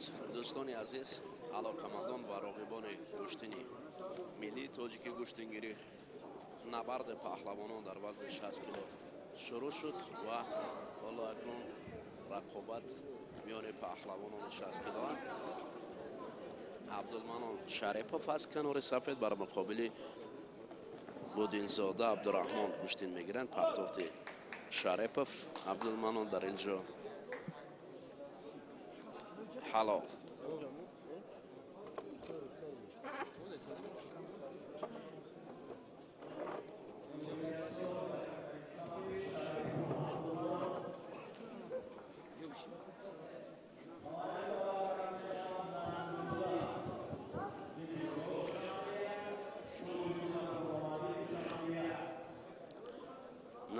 Шуд, дӯстони азиз, алоқамандон ва роғибони гӯштини миллии тоҷики гӯштингирӣ, набарди паҳлавонон дар вазни 60 кило шурӯъ шуд ва ҳоло акнун рақобат миёни паҳлавонони 60 кило. Абдулманон Шарипов аз канори сафед бар муқобили Будинзода Абдураҳмон гӯштин мегиранд. Партофти Шарипов Абдулманон дар ин ҷо ҳалол.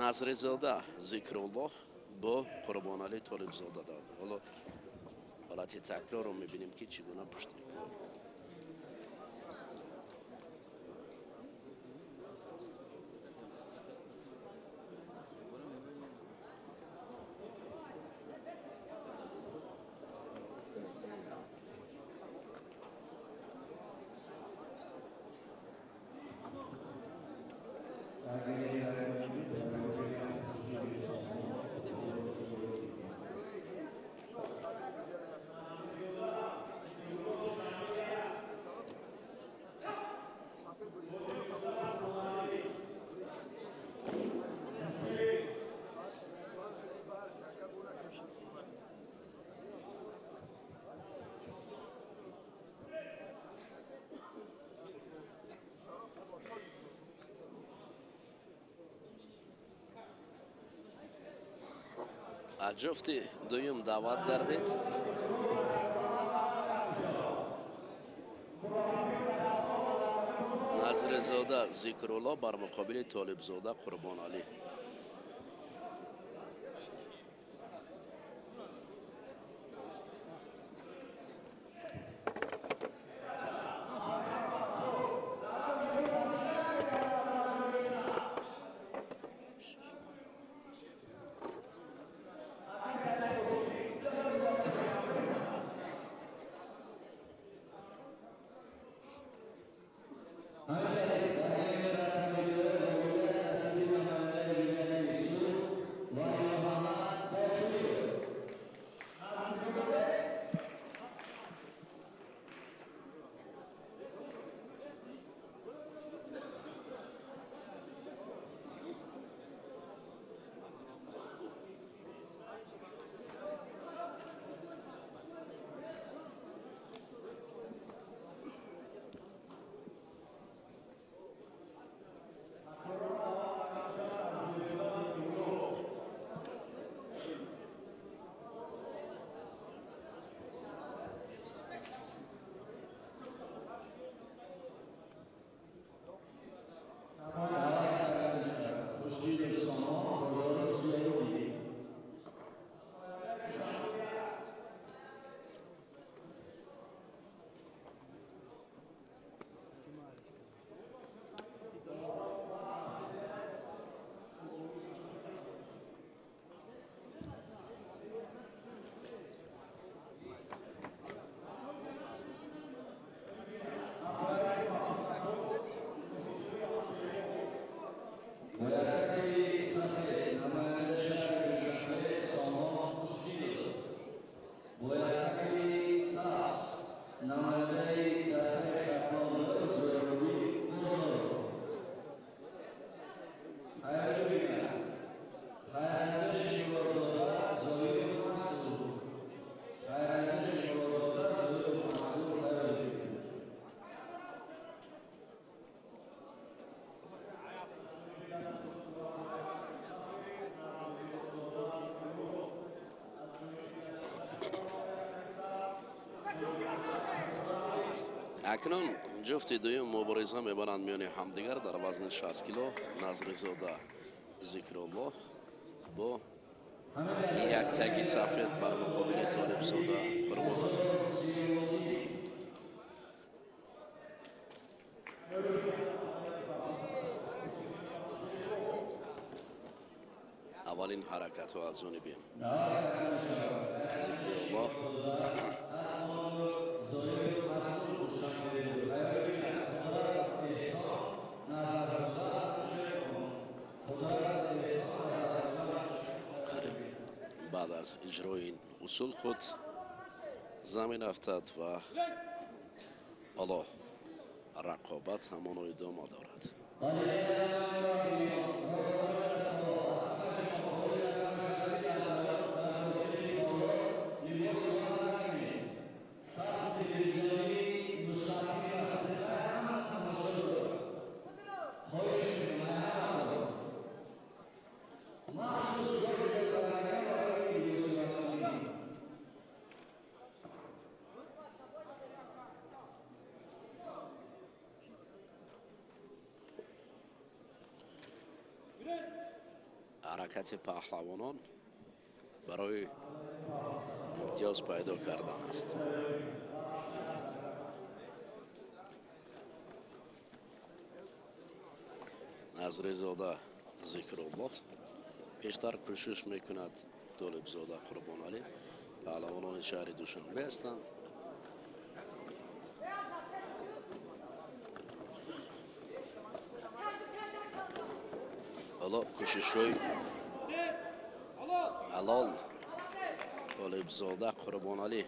Назризода Зикруллоҳ бо Қурбоналӣ Толибзода дод. Ҳоло ҳолати такрорро мебинем, ки чӣ гуна пушти аз ҷуфти дуюм даъват гардид. Назризода Зикрулло бар муқобили Толибзода Қурбоналӣ. Акнун ҷуфти дуюм мубориза мебаранд миёни ҳамдигар дар вазни 60 кило. Назризода Зикруллоҳ бо яктаги сафед бар муқобили Толибзода Қурбонов. Аввалин ҳаракатҳо аз ҷониби Зикруллоҳ. аз иҷрои ин усул худ замин афтад ва ҳоло рақобат ҳамоно идома дорад. Ҳаракати паҳлавонон барои имтиёз пайдо кардан аст. Назризода Зикруллоҳ пештар кӯшиш мекунад. Толибзода Қурбоналӣ паҳлавонони шаҳри Душанбе ҳастанд. Ҳоло кӯшишҳои ҳалол Толибзода Қурбоналӣ.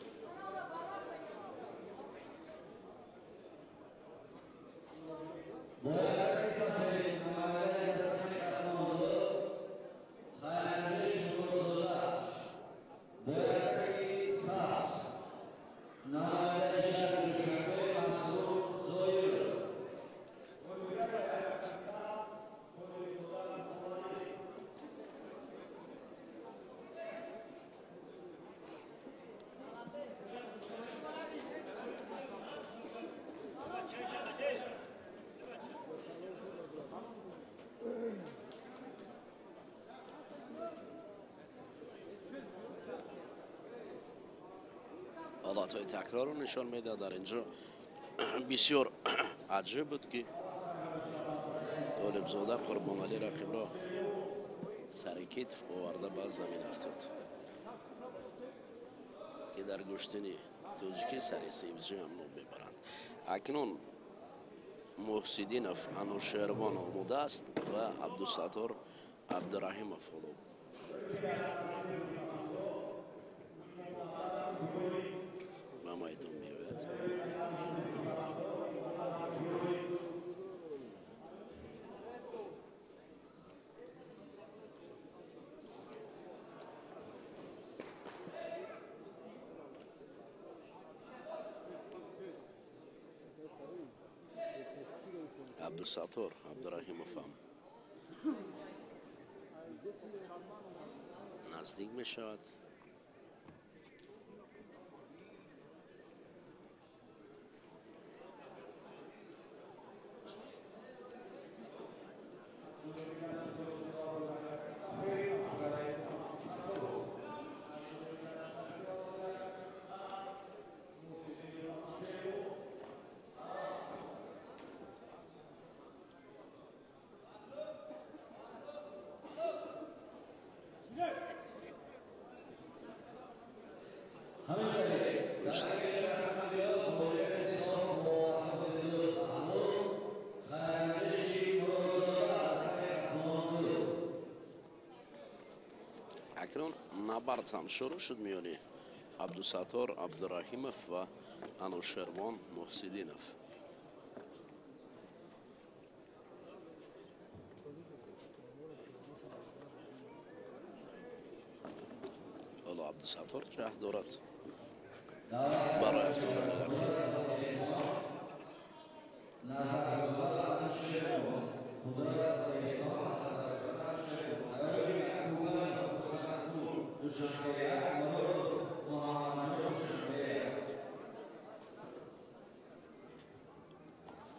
Ҳолатҳои такрорро нишон медиҳад. Дар инҷо бисёр аҷиб буд, ки Толибзода Қурбоналӣ рақибро сари китф оварда ба замин афтод, ки дар гӯштини тоҷикӣ сари сибҷӣ ҳам ном мебаранд. Акнун Муҳсидинов Анушервон омода аст ва Абдусаттор Абдураҳимов ҳоло ба майдон меояд. Абдусаттор Абдураҳимов ҳам наздик мешавад. Акнун набард ҳам шурӯъ шуд миёни Абдусаттор Абдураҳимов ва Анушервон Муҳсидинов. Ҳоло Абдусаттор ҷаҳд дорад барои афтодани рақиб.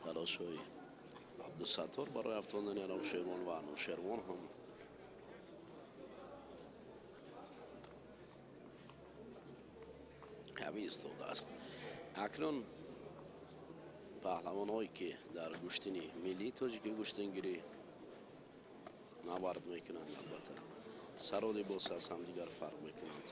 Талошҳои Абдусаттор барои афтодани Анушервон ва Анушервон ҳам қавӣ истодааст. Акнун паҳлавонҳое, ки дар гӯштини миллии тоҷики гӯштингирӣ набард мекунанд, албатта сару либос аз ҳамдигар фарқ мекунанд.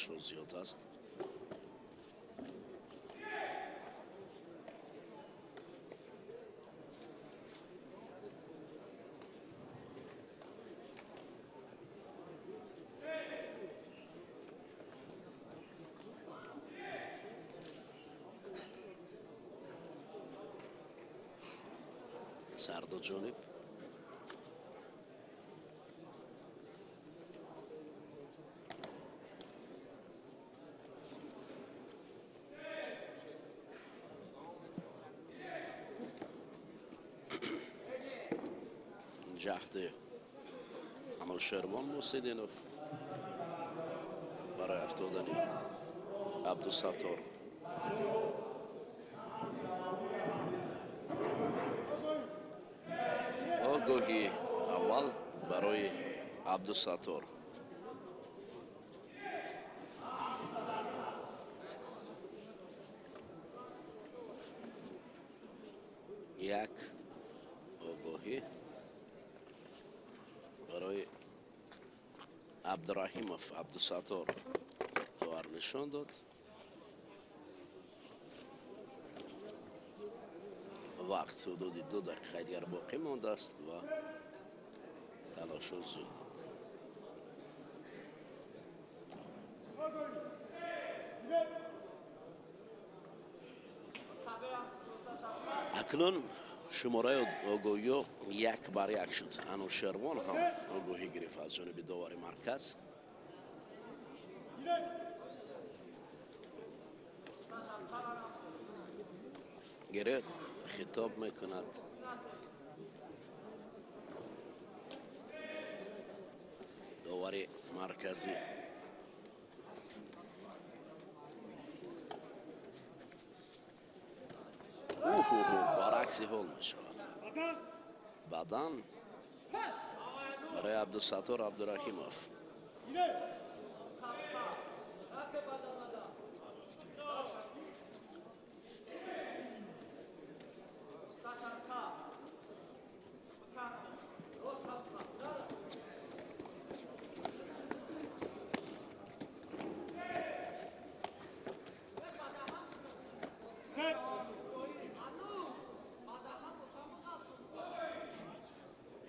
Талошҳо зиёд аст. Сарду ҷониб ҷаҳди Анушервон Мусидинов барои афтодани Абдусаттор. Огоҳи аввал барои Абдусаттор. Як огоҳӣ барои Абдураҳимов Абдусаттор довар нишон дод. Вақт ҳудуди 2 дақиқаи дигар боқӣ мондааст ва талошҳо зуд. Акнун шумораи огоҳиҳо 1-1 шуд. Анушервон ҳам огоҳӣ гирифт аз ҷониби довари марказ. Гирифт, хитоб мекунад. Довари марказӣ. Баръакси ҳол мешавад. Баъдан барои Абдусаттор Абдураҳимов.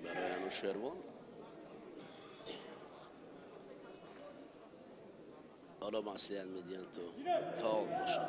Барои Анушервон ҳоло маслиҳат медиҳанд то фаъол бошад.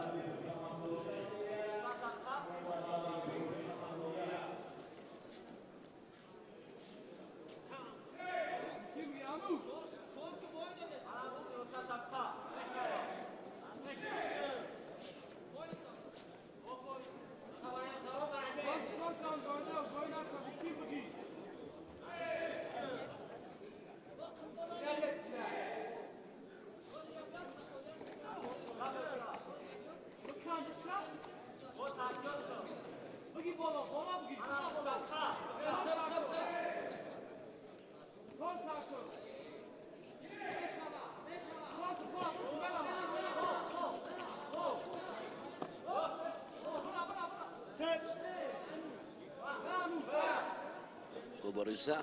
Мубориза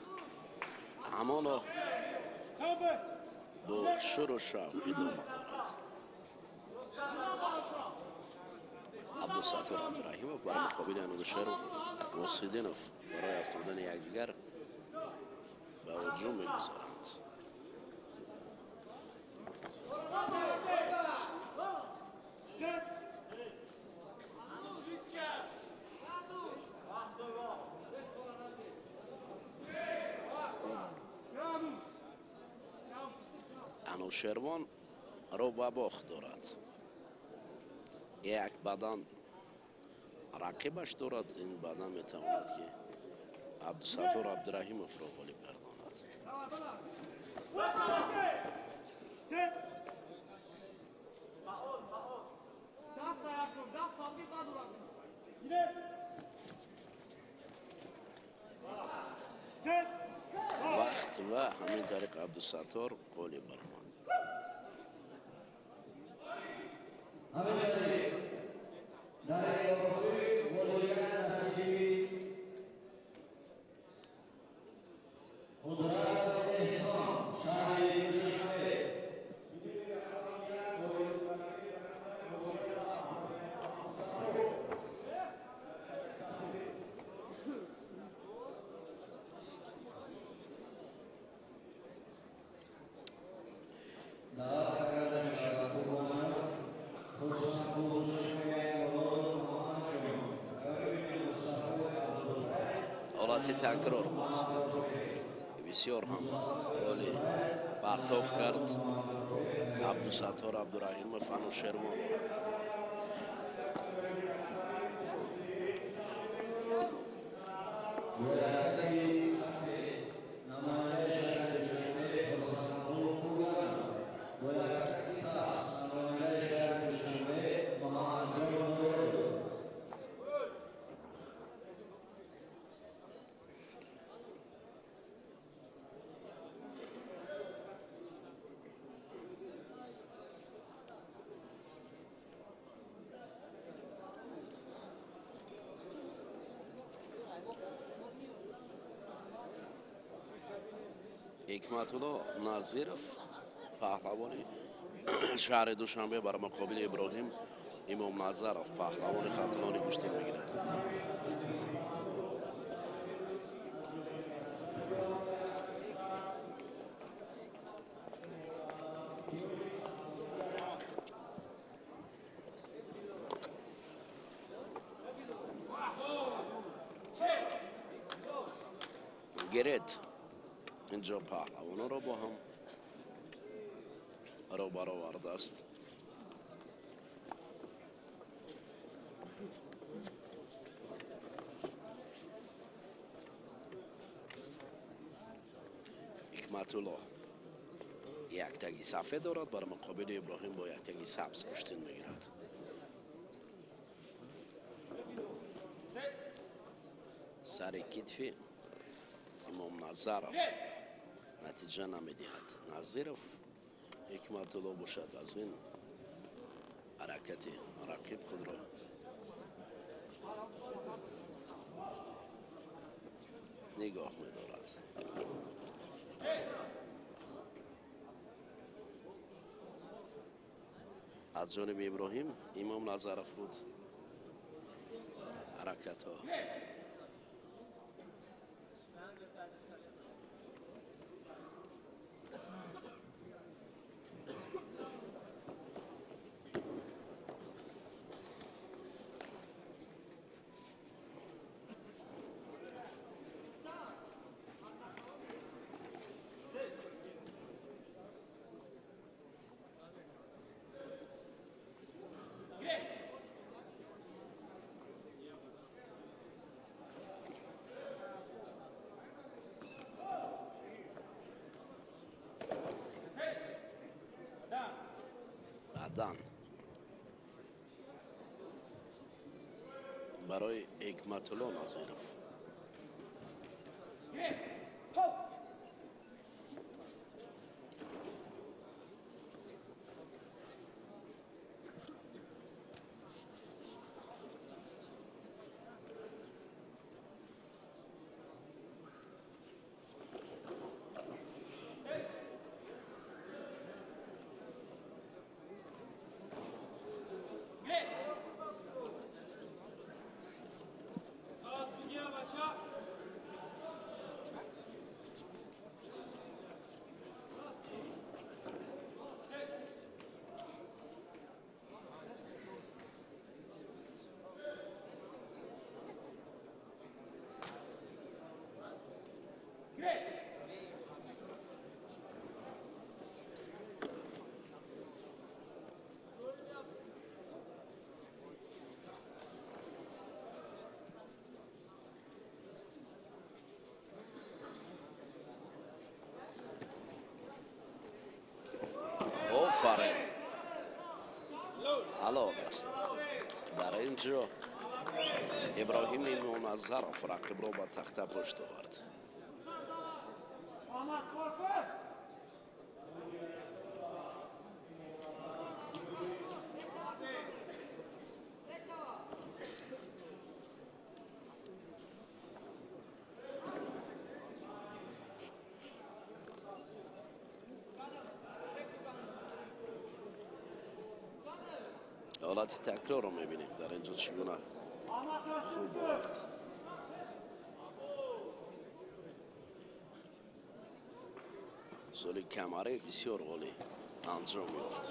ҳамоно бо шуру шавқ идома дорад. Абдусаттор Абдураҳимов бар муқобили Анушер Мусидинов барои афтодани якдигар ба ҳуҷум мегузаранд. Анушервон ро ба бохт дорад. Як бадан рақибаш дорад, ин бадан метавонад ки Абдусаттор Абдураҳимовро ғолиб гардонад. Вақт ва ҳамин тариқ Абдусаттор ғолиб баромад. Ҳолати такрор буд. Бисёр ҳам олӣ партоф кард Абдусаттор Абдураҳимов Анушервон. Ҳикматулло Назиров, паҳлавони шаҳри Душанбе, бар муқобили Иброҳим Имомназаров, паҳлавони Хатлони гӯштин мегирад. Гирет инҷо паҳлавонро бо ҳам рӯбарӯ овардааст. Ҳикматулло яктаги сафед дорад, бар муқобили Иброҳим бо яктаги сабз гӯштин мегирад. Сари китфи Имомназаров натиҷа намедиҳад. Назиров Ҳикматулло бошад, аз ин ҳаракати рақиб худро нигоҳ медорад. Аз ҷониби Иброҳим Имомназаров буд ҳаракатҳо. Баъдан барои Ҳикматулло Назиров. Офарин, ҳалол аст. Дар ин ҷо Иброҳим Имомназаров рақибро ба тахта пушт овард. Ҳолати такрорро мебинем. Дар ин ҷо чӣ гуна хуб овард. Золи камаре бисёр олӣ анҷом ёфт.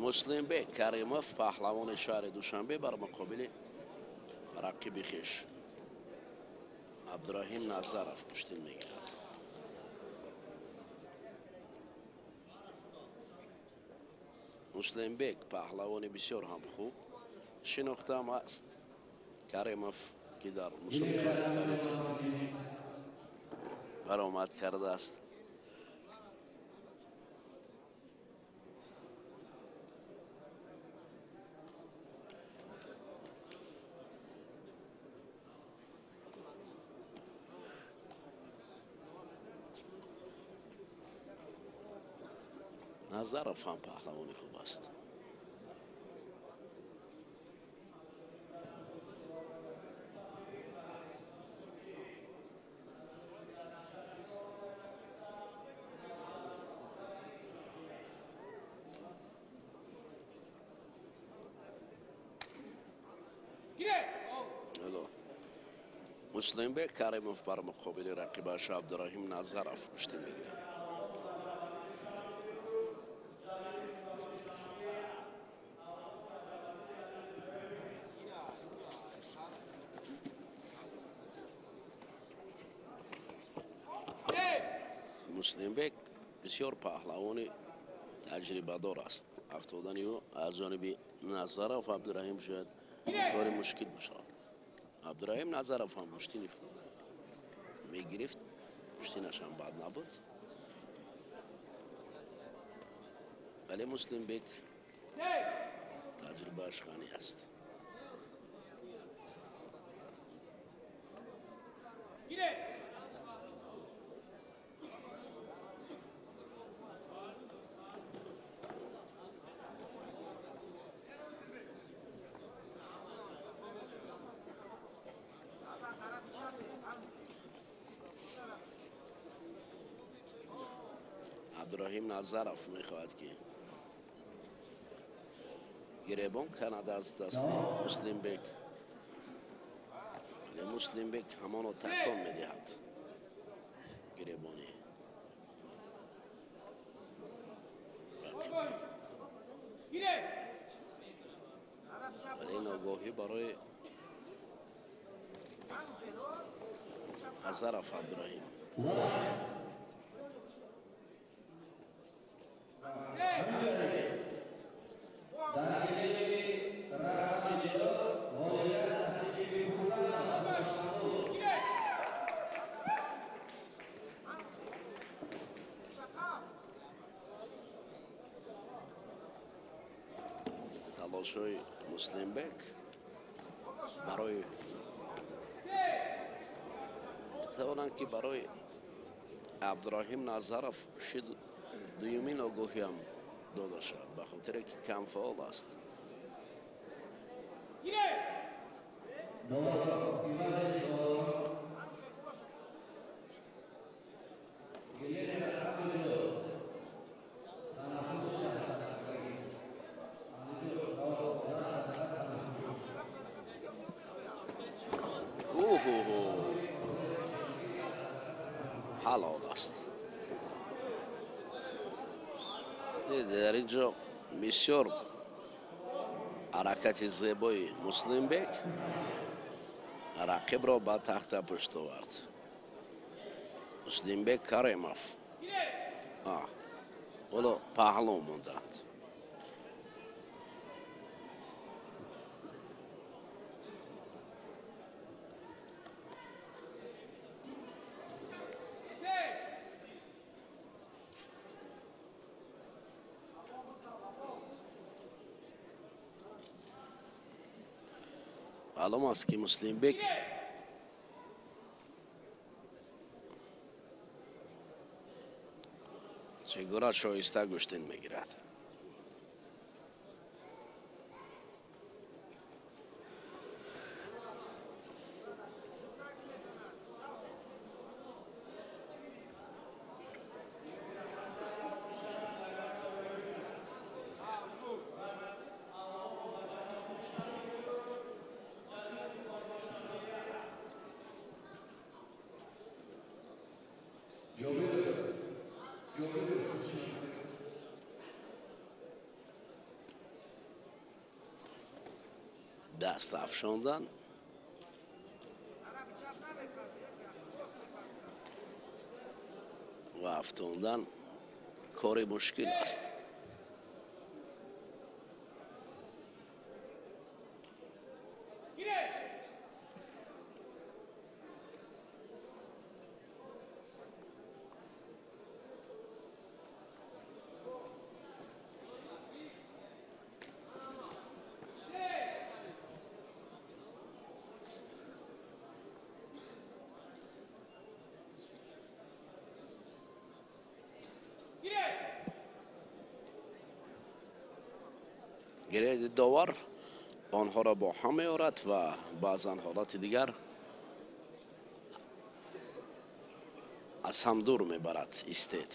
Муслимбек Каримов, паҳлавони шаҳри Душанбе, бар муқобили рақиби хеш Абдураҳим Назаров гӯштин мегирад. Муслимбек паҳлавони бисёр ҳам хуб шинохтаам аст. Каримов, ки дар мусобиқаи мухталиф баромад кардааст. Назаров ҳам паҳлавони хуб аст. Муслимбек Каримов бар муқобили рақибаш Абдураҳим Назаров гӯштӣ мегирад. Муслимбек бисёр паҳлавони таҷрибадор аст. Афтодани ӯ аз ҷониби Назаров Абдураҳим шояд кори мушкил бошад. Абдураҳим Назаров ҳам гӯштини мегирифт, гӯштинаш ҳам бад набуд. Вале Муслимбек таҷрибааш ғанӣ аст. Абдураҳим Назаров мехоҳад, ки гиребон канад аз дасти Муслимбек. Вале Муслимбек ҳамоно такон медиҳад гиребони рақиб. Вале ин огоҳӣ барои Назаров Абдураҳим. Талошҳои Муслимбек барои метавонанд, ки барои Абдураҳим Назаров шид дуюмин огоҳиам дода шавад, ба хотире ки камфаъол аст. Ҳалол аст. Дар ин ҷо бисёр ҳаракати зебои Муслимбек рақибро ба тахта пушт овард. Муслимбек Каримов ҳоло паҳлӯ монданд. Маълум аст, ки Муслимбек чӣ гуна шоиста гӯштин мегирад. Даст афшондан ва афтондан кори мушкил аст. Гиреҳи довар онҳоро бо ҳам меорад ва баъзан ҳолати дигар аз ҳам дур мебарад. Истед.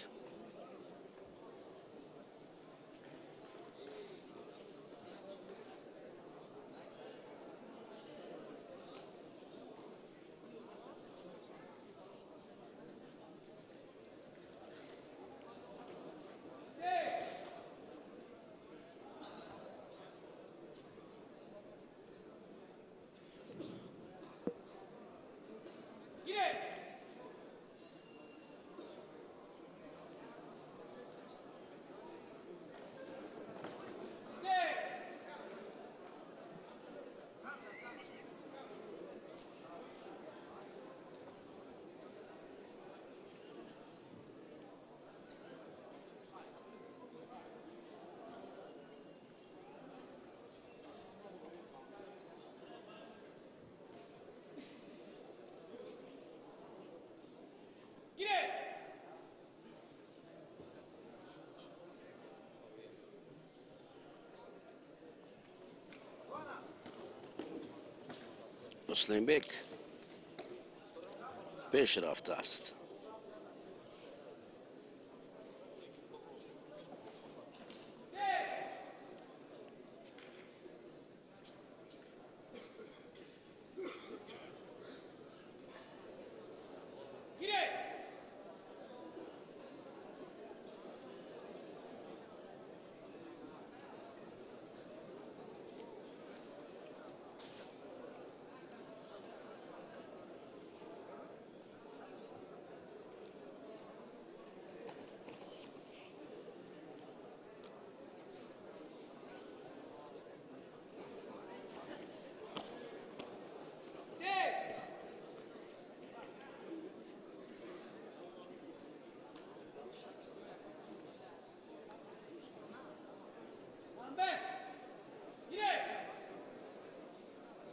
Муслимбек пеш рафтааст.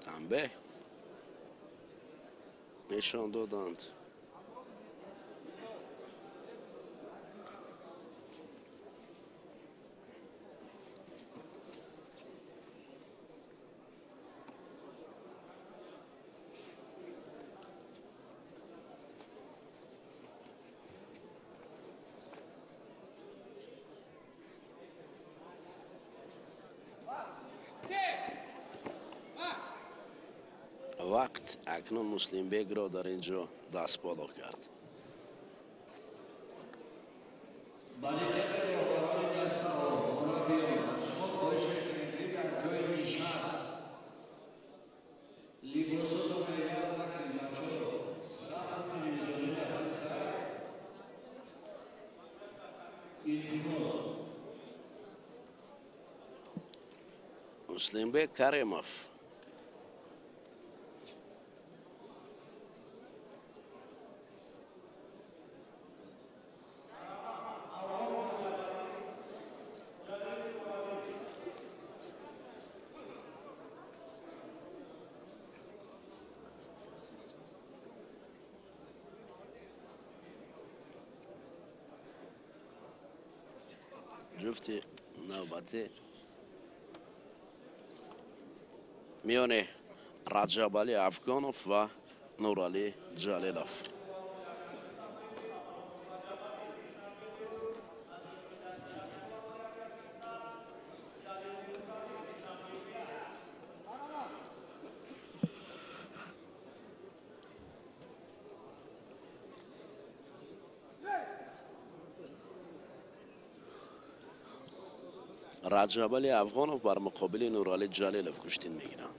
Танбеҳ нишон доданд. Вақт акнун Муслимбекро дар ин ҷо даст боло кард. Ба диққати роҳбарони дастаҳо, мураббиён, шумо хоҳиш мекунем, ки дар ҷои нишаст либосотонро иваз накунед, бачаҳо. Сабр телевизионӣ рафти сар. Илтимос. Муслимбек Каримов ҷуфти навбатӣ миёни Раҷабалӣ Афғонов ва Нуралӣ Ҷалилов. Раҷабалӣ Афғонов бар муқобили Нуралӣ Ҷалилов гӯштин мегиранд.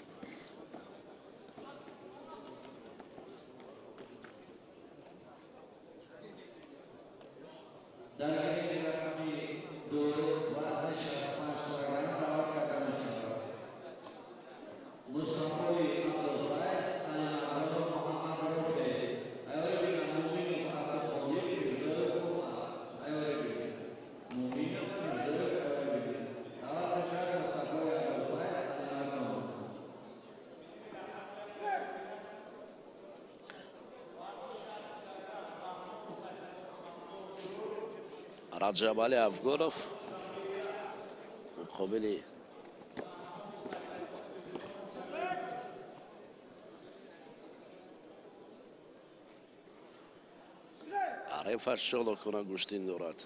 Дар гиреми рақами 2 вазни 65 килограмм даъват карда мешавад. Мустафои Абдулфайз, Алимардонов Муҳаммад Рофе, айёри бина Муминов Абдуқодир, Мирзоев Умар, айёри бина Муминов, Мирзоев, айёри бина. Даъват мешавад Мустафои Абдулфайз, Алимардонов. Раҷабали Афгонов муқобили ҳарифаш чолокона гӯштин дорад.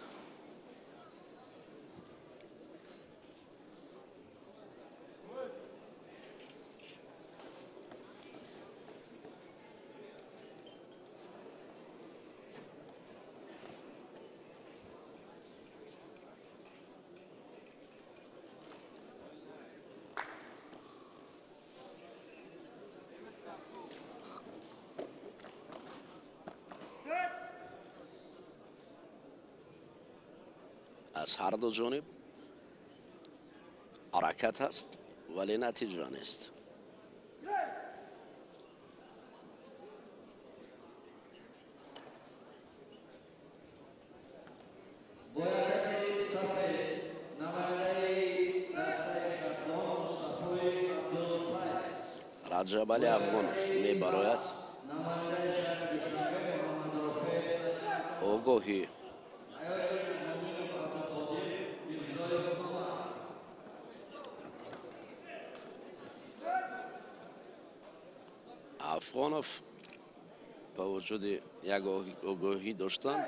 Аз ҳар ду ҷониб ҳаракат ҳаст, вале натиҷа нест. Боякати сафед намояндаи дастаи Хатлон Мустафои Абдулфайз. Раҷабали Афгонов мебарояд. Намояндаи шаҳри Душанбе Муҳаммад Рофе. Огоҳӣ Айёри бина Муминов Абдуқодир, Мирзоев Умар. Афғонов ба вуҷуди як огоҳӣ доштан,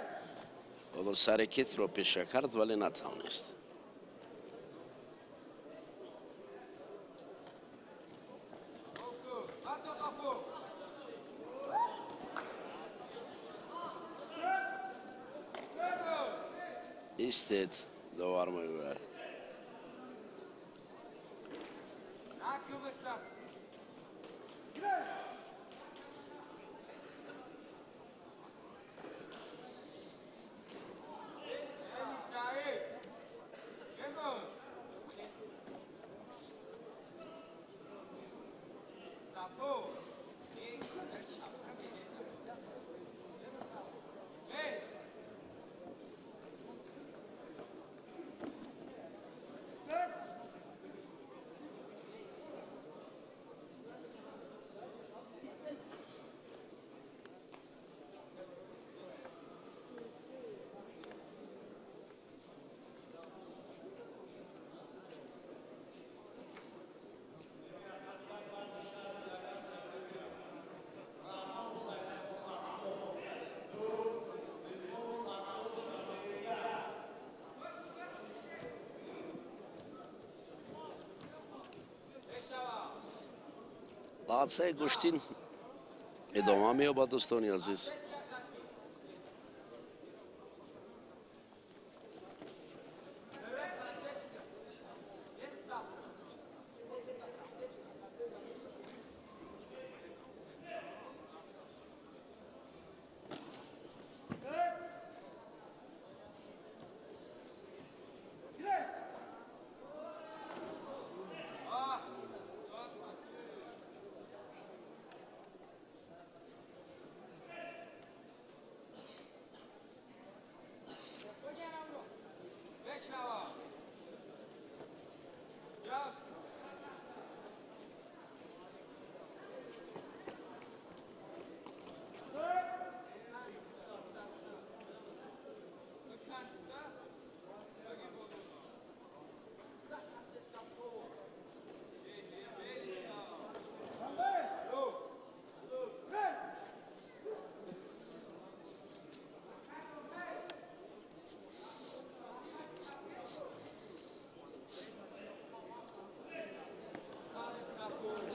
ҳоло сари китфро пеша кард, вале натавонист. Истед, довар мегӯяд. Лаҳзаи гӯштин идома меёбад, дӯстони азиз.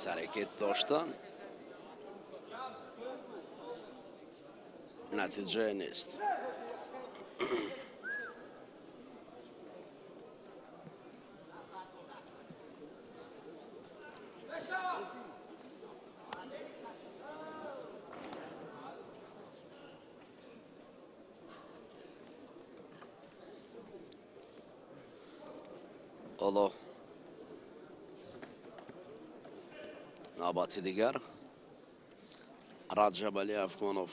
Сарекет доштан натиҷае нест. Ҳоло навбати дигар Раҷабалӣ Афғонов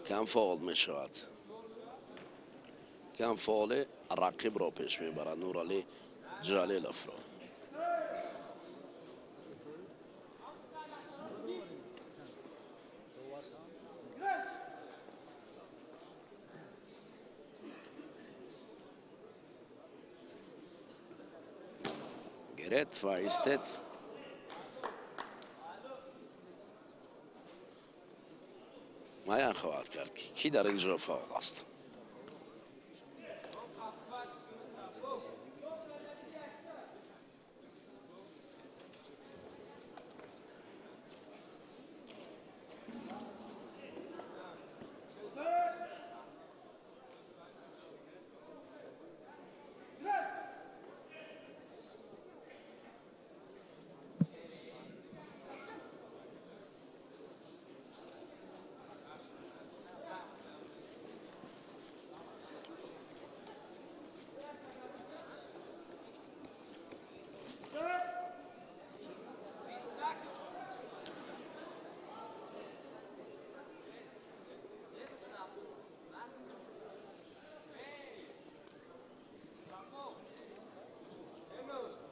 кам фаъол мешавад. Кам фаъоле рақибро пеш мебарад, Нуралӣ Ҷалиловро. Гирет ва истед. Муайян хоҳад кард, ки кӣ дар ин ҷо фаъол аст.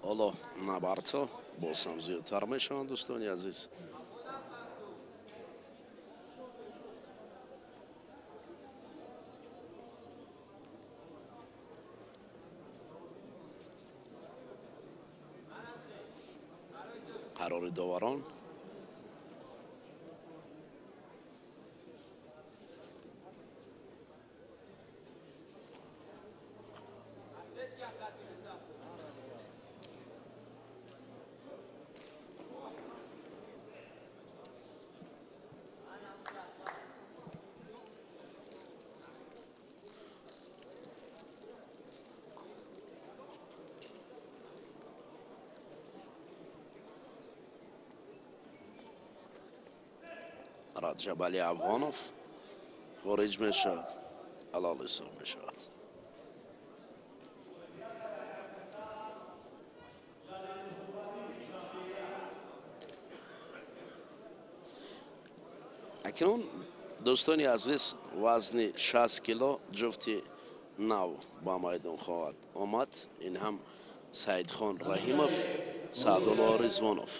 Ҳоло набардҳо боз ҳам зиёдтар мешаванд, дӯстони азиз. Қарори доварон. Раҷабалӣ Афғонов хориҷ мешавад, ҳалол ҳисоб мешавад. Акнун, дӯстони азиз, вазни 60 кило ҷуфти нав ба майдон хоҳад омад. Ин ҳам Саидхон Раҳимов, Саъдулло Ризвонов.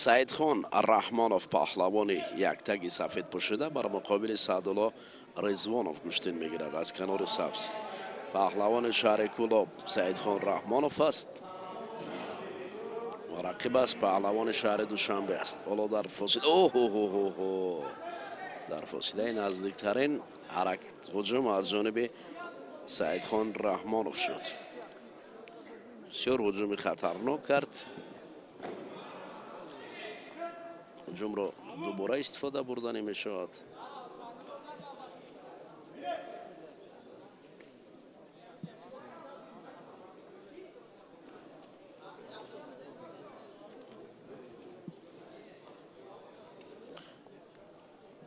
Саидхон Раҳмонов, паҳлавони яктаги сафед пӯшида, бар муқобили Саъдулло Ризвонов гӯштин мегирад аз канори сабз. Паҳлавони шаҳри Кӯлоб Саидхон Раҳмонов аст ва рақиб аст паҳлавони шаҳри Душанбе аст. Ҳоло дар фосила оҳоҳоҳо дар фосилаи наздиктарин ҳуҷум аз ҷониби Саидхон Раҳмонов шуд. Бисёр ҳуҷуми хатарнок кард. Ҳуҷумро дубора истифода бурданӣ мешавад.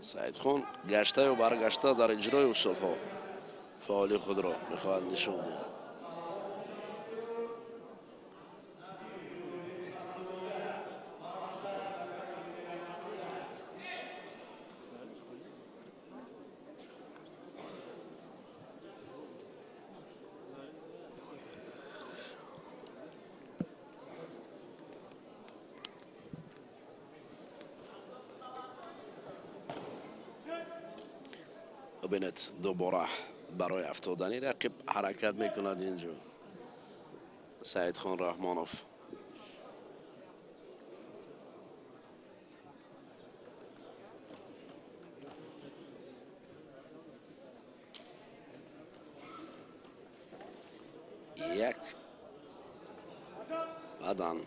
Саидхон гаштаю баргашта дар иҷрои усулҳо фаъоли худро мехоҳад нишон диҳад. Бинед, дубора барои афтодани рақиб ҳаракат мекунад инҷо Саидхон Раҳмонов. Як баъдан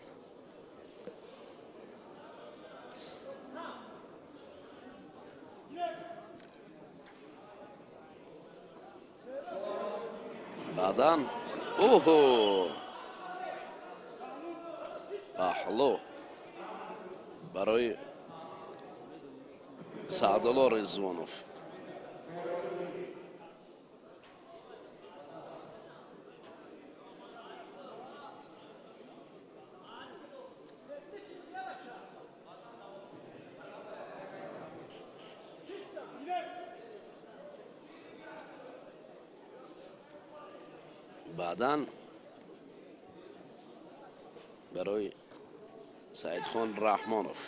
баъдан оҳо паҳлӯ барои Саъдулло Ризвонов. Баъдан барои Саидхон Раҳмонов.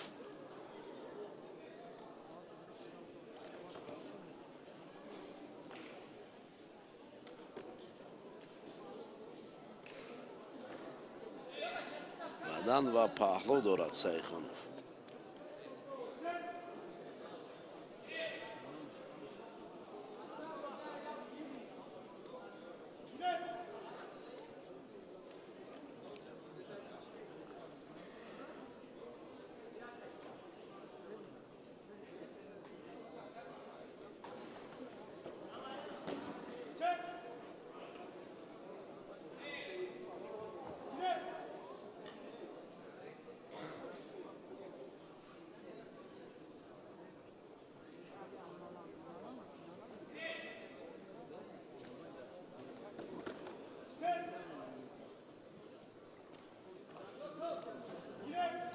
Баъдан ва паҳлӯ дорад Саидхонов.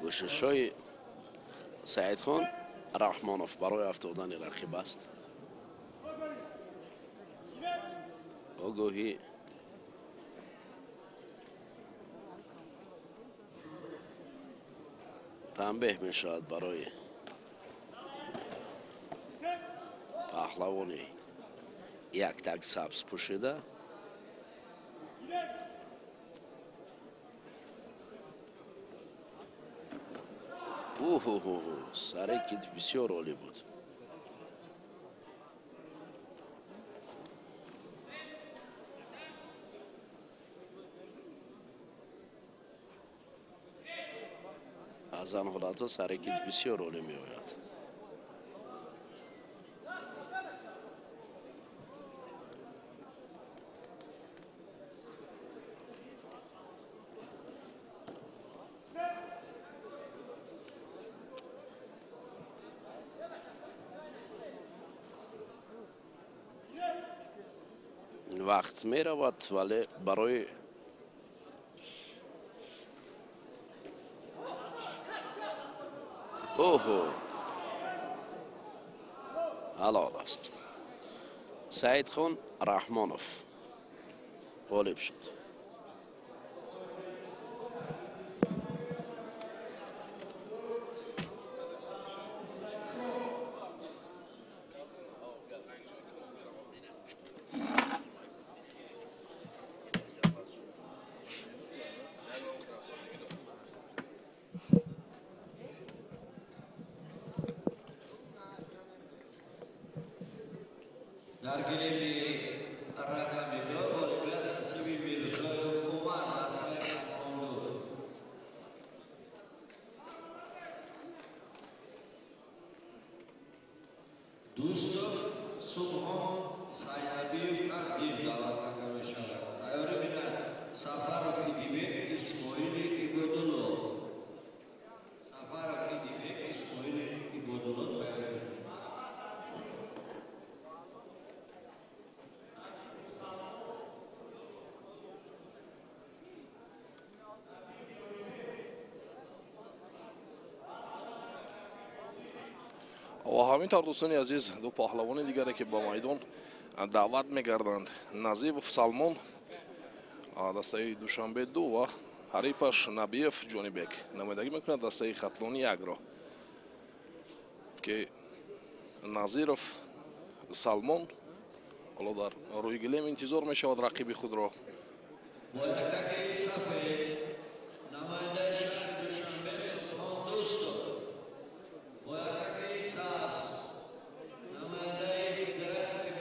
Кӯшишҳои Саидхон Раҳмонов барои афтодани рақиб аст. Огоҳӣ танбеҳ мешавад барои паҳлавони яктак сабз пӯшида. Оҳоҳо, сари китф бисёр олӣ буд. Баъзан ҳолатҳо сари китф бисёр олӣ меояд. Вақт меравад, вале барои оҳо ҳалол аст. Саидхон Раҳмонов ғолиб шуд. Дар гилеми рақами ду ғолибият насиби Мирзоев Умар аз Қонду. Дӯстов Субҳон Сайнабиев тақдим даъват карда мешавад. Тайёрӣ бинад Сафаров Идибек Исмоили Ибодулло. Сафаров Идибек Исмоили Ибодулло тайёрӣ бинад. Ва ҳамин тавр, дӯстони азиз, ду паҳлавони дигаре ки ба майдон даъват мегарданд, Назибов Салмон, дастаи Душанбе 2, ва ҳарифаш Набиев Ҷонибек намояндагӣ мекунад дастаи Хатлони 1-ро, ки Назиров Салмон ҳоло дар рӯи гилем интизор мешавад рақиби худро.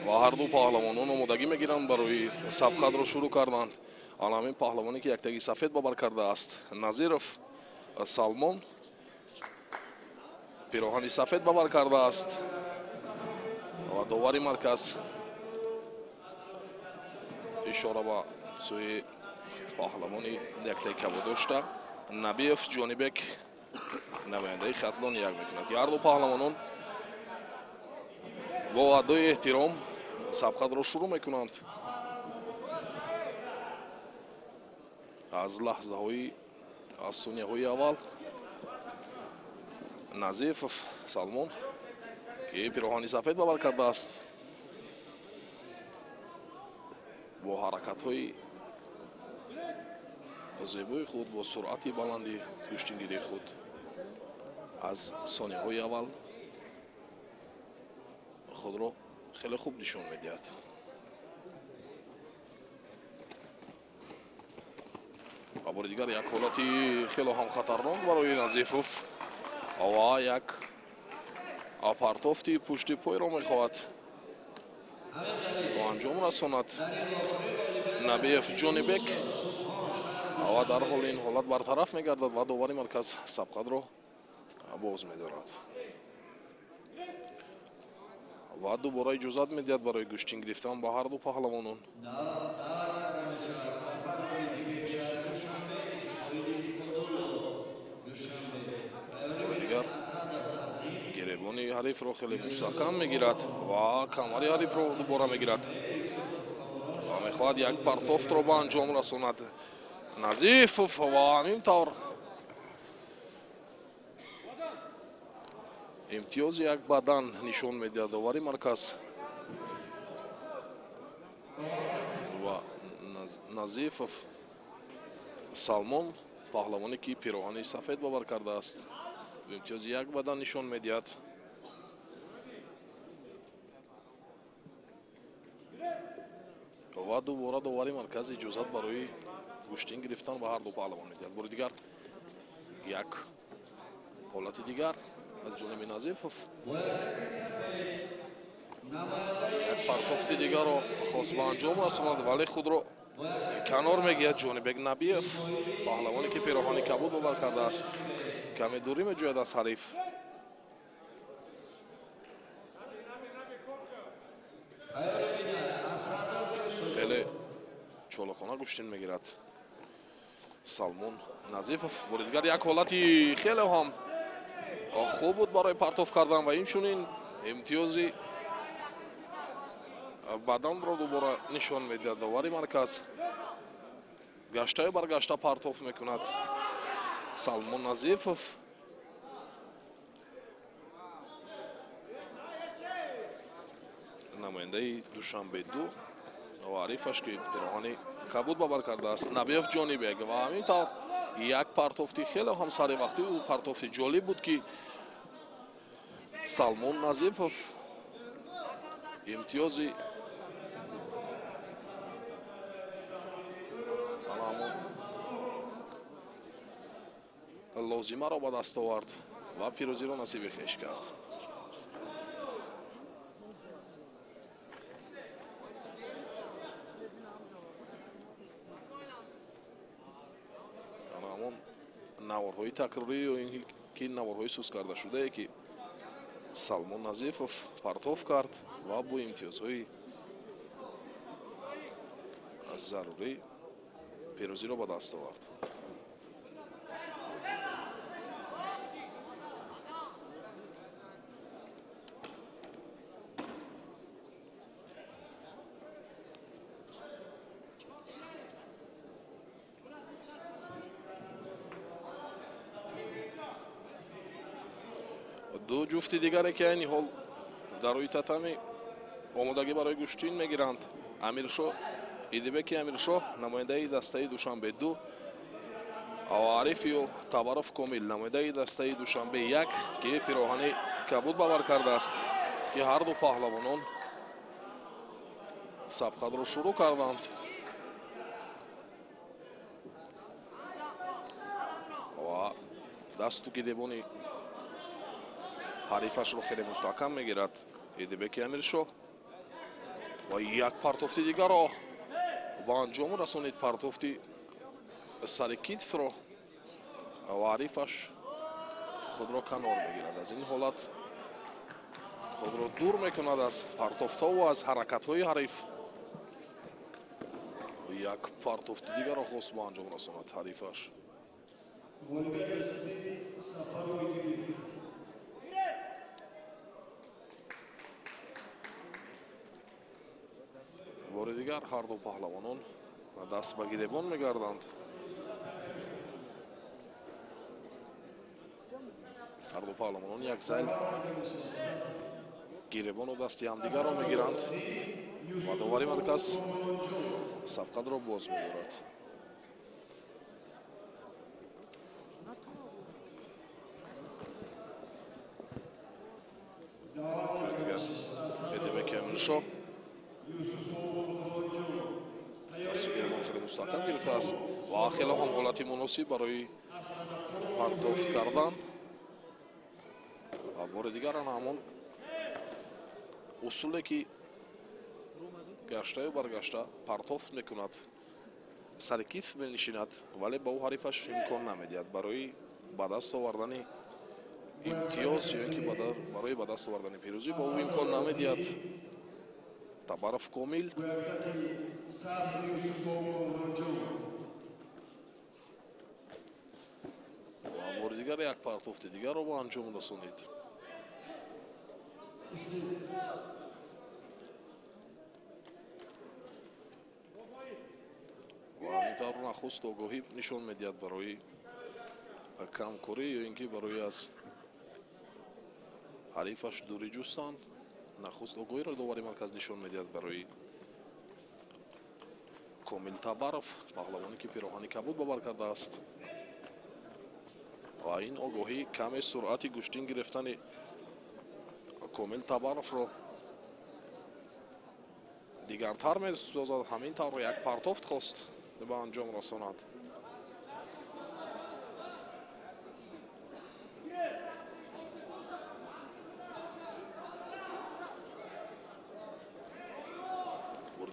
Ва ҳарду паҳлавонон омодагӣ мегиранд барои сабқатро шурӯъ карданд. Ҳамин паҳлавоне ки яктаги сафед бабар кардааст, Назиров Салмон, пироҳани сафед бабар кардааст ва довари марказ ишора ба сӯи паҳлавони яктаи кабуд дошта Набиев Ҷонибек, намояндаи Хатлон 1 мекунад. Ҳарду паҳлавонон бо адои эҳтиром сабқатро шурӯъ мекунанд. Аз лаҳзаҳои, аз сонияҳои аввал Назифов Салмон, ки пироҳани сафед бабар кардааст, бо ҳаракатҳои зебои худ, бо суръати баланди гӯштингирии худ аз сонияҳои аввал худро хеле хуб нишон медиҳад. Ва бори дигар як ҳолати хеле ҳам хатарнок барои Назифов ва як партофти пушти пойро мехоҳад бо анҷом расонад Набиев Ҷонибек ва дар ҳол ин ҳолат бартараф мегардад ва довари марказ сабқатро боз медорад ва дубора иҷозат медиҳад барои гӯштин гирифтан ба ҳарду паҳлавонон. Дигар гиребони ҳарифро хеле мустаҳкам мегирад ва камари ҳарифро дубора мегирад ва мехоҳад як партофтро ба анҷом расонад Назифов ва ҳамин тавр имтиёзи як бадан нишон медиҳад довари марказ ва Назифов Салмон, паҳлавоне ки пироҳани сафед бабар кардааст, имтиёзи як бадан нишон медиҳад. Ва дубора довари марказ иҷозат барои гӯштин гирифтан ба ҳарду паҳлавон медиҳад. Бори дигар як ҳолати дигар аз ҷониби Назифов, як партофти дигарро хост ба анҷом расонад, вале худро канор мегирад Ҷонибек Набиев, паҳлавоне ки пироҳани кабуд бабар кардааст, каме дурӣ меҷӯяд аз ҳариф. Хеле чолокона гӯштин мегирад Салмон Назифов. Бори дигар як ҳолати хеле ҳам хуб буд барои партоф кардан ва инчунин имтиёзи баданро дубора нишон медиҳад довари марказ. Гаштаю баргашта партоф мекунад Салмон Назифов. Намояндаи Душанбе 2 ва ҳарифаш ки пироҳани кабуд бабар кардааст Набиев Ҷонибек. Ва ҳамин тавр як партофти хеле ҳам саривақтӣ ӯ партофти ҷолиб буд ки Салмон Назифов имтиёзи лозимаро ба даст овард ва пирӯзиро насиби хеш кард. Ҳамон наворҳои такрорӣ ё ин ки наворҳои сус карда шудае ки Салмон Назифов партоф кард ва бо имтиёзҳои зарурӣ пирӯзиро ба даст овард. Ду ҷуфти дигаре ки айни ҳол дар рӯи татами омодагӣ барои гӯштин мегиранд. Амиршоҳ Идибеки Амиршоҳ, намояндаи дастаи Душанбе 2, ва Арифию Табаров Комил, намояндаи дастаи Душанбе 1, ки пироҳани кабуд бавар кардааст, ки ҳар ду паҳлавонон сабқатро шурӯъ карданд. Ва дасту гиребони ҳарифашро хеле мустаҳкам мегирад Идибеки Амиршоҳ ва як партофти дигарро ба анҷом расонид, партофти сари китфро, ва ҳарифаш худро канор мегирад. Аз ин ҳолат худро дур мекунад аз партофтҳо ва аз ҳаракатҳои ҳариф. Як партофти дигарро хост ба анҷом расонад ҳарифаш. Бори дигар ҳар ду паҳлавонон даст ба гиребон мегарданд. Ҳар ду паҳлавонон як зайл гиребону дасти ҳамдигарро мегиранд ва довари марказ сабқатро боз медорад. Дигар Идибеки Амиршоҳ дасту гиребон хеле мустаҳкам гирифтааст ва хеле ҳам ҳолати муносиб барои партофт кардан. Ва бори дигар ҳамон усуле ки гаштаю баргашта партофт мекунад, сари китф менишинад, вале ба ӯ ҳарифаш имкон намедиҳад барои ба даст овардани имтиёз ё ин ки барои ба даст овардани пирӯзӣ ба ӯ имкон намедиҳад. Табаров Комил ва бори дигар як партофти дигарро ба анҷом расонид. Ва ҳамин тавр нахуст огоҳӣ нишон медиҳад барои камкорӣ ё ин ки барои аз ҳарифаш дурӣ ҷустан. Нахуст огоҳиро довари марказ нишон медиҳад барои Комил Табаров, паҳлавоне ки пироҳани кабуд бабар кардааст. Ва ин огоҳӣ каме суръати гӯштин гирифтани Комил Табаровро дигартар месозад. Ҳамин тавр як партофт хост ба анҷом расонад.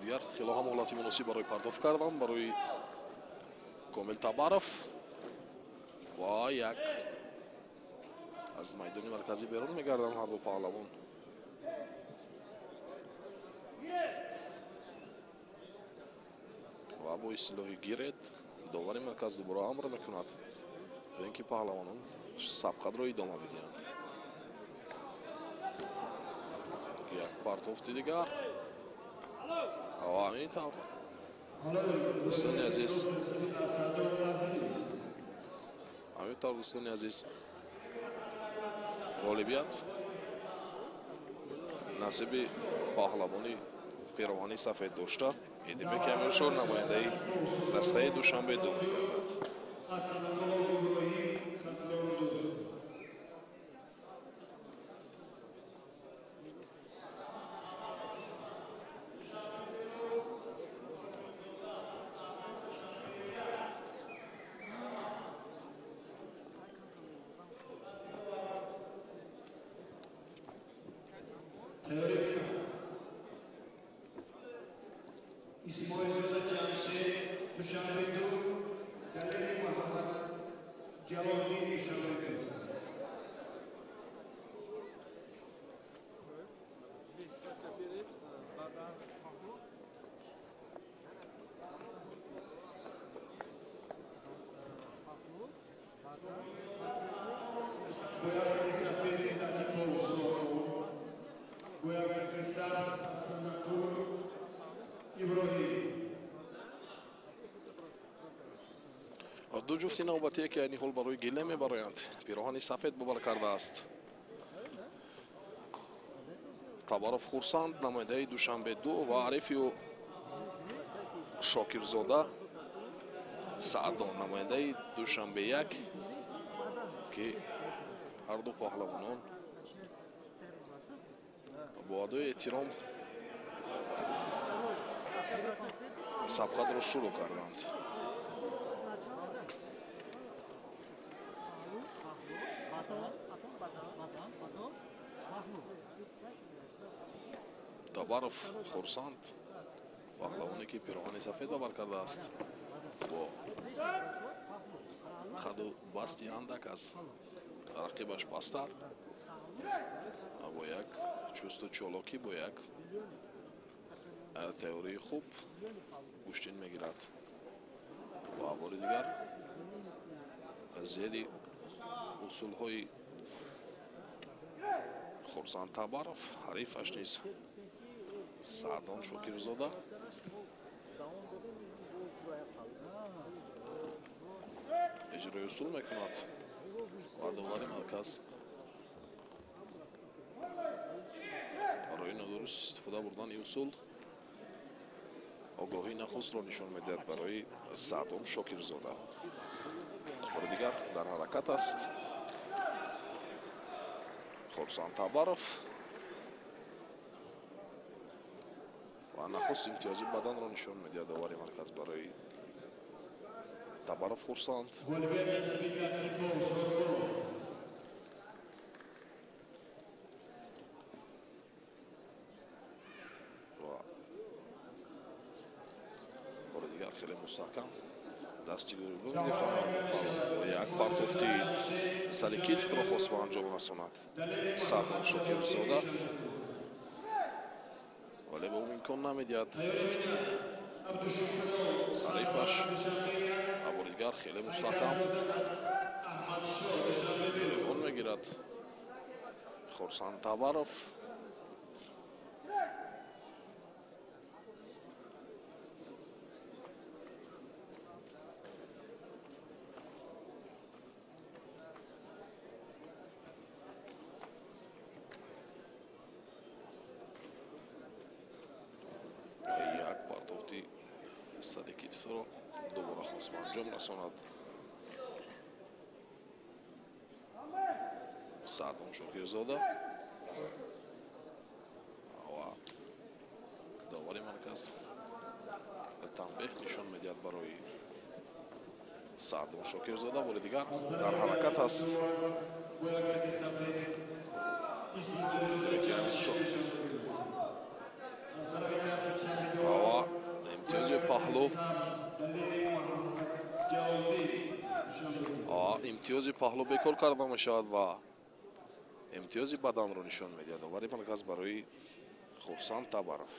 Дигар хело ҳам ҳолати муносиб барои партофт кардан барои Комил Табаров ва як аз майдони марказӣ берун мегарданд ҳар ду паҳлавон. Ва бо истилоҳи гиред довари марказ дубора амр мекунад то ин ки паҳлавонон сабқатро идома бидиҳанд. Як партофти дигар. Ва ҳамин тавр дӯстони азиз, ҳамин тавр дӯстони азиз, ғолибият насиби паҳлавони пироҳани сафед дошта Идибеки Амиршоҳ, намояндаи дастаи Душанбе 2 мегардад. Ismoilzoda Jamshid Dushanbe 2, Daleri Muhammad Jaloliddin Dushanbe 2. Ду ҷуфти навбатие ки айни ҳол барои гиле мебароянд, пироҳани сафед бабар кардааст Табаров Хурсанд, намояндаи Душанбе 2 ва ҳарифи ӯ Шокирзода Саъдон, намояндаи Душанбе 1, ки ҳарду паҳлавонон бо адои эҳтиром сабқатро шурӯъ карданд. Табаров Хурсанд, паҳлавоне ки пироҳани сафед ба бар кардааст, бо хаду басти андак аз рақибаш пасттар, бо як чусту чолокӣ, бо як тайёрии хуб гӯштин мегирад ва бори дигар зери усулҳои Хурсанд Табаров, ҳарифаш низ Саъдон Шокирзода. Иҷрои усул мекунад ва довари марказ барои нодуруст истифода бурдани усул огоҳии нахустро нишон медиҳад барои Саъдон Шокирзода. Бори дигар дар ҳаракат аст Хурсанд Табаров ва нахуст имтиёзи баданро нишон медиҳад довари марказ барои Табаров Хурсанд. Ва бори дигар хеле мустаҳкам дасти гурӯҳ гирифтанд. Як партофти сари китфро хост ба анҷом расонад Саъдон Шокирзода, вале ба ӯ имкон намедиҳад ҳарифаш. Бори дигар хеле мустаҳкам он мегирад Хурсанд Табаров. Як партофти сари китфро дубора хост ба анҷом расонад Саъдон Шокирзода ва довари марказ танбеҳ нишон медиҳад барои Саъдон Шокирзода. Бори дигар дар ҳаракат аст. Ва имтиёзи паҳлӯ, имтиёзи паҳлӯ бекор карда мешавад ва имтиёзи баданро нишон медиҳад довари марказ барои Хурсанд Табаров.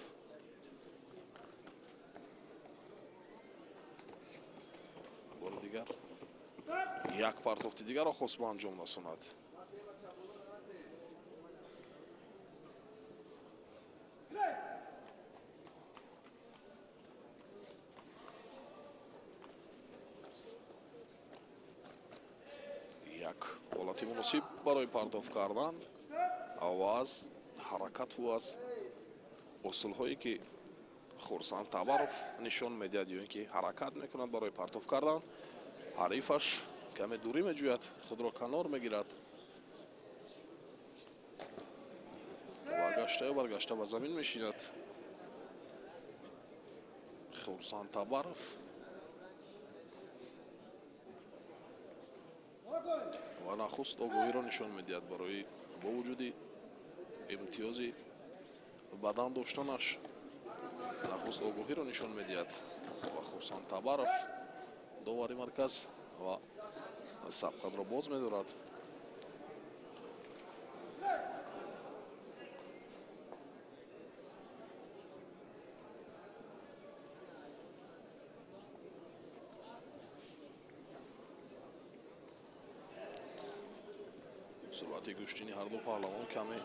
Бори дигар як партофти дигарро хост ба анҷом расонад. Як ҳолати муносиб барои пардофт кардан ва аз ҳаракату аз усулҳое ки Хурсанд Табаров нишон медиҳад ё ин ки ҳаракат мекунад барои партоф кардан, ҳарифаш каме дурӣ меҷӯяд, худро канор мегирад ва гаштаю баргашта ба замин мешинад. Хурсанд Табаров ва нахуст огоҳиро нишон медиҳад барои бо вуҷуди имтиёзи бадан доштанаш нахуст огоҳиро нишон медиҳад ва Хурсанд Табаров довари марказ ва сабқатро боз медорад. Суръати гӯштини ҳарду паҳлавон каме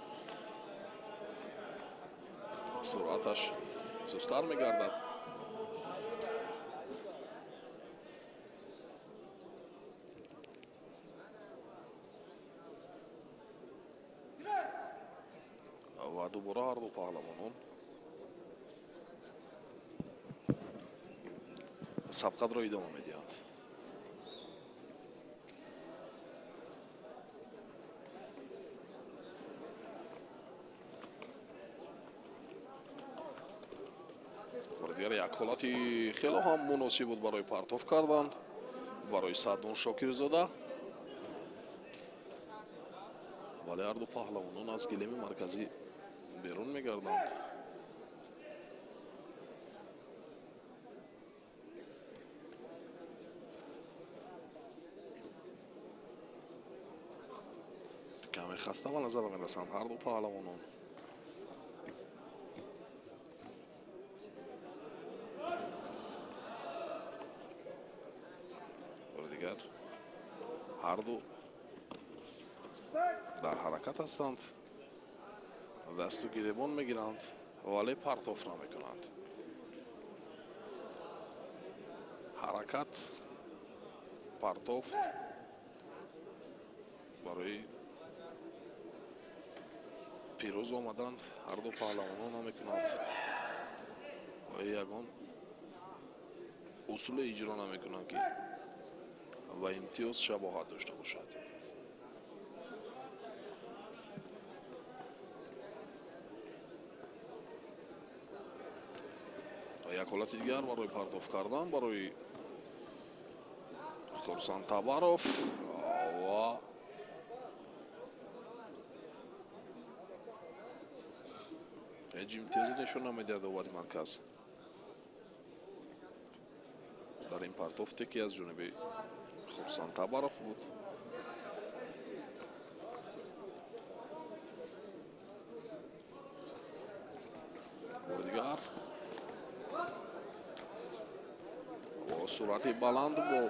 суръаташ сустар мегардад. Ва дубора ҳарду паҳлавонон сабқатро идома медиҳанд. Бори дигар як ҳолати хело ҳам муносиб буд барои партоф кардан барои Саъдун Шокирзода, вале ҳарду паҳлавонон аз гилеми марказӣ берун мегарданд. Каме хаста ба назар мерасанд ҳарду паҳлавонон. Бори дигар ҳарду дар ҳаракат ҳастанд, дасту гиребон мегиранд, вале партоф намекунанд. Ҳаракат, партофт барои пирӯз омаданд ҳарду паҳлавонон намекунанд ва ягон усуле иҷро намекунанд, ки ба имтиёз шабоҳат дошта бошад. Як ҳолати дигар барои партоф кардан барои Хурсанд Табаров ва ҳеҷ имтиёзе нишон намедиҳад довари марказ дар ин партофте, ки аз ҷониби Хурсанд Табаров буд. Бори дигар бо суръати баланд бо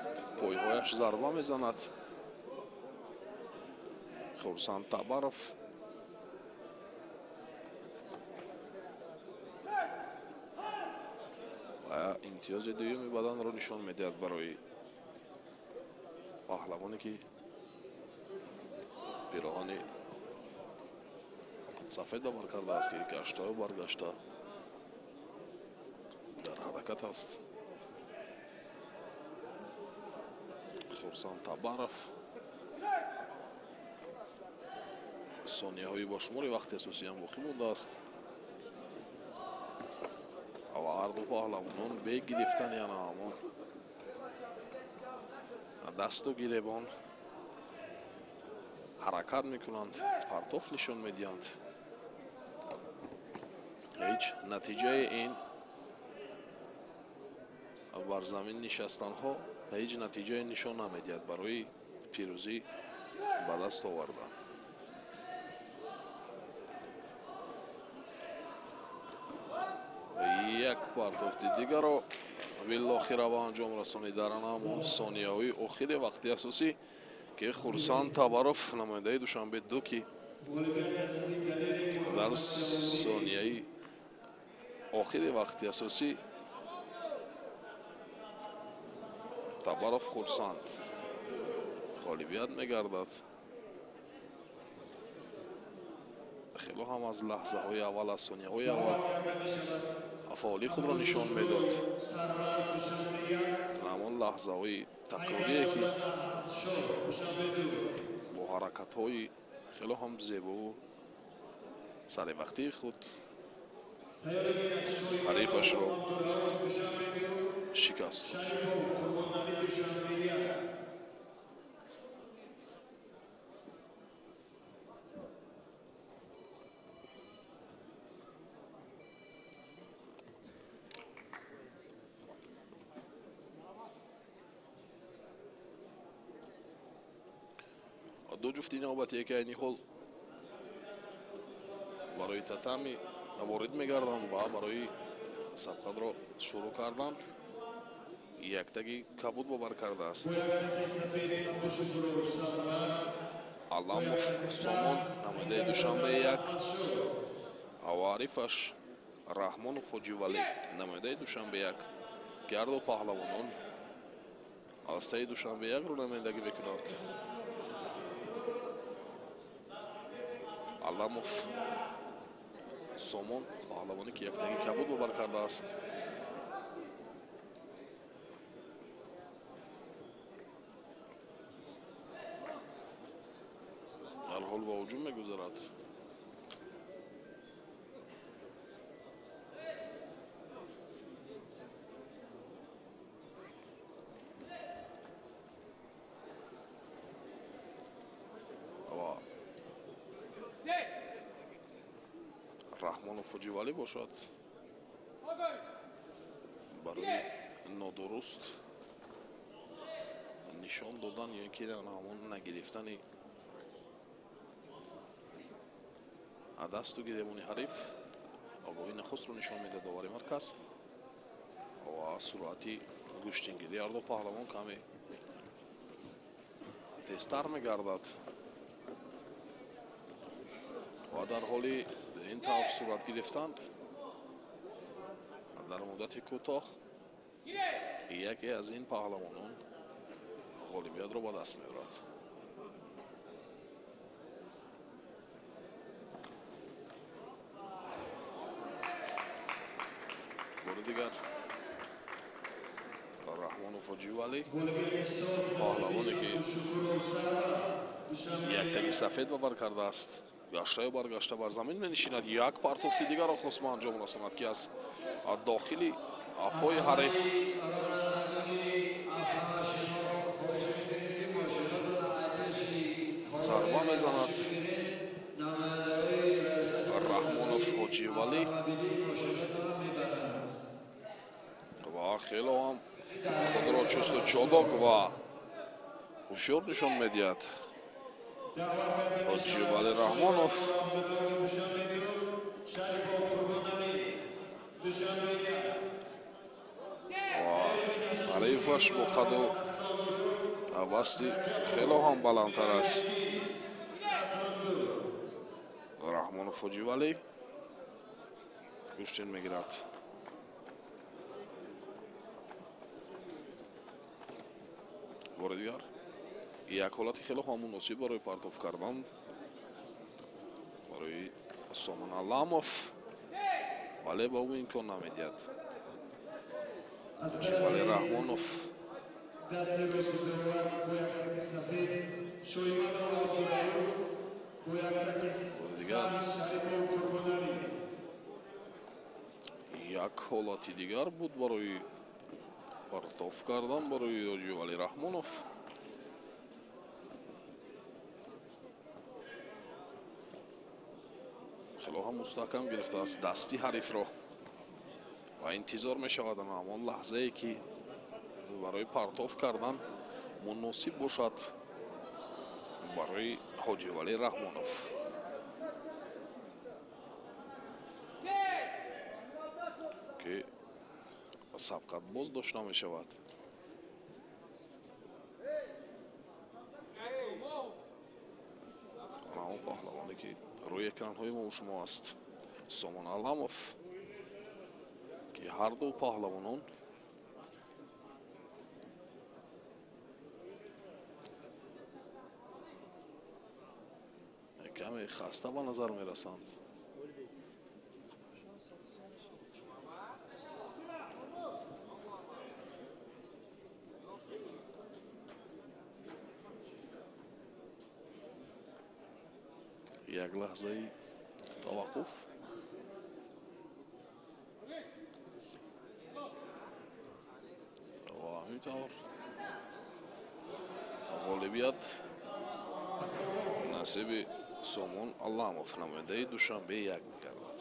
пойҳояш зарба мезанад Хурсанд Табаров. Ва имтиёзи дуюми баданро нишон медиҳад барои паҳлавоне, ки пироҳани сафед ба бар кардааст, ки гаштаю баргашта дар ҳаракат аст. Хурсанд Табаров сонияҳои бошумори вақти асосиам боқӣ мондааст ва ҳарду паҳлавонон бе гирифтани ана ҳамон дасту гиребон ҳаракат мекунанд, партоф нишон медиҳанд. Ҳеҷ натиҷаи ин бар замин нишастанҳо ҳеҷ натиҷае нишон намедиҳад барои пирӯзӣ ба даст овардан. Як партофти дигарро билохира ба анҷом расонид дар ҳамон сонияҳои охири вақти асосӣ, ки Хурсанд Табаров, намояндаи Душанбе ду, ки дар сонияи охири вақти асосӣ Табаров Хурсанд ғолибият мегардад. Хело ҳам аз лаҳзаҳои аввал, аз сонияҳои аввал фаъолии худро нишон медод. Ҳамон лаҳзаҳои такрорие, ки бо ҳаракатҳои хело ҳам зебову саривақтии худ ҳарифашро шикаст дод. Ду ҷуфти навбатие, ки айни ҳол барои татами ворид мегарданд ва барои сабқатро шурӯъ кардан, яктаги кабуд бовар кардааст. Аламов Сомон, намояндаи Душанбе як, ва ҳарифаш Раҳмонов Ҳоҷивалӣ, намояндаи Душанбе як, ки ҳарду паҳлавонон астаи Душанбе якро намояндагӣ мекунанд. Аламов Сомон, паҳлавоне ки яктаги кабуд бабар кардааст. Дар ҳол ба ҳуҷум мегузарад. Раҳмонов Ҳоҷивалӣ бошад барои нодуруст нишон додан ё ки ҳамон нагирифтани дасту гиребони ҳариф огоҳии нахустро нишон медиҳад довари марказ ва суръати гӯштингирии ҳарду паҳлавон каме тезтар мегардад ва дар ҳоли ин тавр сурат гирифтанд дар муддати кӯтоҳ яке аз ин паҳлавонон ғолибиятро ба даст меорад. Бори дигар Раҳмонов Ҳоҷивалӣ, паҳлавоне ки яктаги сафед бабар кардааст, гаштаю баргашта бар замин менишинад. Як партофти дигарро хост ба анҷом расонад ки аз дохили пои ҳариф зарба мезанад. Раҳмонов Ҳоҷивалӣ ва хело ҳам худро чусту чобок ва ҳушёр нишон медиҳад. Ҳоҷивалӣ Раҳмонов ва ҳарифаш бо қаду васти хело ҳам баландтар аст. Раҳмонов Ҳоҷивалӣ гӯштин мегирад. Бори дигар як ҳолати хело ҳам муносиб барои партоф кардан барои Сомон Аламов, вале ба ӯ имкон намедиҳад. Ҳоҷивалӣ Раҳмонов дигар як ҳолати дигар буд барои партоф кардан барои Ҳоҷивалӣ Раҳмонов. Хело ҳам мустаҳкам гирифтааст дасти ҳарифро ва интизор мешавад ҳамон лаҳзае ки барои партоф кардан муносиб бошад барои Ҳоҷивалӣ Раҳмонов. Ки сабқат боз дошт намешавад. Ҳамон паҳлавоне ки рӯи экранҳои мо шумо аст, Сомон Аламов, ки ҳарду паҳлавонон каме хаста ба назар мерасанд. Як лаҳзаи таваққуф. Ва ҳамин тавр ғолибият насиби Сомон Аламов, намояндаи Душанбе як мегардад.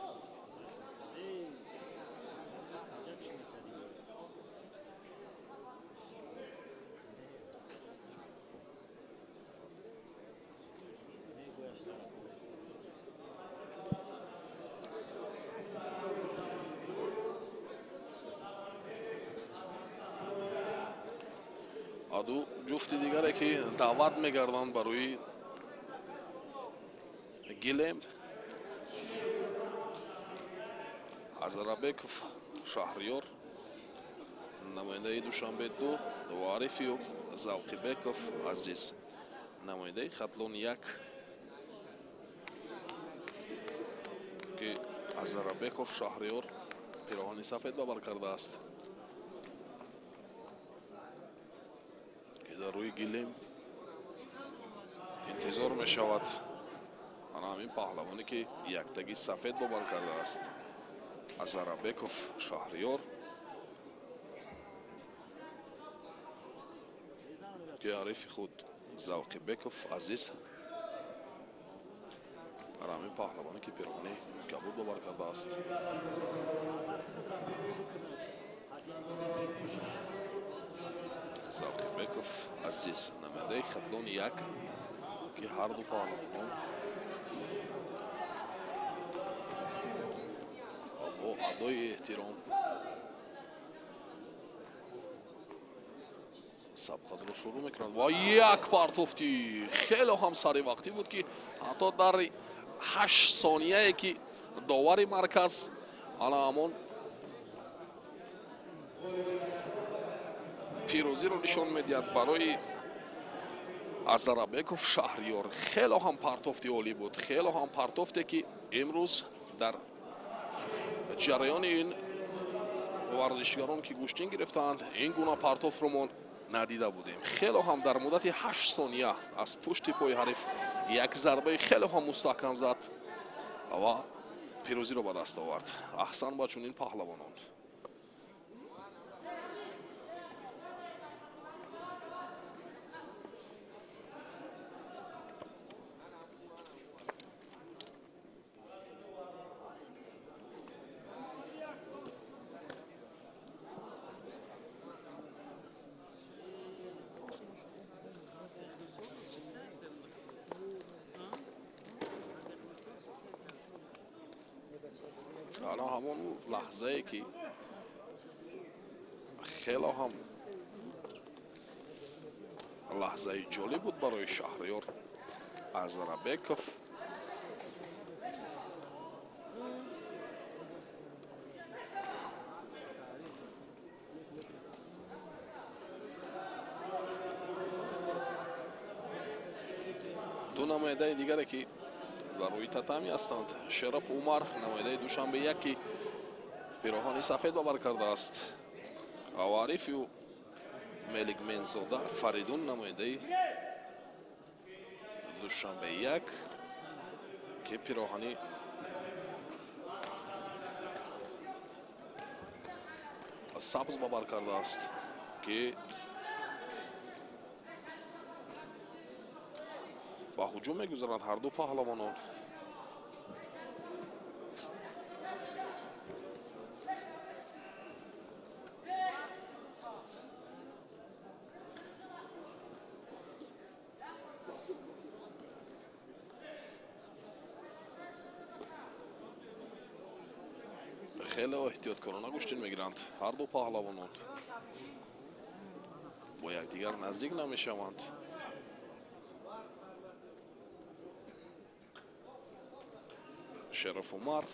Ду ҷуфти дигаре ки даъват мегарданд барои гилем, Азарабеков Шаҳриёр, намояндаи Душанбе 2, ва Арифию Завқибеков Азиз, намояндаи Хатлон 1, ки Азарабеков Шаҳриёр пироҳани сафед ба бар кардааст, ки дар рӯи гилем интизор мешавад. Ана ҳамин паҳлавоне, ки яктаги сафед ба бар кардааст, Азарабеков Шаҳриёр, ки ҳарифи худ Завқибеков Азиз, ана ҳамин паҳлавоне, ки пироҳани кабуд ба бар кардааст. Завқибеков Азиз, намояндаи Хатлони як, ки ҳарду паҳлавонон бо адои эҳтиром сабқатро шурӯъ мекунанд. Ва як партофти хеле ҳам саривақтӣ буд, ки ҳатто дар 8 сонияе, ки довари марказ ана ҳамон пирӯзиро нишон медиҳад барои Азарабеков Шаҳриёр. Хеле ҳам партофти олӣ буд, хеле ҳам партофте, ки имрӯз дар ҷараёни ин варзишгарон, ки гӯштин гирифтаанд, ин гуна партофтро мо надида будем. Хеле ҳам дар муддати 8 сония аз пушти пои ҳариф як зарбаи хеле ҳам мустаҳкам зад ва пирӯзиро ба даст овард. Аҳсан ба чунин паҳлавонон. Ана ҳамон лаҳзае, ки хело ҳам лаҳзаи ҷолиб буд барои Шаҳриёр Азарабеков. Ду намояндаи дигаре, ки дар рӯи татами ҳастанд, Шероф Умар, намояндаи Душанбе як, ки пироҳани сафед ба бар кардааст, ва ҳарифи ӯ Меликмензода Фаридун, намояндаи Душанбе як, ки пироҳани сабз ба бар кардааст, ки ба ҳуҷум мегузаранд ҳарду паҳлавонон. Хеле эҳтиёткорона гӯштин мегиранд ҳарду паҳлавонон, бо якдигар наздик намешаванд. Шероф Умар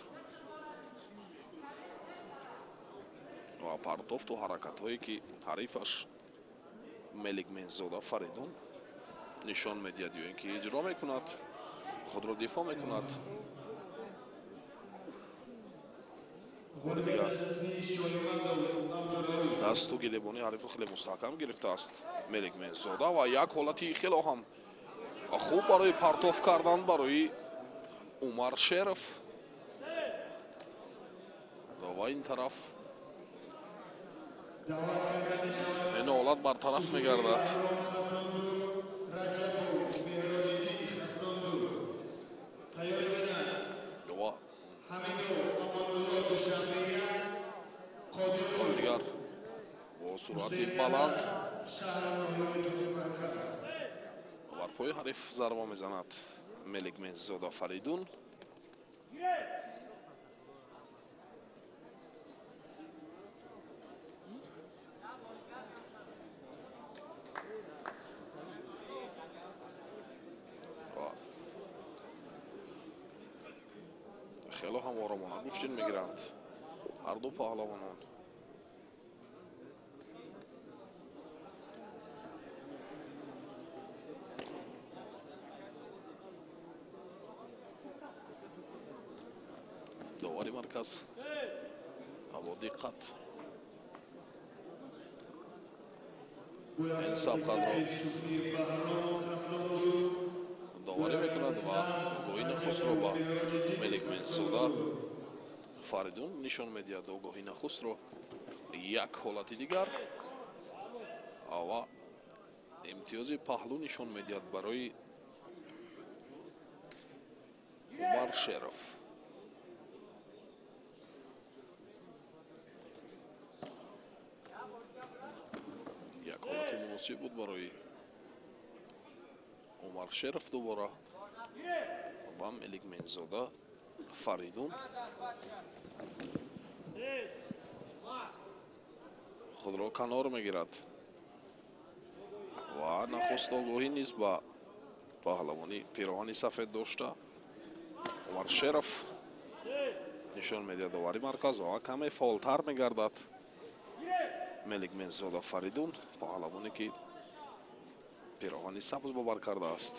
ва партофту ҳаракатҳое, ки ҳарифаш Меликмензода Фаридун нишон медиҳад ё ин ки иҷро мекунад, худро дифоъ мекунад. Дасту гилебони ҳарифро хеле мустаҳкам гирифтааст Меликмензода ва як ҳолати хеле ҳам хуб барои партоф кардан барои Умар Шеров. Ва ин тараф ин ҳолат бартараф мегардад. Ва дигар бо суръати баланд бар пои ҳариф зарба мезанад Меликмензода Фаридун. Хело ҳам оромона гӯштин мегиранд ҳарду паҳлавонон. Довари марказ бо диққат ин сабқатро доварӣ мекунад ва огоҳи нахустро ба Меликмензода Фаридун нишон медиҳад. Огоҳи нахустро як ҳолати дигар ва имтиёзи паҳлӯ нишон медиҳад барои Умар Шеров. Як ҳолати муносиб буд барои Умар Шеров дубора ва Меликмензода Фаридун худро канор мегирад ва нахуст огоҳӣ низ ба паҳлавони пироҳани сафед дошта Умар Шеров нишон медиҳад довари марказ ва каме фаъолтар мегардад Меликмензода Фаридун, паҳлавоне ки пироҳани сабз бовар кардааст.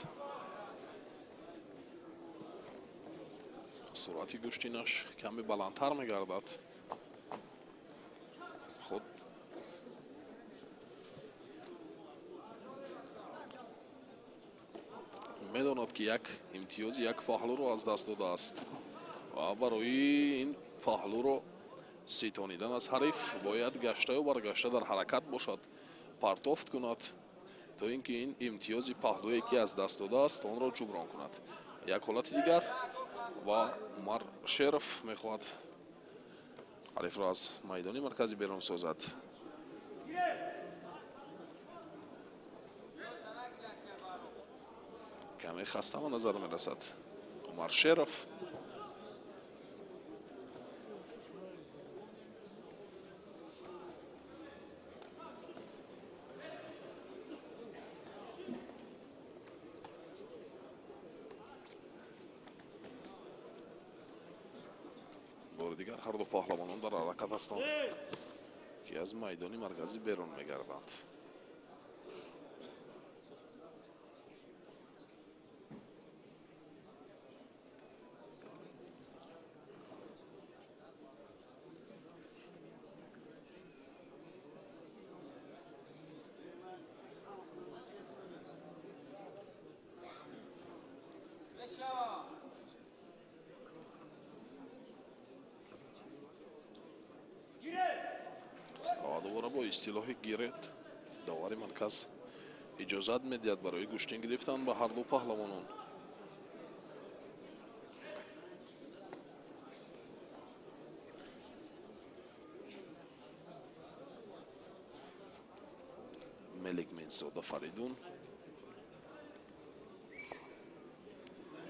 Суръати гӯштинаш каме баландтар мегардад. Худ медонад ки як имтиёзи як паҳлӯро аз даст додааст ва барои ин паҳлӯро ситонидан аз ҳариф бояд гаштаю баргашта дар ҳаракат бошад, партофт кунад то ин ки ин имтиёзи паҳлӯе ки аз даст додааст онро ҷуброн кунад. Як ҳолати дигар ва Умар Шеров мехоҳад ҳарифро аз майдони марказӣ берун созад. Каме хаста ба назар мерасад Умар Шеров. Бори дигар ҳарду паҳлавонон дар ҳаракат ҳастанд ки аз майдони марказӣ берун мегарданд. Дубора бо истилоҳи гирет довари марказ иҷозат медиҳад барои гӯштин гирифтан ба ҳарду паҳлавонон. Меликмензода Фаридун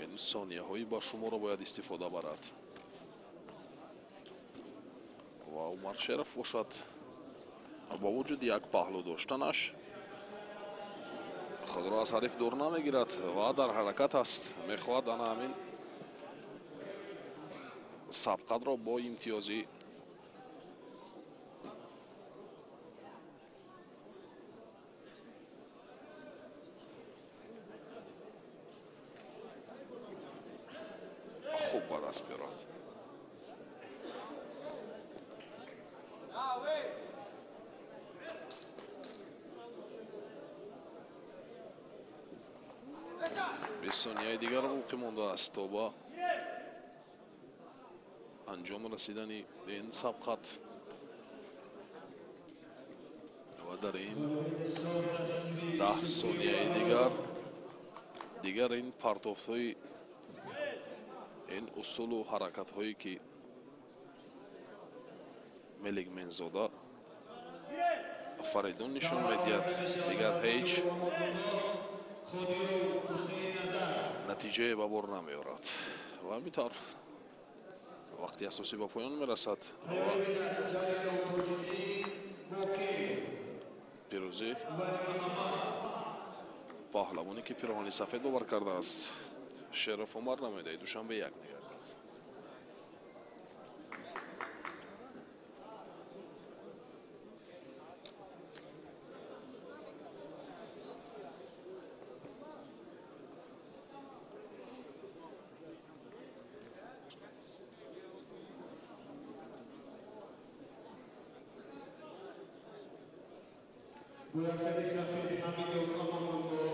ин сонияҳои ба шуморо бояд истифода барад ва Умар Шеров бошад бо вуҷуди як паҳлӯ доштанаш худро аз ҳариф дур намегирад ва дар ҳаракат аст. Мехоҳад ана ҳамин сабқатро бо имтиёзи хуб ба даст биёрад. Бист сонияи дигар боқӣ мондааст то ба анҷом расидани ин сабқат ва дар ин 10 сонияи дигар ин партофтҳои ин усулу ҳаракатҳое ки Меликмензода Фаридун нишон медиҳад дигар ҳеҷ натиҷае ба бор намеорад ва ҳамин тавр вақти асосӣ ба поён мерасад ва пирӯзӣ паҳлавоне ки пироҳани сафед бовар кардааст Шеров Умар намояндаи Душанбе як мегардад. Бо яктаги сафед Ҳамидов Амонулло,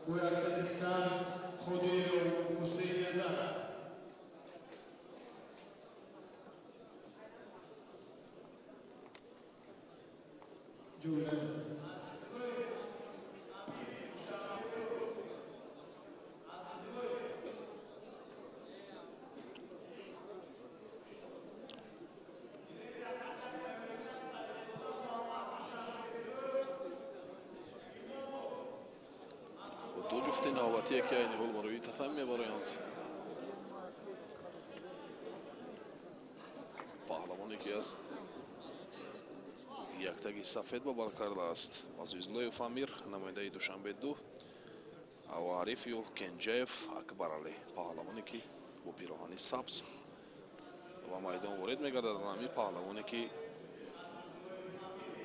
бо яктаги сабз Қодиров Ҳусейнназар. Ҷӯра. Ду ҷуфти навбатие ки айни ҳол барои татам мебароянд. Паҳлавоне ки аз яктаги сафед ба бар кардааст Азизуллоев Амир, намояндаи Душанбе 2, ва Арифиев Кенҷаев Акбаралӣ, паҳлавоне ки бо пироҳани сабз ба майдон ворид мегардад. Ҳамин паҳлавоне ки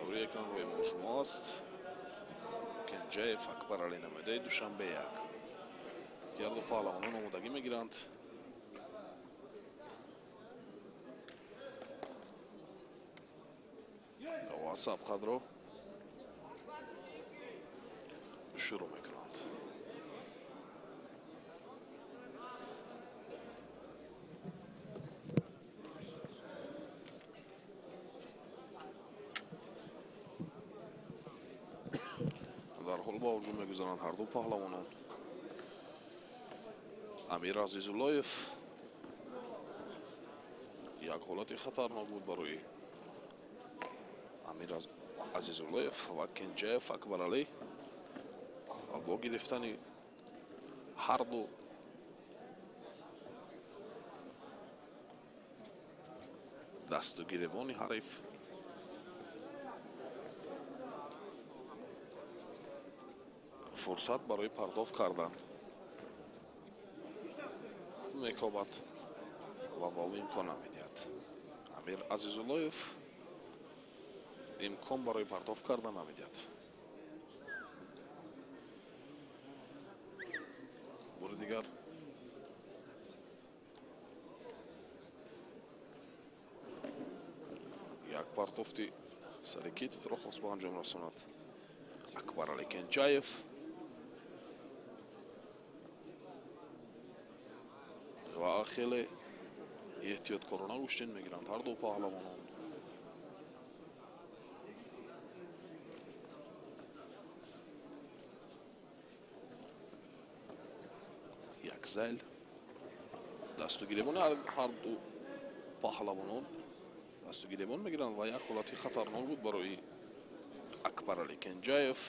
рӯи экран рӯи мо шумо аст, Кенҷаев Акбаралӣ, намояндаи Душанбе 1. Ки ҳарду паҳлавонон омодагӣ мегиранд. Ва сабқатро шурӯъ мекунанд. Дар ҳол ба ҳуҷум мегузаранд ҳарду паҳлавонон. Амир Азизуллоев як ҳолати хатарнок буд барои Амир Азизуллоев ва Кенҷаев Акбаралӣ бо гирифтани ҳарду дасту гиребони ҳариф фурсат барои пардохт кардан мекобад ва ба ӯ имкон намедиҳад. Амир Азизуллоев имкон барои пардохт кардан намедиҳад. Бори дигар як партофти сари китфро хост ба анҷом расонад Акбаралӣ Кенҷаев. Ва хеле эҳтиёткорона гӯштин мегиранд ҳарду паҳлавонон. Як зел дасту гиребони ҳарду паҳлавонон дасту гиребон мегиранд ва як ҳолати хатарнок буд барои Акбаралӣ Кенҷаев.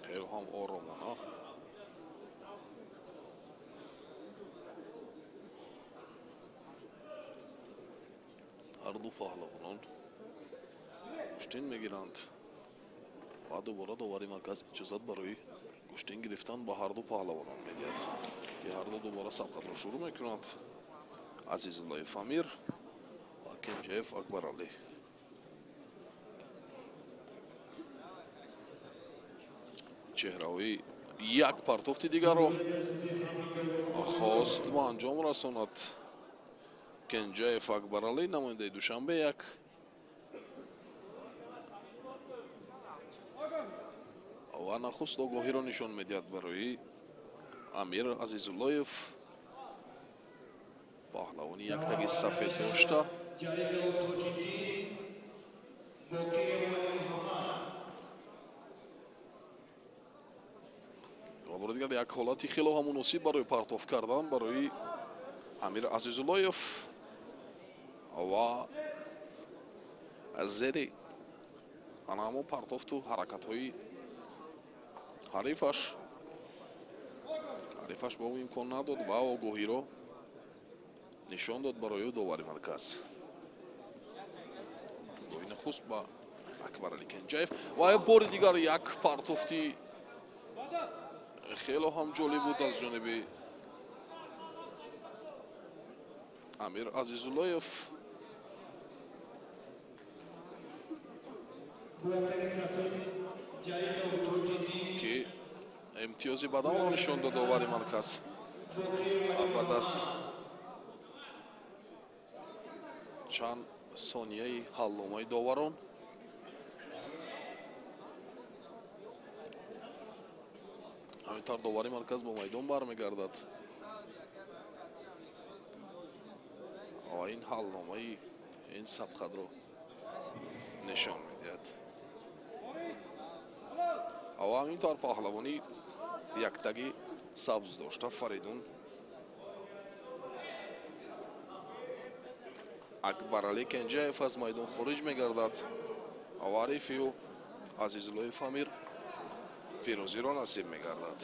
Хеле ҳам оромона ҳарду паҳлавонон гӯштин мегиранд ва дубора довари марказ иҷозат барои гӯштин гирифтан ба ҳарду паҳлавонон медиҳад, ки ҳарду дубора сабқатро шурӯъ мекунанд. Азизуллоев Амир ва Кенҷаев Акбаралӣ. Чеҳраҳои як партофти дигарро хост ба анҷом расонад Кенҷаев Акбаралӣ, намояндаи Душанбе 1. Ва нахуст огоҳиро нишон медиҳад барои Амир Азизуллоев, паҳлавони яктаги сафед дошта. Ва бори дигар як ҳолати хело ҳам муносиб барои партоф кардан барои Амир Азизуллоев ва зери ана ҳамон партофту ҳаракатҳои ҳарифаш ба ӯ имкон надод ва огоҳиро нишон дод барои ӯ довари марказ. Огоҳи нахуст ба Акбаралӣ Кенҷаев ва бори дигар як партофти хело ҳам ҷолиб буд аз ҷониби Амир Азизуллоев. Ки имтиёзи баданро нишон дод довари марказ. Баъд аз чанд Сонияи ҳалломаи доварон. Ҳамин тавр довари марказ ба майдон бармегардад ва ин ҳалномаи ин сабқатро нишон медиҳад. Ва ҳамин тавр паҳлавони яктаги сабз дошта Фаридун Акбаралӣ Кенҷаев аз майдон хориҷ мегардад ва ҳарифи ӯ Азизуллоев Амир пирӯзиро насиб мегардад.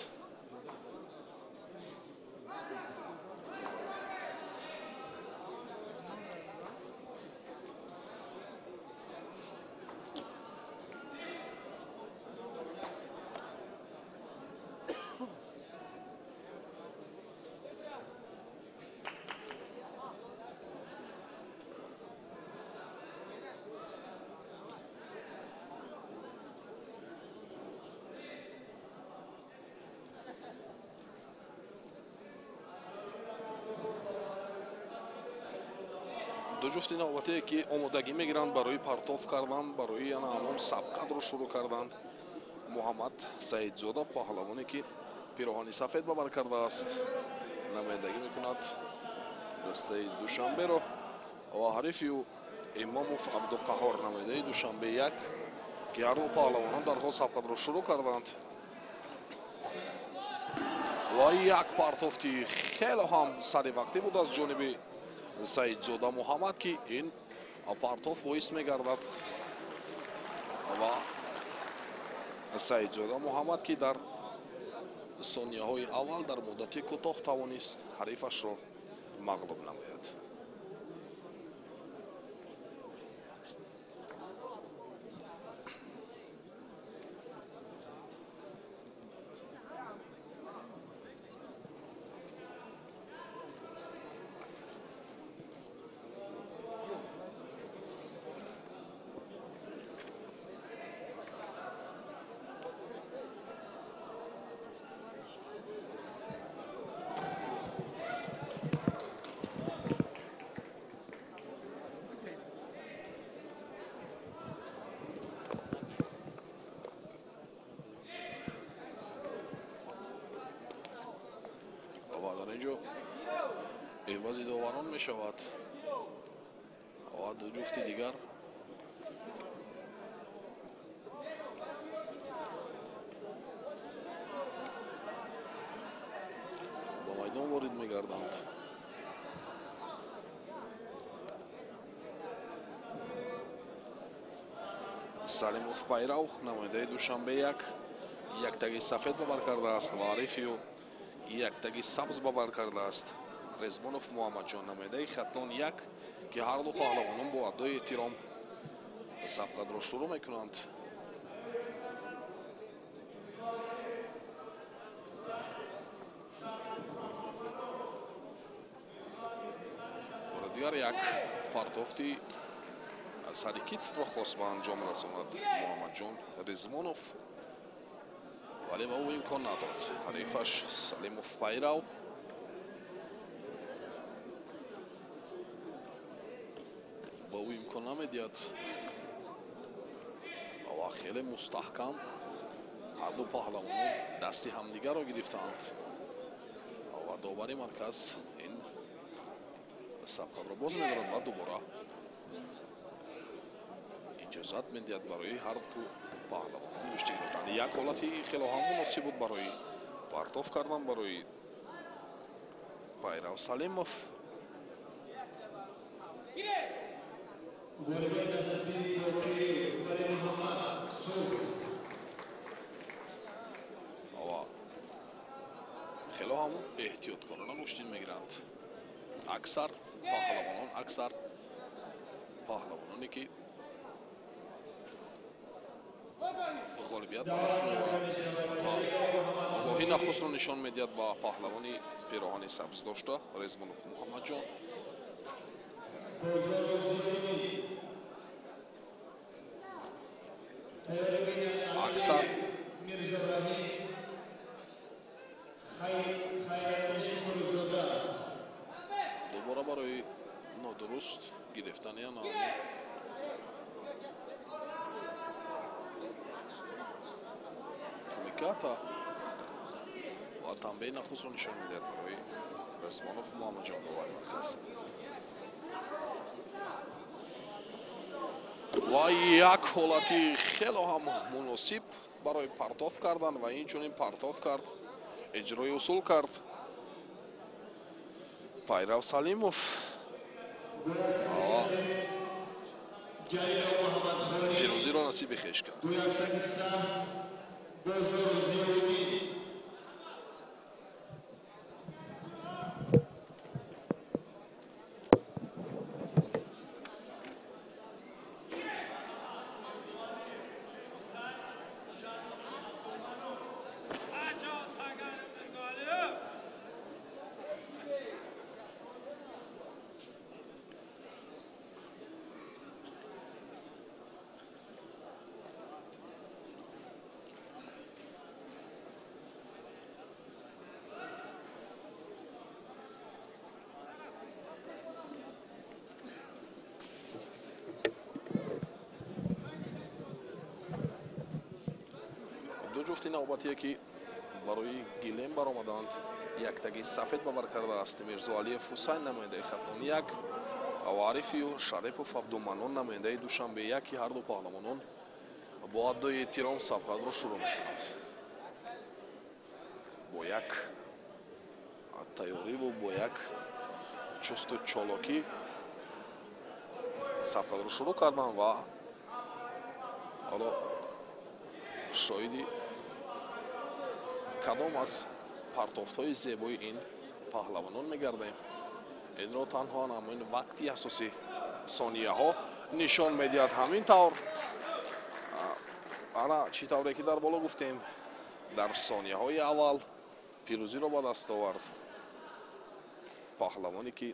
Ду ҷуфти навбатие ки омодагӣ мегиранд барои партоф кардан, барои яна ҳамон сабқатро шурӯъ карданд. Муҳаммад Саидзода, паҳлавоне ки пироҳани сафед ба бар кардааст, намояндагӣ мекунад дастаи Душанберо ва ҳарифи ӯ Имомов Абдуқаҳор, намояндаи Душанбе як, ки ҳарду паҳлавонон дарҳол сабқатро шурӯъ карданд ва як партофти хеле ҳам саривақтӣ буд аз ҷониби Саидзода Муҳаммад, ки ин партоф боис мегардад ва Саидзода Муҳаммад, ки дар сонияҳои аввал дар муддати кӯтоҳ тавонист ҳарифашро мағлуб намояд. Дар инҷо эвази доварон мешавад ва ду ҷуфти дигар ба майдон ворид мегарданд. Салимов Пайрав, намояндаи Душанбе як, яктаги сафед ба бар кардааст ва ҳарифи ӯ яктаги сабз ба бар кардааст Резбонов Муҳаммадҷон, намояндаи Хатлон як, ки ҳарду паҳлавонон бо адои эҳтиром сабқатро шурӯъ мекунанд. Бори дигар як партофти сари китфро хост ба анҷом расонад Муҳаммадҷон Резмонов, вале ба ӯ имкон надод ҳарифаш Салимов Пайрав. Ба ӯ имкон намедиҳад ва хеле мустаҳкам ҳарду паҳлавонон дасти ҳамдигарро гирифтаанд ва довари марказ ин сабқатро боз медорад ва дубора иҷозат медиҳад барои ҳарду паҳлавонон гӯштӣ гирифтан. Як ҳолати хело ҳам муносиб буд барои партоф кардан барои Пайрав Салимов. Ва хело ҳам эҳтиёткорона гӯштӣ мегиранд аксар паҳлавонон, аксар паҳлавононе ки ғолибият ба даст меоранд ва гоҳи нахустро нишон медиҳад ба паҳлавони пироҳани сабз дошта Резмонов Муҳаммадҷон. Аксар дубора барои Нодуруст гирифтани кумиката ва танбеҳи нахустро нишон медиҳад барои Ризвонов Муҳаммадҷон, довари марказ. Ва як ҳолати хело ҳам муносиб барои партоф кардан ва инчунин партоф кард, иҷрои усул кард Пайрав Салимов. Пирӯзиро насиби хеш кард. Ҷуфти навбатие ки барои гилем баромаданд, яктаги сафед бабар кардааст Мирзоалиев Ҳусайн, намояндаи Хатлон 1, ва Арифию Шарипов Абдуманнон, намояндаи Душанбе 1, ки ҳарду паҳлавонон бо адои эҳтиром сабқатро шурӯъ мекунанд. Бо як тайёриву бо як чусту чолокӣ сабқатро шурӯъ карданд ва ҳоло шоҳиди кадом аз партофтҳои зебои ин паҳлавонон мегардем. Инро танҳо ҳамин вақти асосӣ сонияҳо нишон медиҳад. Ҳамин тавр ана чӣ тавре ки дар боло гуфтем, дар сонияҳои аввал пирӯзиро ба даст овард паҳлавоне ки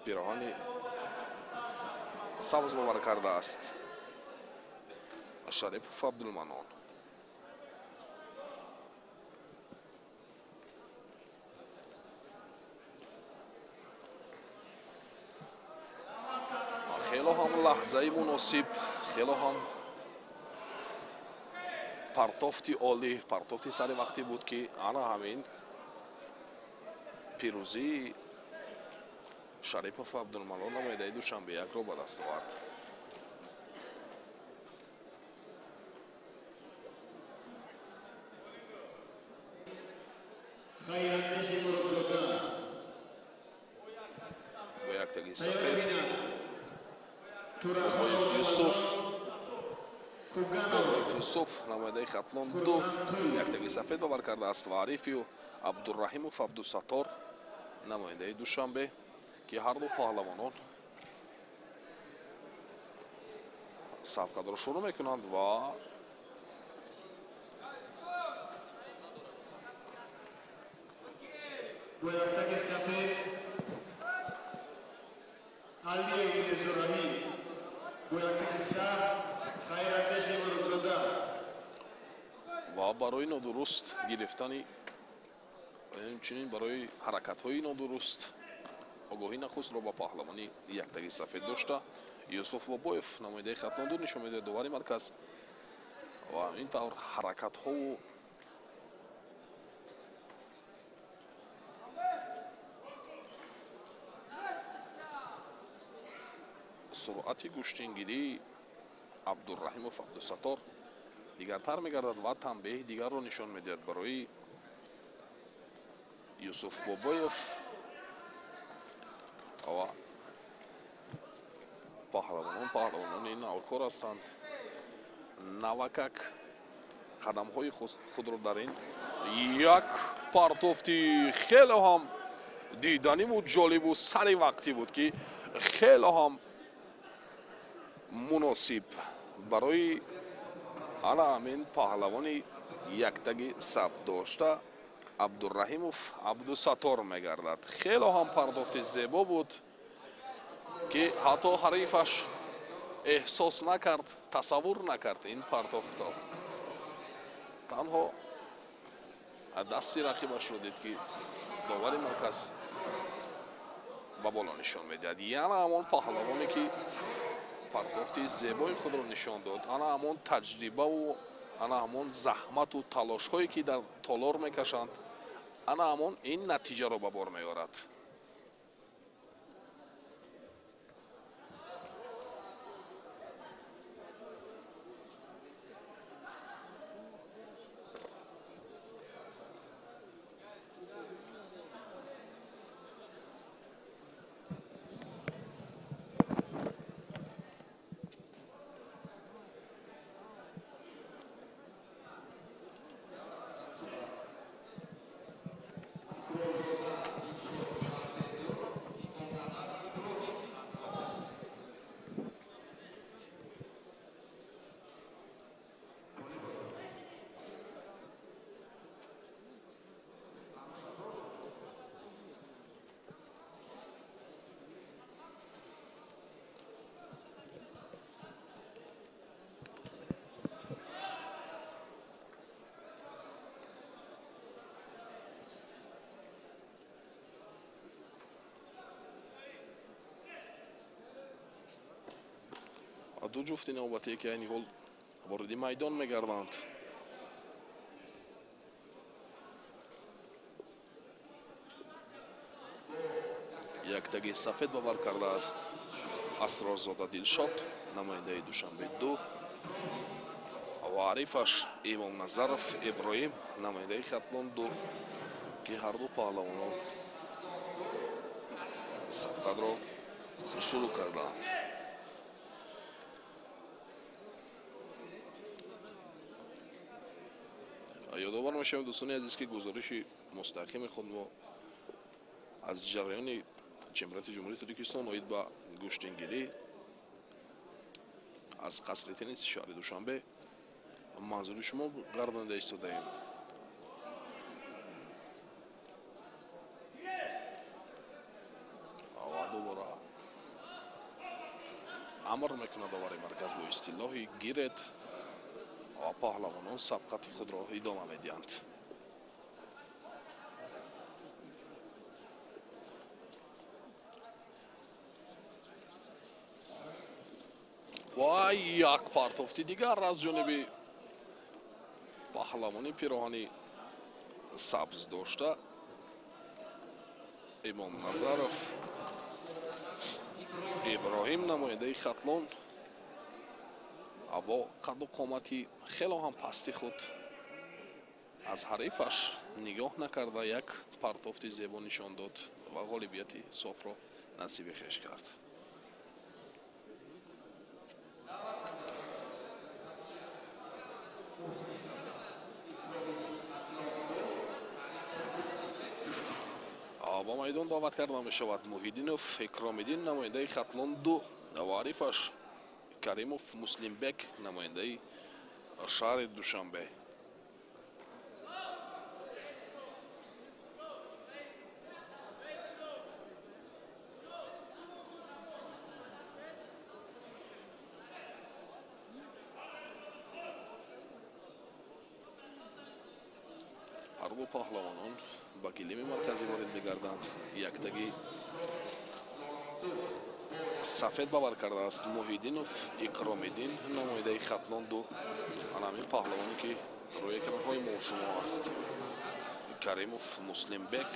пироҳани сабз бовар кардааст, Шарипов Абдулманон. Хело ҳам лаҳзаи муносиб, хело ҳам партофти олӣ, партофти сари вақтӣ буд ки ана ҳамин пирӯзии Шарипов Абдулманон, намояндаи Душанбе 1-ро ба даст овард. Бо яктаги сафед Юсуф, Юсуф, намояндаи Хатлон 2, яктаги сафед бабар кардааст ва Арифию Абдурраҳимов Абдусаттор, намояндаи Душанбе, ки ҳарду паҳлавонон сабқатро шурӯъ мекунанд ва бо яктаги сафед Алиев Мирзораҳим, бо яктаги сабз Хайрандеш Муродзода. Ва барои нодуруст гирифтани, инчунин барои ҳаракатҳои нодуруст огоҳӣ нахустро ба паҳлавони яктаги сафед дошта Юсуф Бобоев, намояндаи Хатлон 2, нишон медиҳад довари марказ. Ва ин тавр ҳаракатҳову суръати гӯштингирии Абдурраҳимов Абдусаттор дигартар мегардад ва танбеҳи дигарро нишон медиҳад барои Юсуф Бобоев. Ва паҳлавонони навкор ҳастанд, навакак қадамҳои худро дар ин як партофти хело ҳам диданиву ҷолибу сари вақтӣ буд ки хело ҳам муносиб барои ана ҳамин паҳлавони яктаги сабт дошта Абдурраҳимов Абдусаттор мегардад. Хело ҳам пардохти зебо буд ки ҳатто ҳарифаш эҳсос накард, тасаввур накард ин партофтро. Танҳо дасти рақибашро дид ки довари марказ Ба боло нишон медиҳад. Яна ҳамон паҳлавоне, ки партофти зебои худро нишон дод, ана ҳамон таҷрибаву ана ҳамон заҳмату талошҳое, ки дар толор мекашанд, ана ҳамон ин натиҷаро ба бор меорад. Ду ҷуфти навбатие, ки айни ҳол вориди майдон мегарданд. Яктаги сафед ба бар кардааст Асрорзода Дилшод, намояндаи Душанбе 2, ва ҳарифаш Имомназаров Иброҳим, намояндаи Хатлон 2, ки ҳарду паҳлавонон сабқатро шурӯъ кардаанд. Ёдовар мешавем, дӯстони азиз, ки гузориши мустақими худро аз ҷараёни чемпионати Ҷумҳурии Тоҷикистон оид ба гӯштингирӣ аз қасри тенниси шаҳри Душанбе манзури шумо гардонида истодаем. Ва дубора амр мекунад довари марказ бо истилоҳи гиред ва паҳлавонон сабқати худро идома медиҳанд. Ва як партофти дигар аз ҷониби паҳлавони пироҳани сабз дошта Имомназаров Иброҳим, намояндаи Хатлон, бо қадду қомати хело ҳам пасти худ аз ҳарифаш нигоҳ накарда як партофти зебо нишон дод ва ғолибияти софро насиби хеш кард. Ба майдон даъват карда мешавад Муҳиддинов Икромиддин, намояндаи Хатлон 2, ва ҳарифаш Каримов Муслимбек, намояндаи шаҳри Душанбе. Ҳарду паҳлавонон ба гилеми марказӣ ворид мегарданд. Яктаги сафед ба бар кардааст Муҳиддинов Икромиддин, намояндаи Хатлон 2, ана ҳамин паҳлавоне, ки рӯи экранҳои мо шумо аст. Каримов Муслимбек,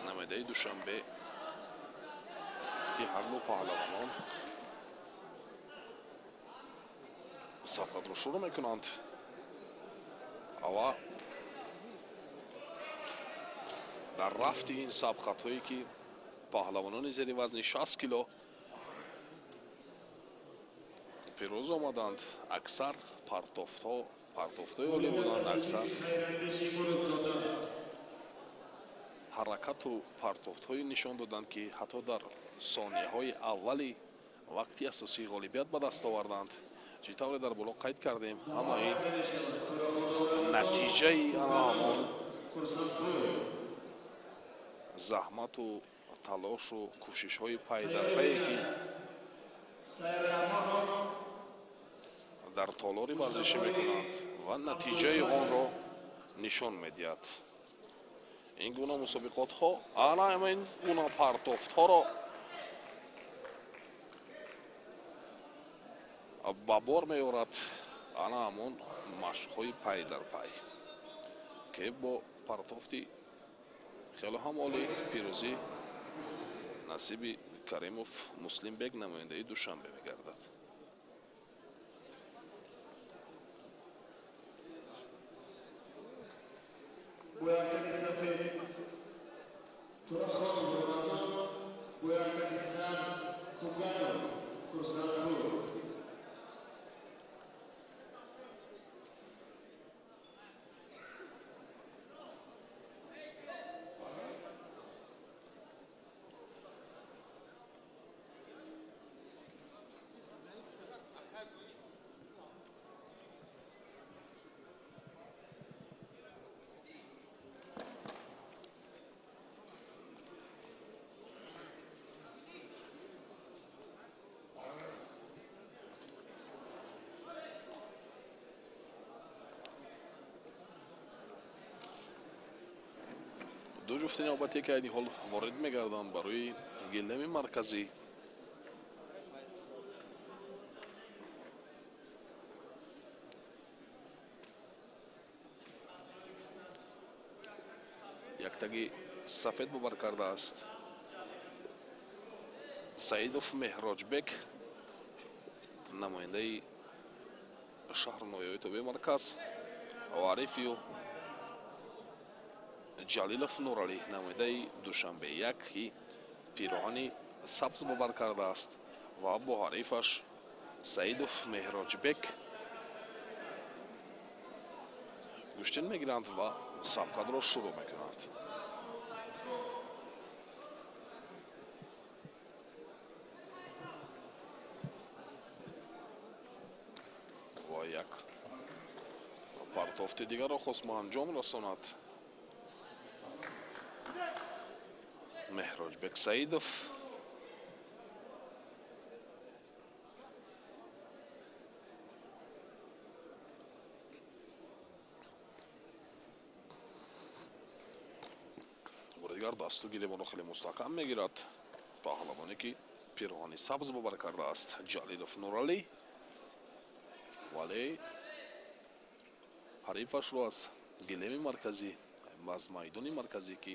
намояндаи Душанбе, ки ҳарду паҳлавонон сабқатро шурӯъ мекунанд ва дар рафти ин сабқатҳое, ки паҳлавонони зери вазни 60 кило пирӯз омаданд, аксар партофтҳои олӣ буданд, аксар ҳаракату партофтҳое нишон доданд, ки ҳатто дар сонияҳои аввали вақти асосии ғолибият ба даст оварданд. Чӣ тавре дар боло қайд кардем, ҳама ин натиҷаи ана ҳамон заҳмату талошу кӯшишҳои пайдарпае, ки дар толори варзишӣ мекунанд ва натиҷаи онро нишон медиҳад. Ин гуна мусобиқотҳо ана ин гуна партофтҳоро ба бор меорад, ана ҳамон машқҳои пай дар пай, ки бо партофти хеле ҳам олӣ пирӯзӣ насиби Каримов Муслимбек, намояндаи Душанбе мегардад. Бояртаги сафед Турахонов Рамазон, бояртаги сабз Куганов Хурсандқул. Ду ҷуфти навбатие ки айни ҳол ворид мегарданд барои гилеми марказӣ. Яктаги сафед бубар кардааст Саидов Меҳроҷбек, намояндаи шаҳру ноҳияҳои тобеи марказ, ва ҳарифию Ҷалилов Нуралӣ, намояндаи Душанбе як, ки пироҳани сабз бубар кардааст ва бо ҳарифаш Саидов Меҳроҷбек гӯштин мегиранд ва сабқатро шурӯъ мекунанд. Ва як партофти дигарро хост ба анҷом расонад Меҳроҷбек Саидов. Бори дигар дасту гиребонро хеле мустаҳкам мегирад паҳлавоне ки пироҳани сабз бовар кардааст Ҷалилов Нуралӣ, вале ҳарифашро аз гилеми марказӣ, аз майдони марказӣ, ки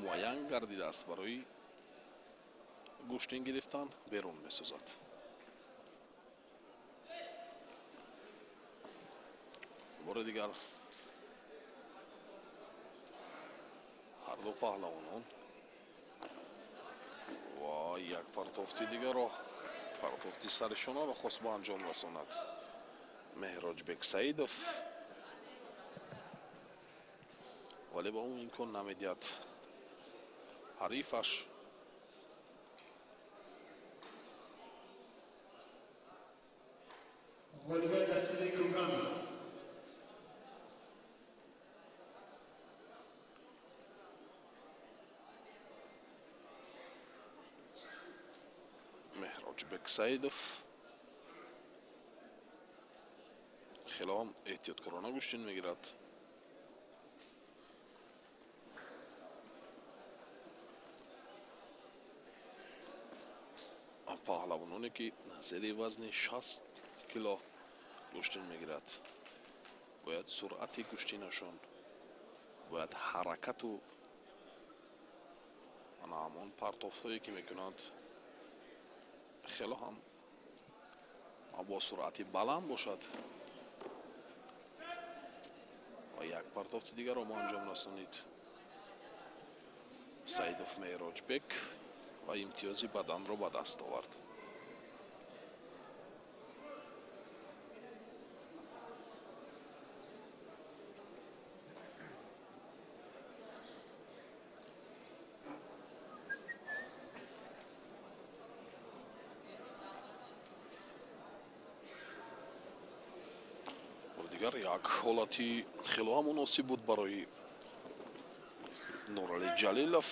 муайян гардидааст барои гӯштин гирифтан, берун месозад. Бори дигар ҳарду паҳлавонон ва як партофти дигарро, партофти саришонаро хост ба анҷом расонад Меҳроҷбек Саидов, вале ба ӯ имкон намедиҳад ҳарифаш. Ғолибият насиби Куганов. Меҳроҷбек Саидов хеле ҳам эҳтиёткорона гӯштин мегирад. Паҳлавононе ки зери вазни 60 кило гӯштин мегирад, бояд суръати гӯштинашон, бояд ҳаракату ана ҳамон партофтҳое ки мекунанд хеле ҳам бо суръати баланд бошад. Ва як партофти дигарро мо анҷом расонид Саидов Меҳроҷбек ва имтиёзи баданро ба даст овард. Дигар як ҳолати хело ҳам муносиб буд барои Нуралӣ Ҷалилов.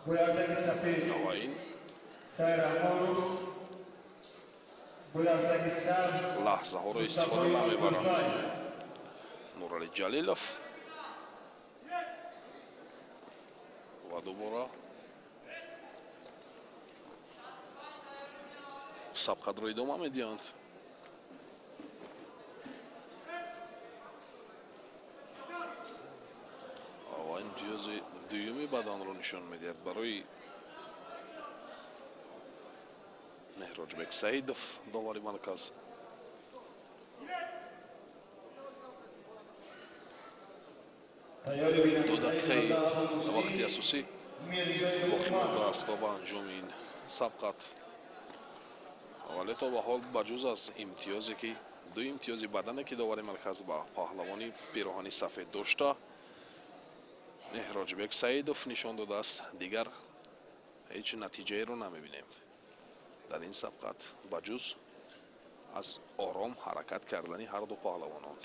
Бояртаги сафед ва ин Сайраҳмонов, бояртаги сабз лаҳзаҳоро истифода намебаранд Нуралӣ Ҷалилов ва дубора сабқатро идома медиҳанд. Ва имтиёзи дуюми баданро нишон медиҳад барои Меҳроҷбек Саидов, довари марказ. 2 дақиқаи вақти асосӣ боқӣ мондааст то ба анҷоми ин сабқат. Вале то ба ҳол ба ҷуз аз имтиёзе ки 2 имтиёзи бадане ки довари марказ ба паҳлавони пироҳани сафед дошта Меҳроҷбек Саидов нишон додааст, дигар ҳеҷ натиҷаеро намебинем дар ин сабқат ба ҷуз аз ором ҳаракат кардани ҳар ду паҳлавонон.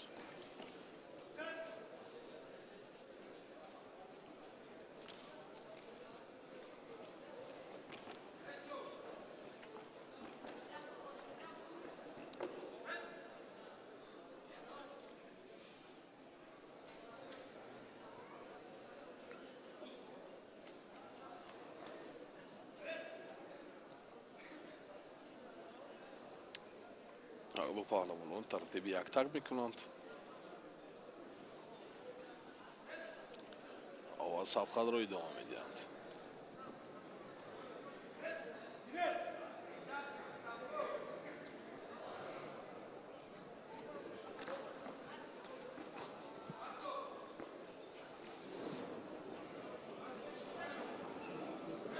Ду паҳлавонон тартиби яктак мекунанд. Аввал сабқатро идома медиҳанд.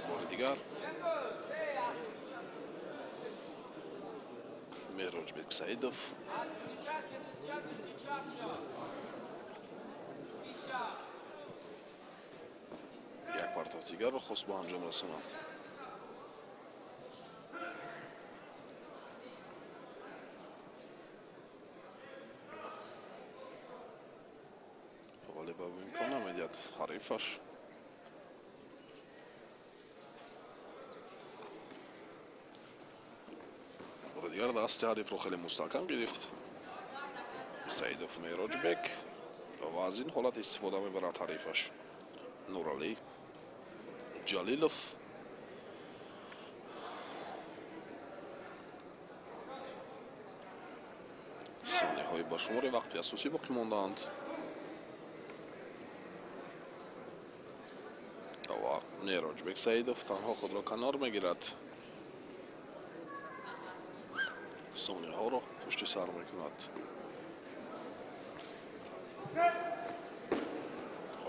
Бори дигар Меҳроҷбек Саидов як партов дигарро хост ба анҷом расонад. Вале ба имкон намедиҳад ҳарифаш. Дигар дасти ҳарифро хеле мустаҳкам гирифт Саидов Меҳроҷбек ва аз ин ҳолат истифода мебарад ҳарифаш Нуралӣ Ҷалилов. Сонияҳои ба шумори вақти асосӣ боқӣ мондаанд ва Меҳроҷбек Саидов танҳо худро канор мегирад, сонияҳоро пушти сар мекунад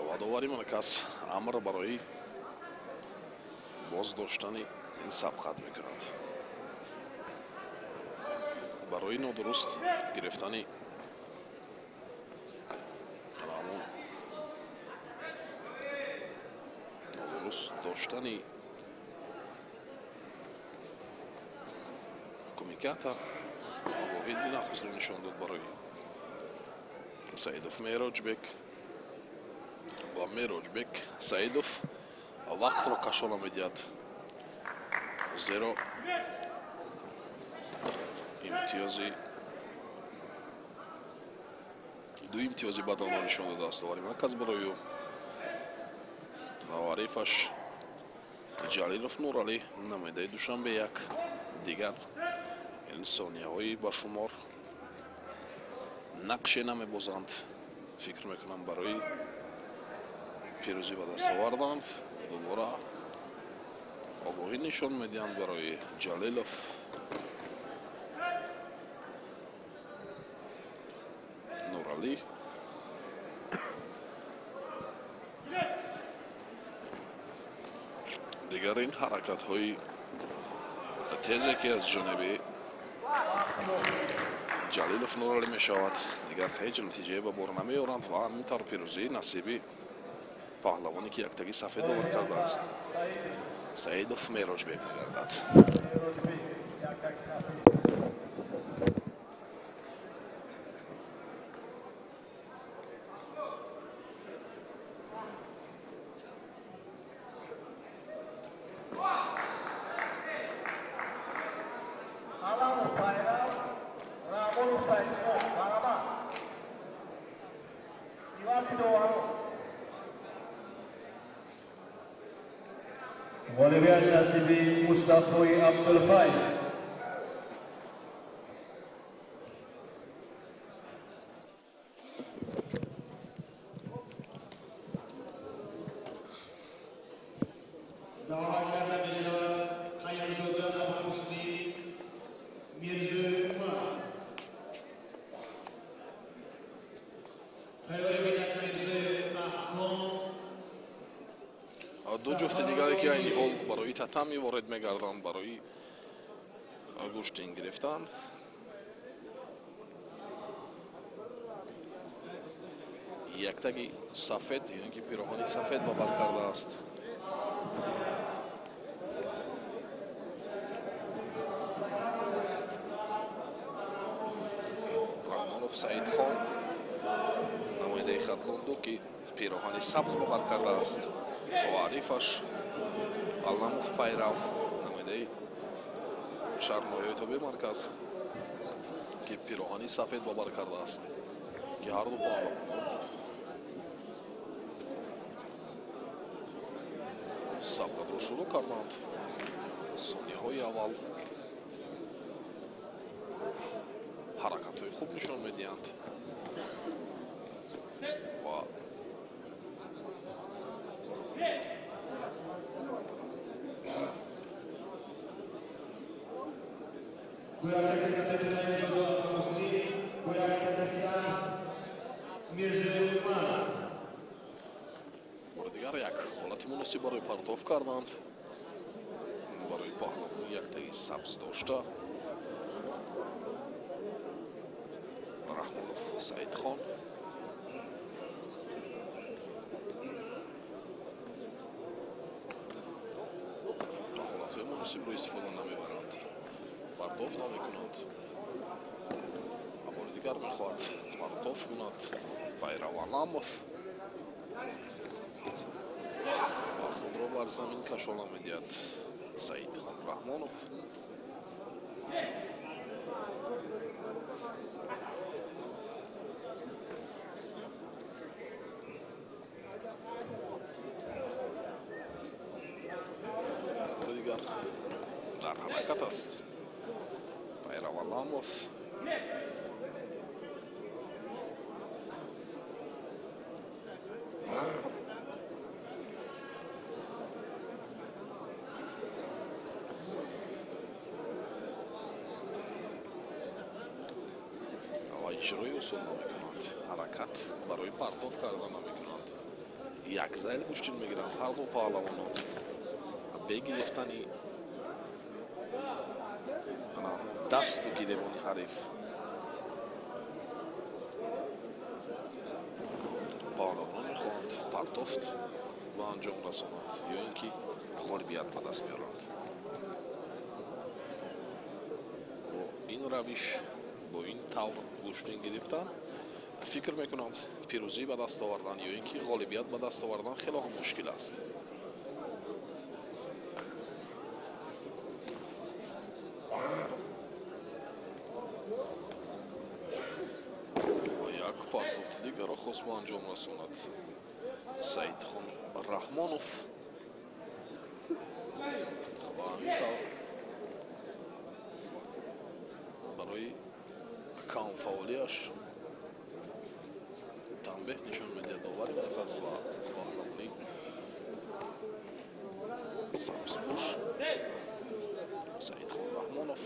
ва довари марказ амр барои боздоштани ин сабқат мекунад барои нодуруст гирифтани ҳамон нодуруст доштани кумиката. Огоҳии нахустро нишон дод барои Саидов Меҳроҷбек ва Меҳроҷбек Саидов вақтро кашола медиҳад, зеро имтиёзи 2 имтиёзи бадалро нишон додааст довари марказ барои ӯ ва ҳарифаш Ҷалилов Нуралӣ, намояндаи Душанбе 1. Дигар ин сонияҳои ба шумор нақше намебозанд, фикр мекунам, барои пирӯзӣ ба даст оварданд. Дубора огоҳӣ нишон медиҳанд барои Ҷалилов Нуралӣ. Дигар ин ҳаракатҳои тезе ки аз ҷониби Ҷалилов Нуралӣ мешавад, дигар ҳеҷ натиҷае ба бор намеоранд ва ҳамин тавр пирӯзии насиби паҳлавоне ки яктаги сафед овар кардааст Саидов Меҳроҷбек мегардад. Ғолибият насиби Мустафои Абдулфайз. Даъват карда мешавад Қайюмзода Абумуслим Мирзои Умар. Тайёрӣ бинад Мирзои Аҳком. Ду ҷуфти дигаре ки айни ҳол барои татами ворид мегарданд, барои гӯштин гирифтан. Яктаги сафед ё ин ки пироҳани сафед ба бар кардааст. Раҳмонов Саидхон, намояндаи Хатлонду, ки пироҳани сабз ба бар кардааст, ва ҳарифаш Алламов Пайрав, намояндаи шаҳрноҳияи тобеи марказ, ки пироҳани сафед ба бар кардааст, ки ҳарду паҳлавонон сабқатро шурӯъ карданд. Сонияҳои аввал ҳаракатҳои хуб нишон медиҳанд ва Бо ҳаракати сафед Қайюмзода Абумуслим, бо ҳаракати сабз Мирзои Умар. Бори дигар як ҳолати муносиб барои партоф карданд. Барои паҳлавони яктаги сабз дошта Раҳмонов Саидхон. Ҳолатҳои муносибро истифода намебаранд, партоф намекунанд. Бори дигар мехоҳад партоф кунад Пайрав Аламов ва худро бар замин кашола медиҳад Саидхон Раҳмонов. Бори дигар дар ҳаракат аст Пайрав Аламов. Ва иҷрои усул намекунанд, ҳаракат барои партоф кардан намекунанд. Як зайл гӯштин мегиранд ҳарду паҳлавонон бе гирифтани дасту гиребони ҳариф. Паҳлавонон мехоҳанд партофт ба анҷом расонанд ё ин ки ғолибият ба даст биёранд. Бо ин равиш, бо ин тавр гӯштин гирифтан, фикр мекунам, пирӯзӣ ба даст овардан ё ин ки ғолибият ба даст овардан хело ҳам мушкил аст. Ва як партофти дигарро хост ба анҷом расонад Саидхон Раҳмонов ва ҳамин тавр барои камфаъолиаш танбеҳ нишон медиҳад довари марказ ва паҳлавони сабзпӯш Саидхон Раҳмонов.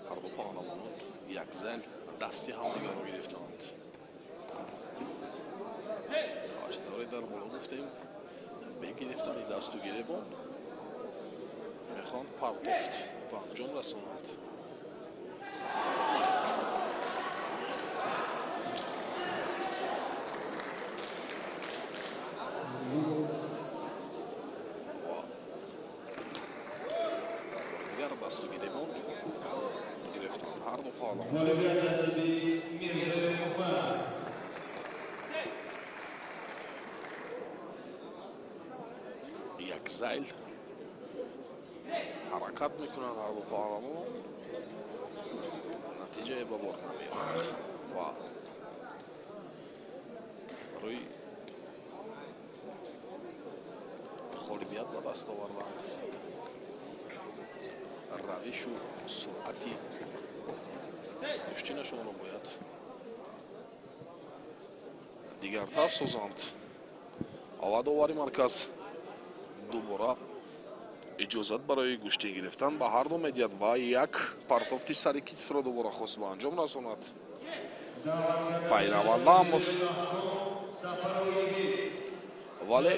Ҳарду паҳлавонон як зал дасти ҳамдигарро гирифтанд. Ва дар боло гуфтем, бе гирифтани дасту гиребон мехоҳанд партофт ба анҷом расонанд. Ва дигар дасту гиребон гирифтанд. Ҳарду паҳлавон. Ғолибият насиби Мирзоев Умар. Як зайл ҳаракат мекунанд ҳарду паҳлавон, натиҷае ба бор намеоранд ва барои ғолибият ба даст оварданд равишу суръати гӯштинашонро бояд дигартар созанд. Ва довари марказ дубора иҷозат барои гӯштин гирифтан ба ҳарду медиҳад ва як партофти сари китфро дубора хост ба анҷом расонад. Пайрав Аламов, вале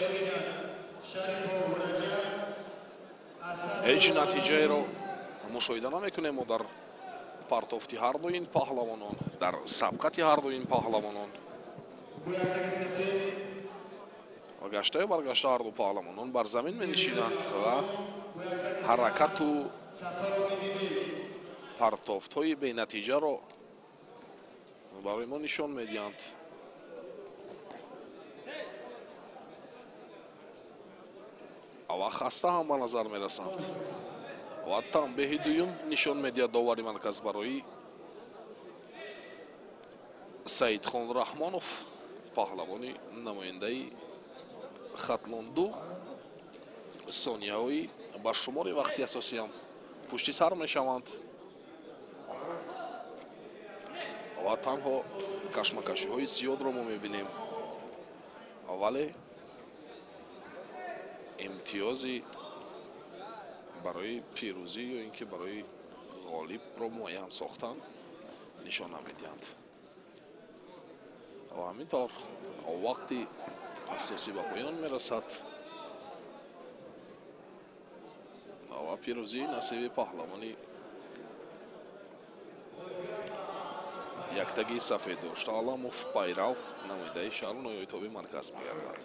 ҳеҷ натиҷаеро мушоҳида намекунем мо дар партофти ҳарду ин паҳлавонон, дар сабқати ҳарду ин паҳлавонон. Ва гаштаю баргашта ҳарду паҳлавонон бар замин менишинанд ва ҳаракату партофтҳои бенатиҷаро барои мо нишон медиҳанд. Ва хаста ҳам ба назар мерасанд. Ва танбеҳи дуюм нишон медиҳад довари марказ барои Саидхон Раҳмонов, паҳлавони намояндаи Хатлонду. Сонияҳои ба шумори вақти асосиам пушти сар мешаванд ва танҳо кашмакашиҳои зиёдро мо мебинем, вале имтиёзи барои пирӯзӣ ё ин ки барои ғолибро муайян сохтан нишон намедиҳанд. Ва ҳамин тавр вақти асосӣ ба поён мерасад ва пирӯзӣ насиби паҳлавони яктаги сафед дошта Аламов Пайрав, намояндаи шаҳру ноҳияи тобеи марказ мегардад.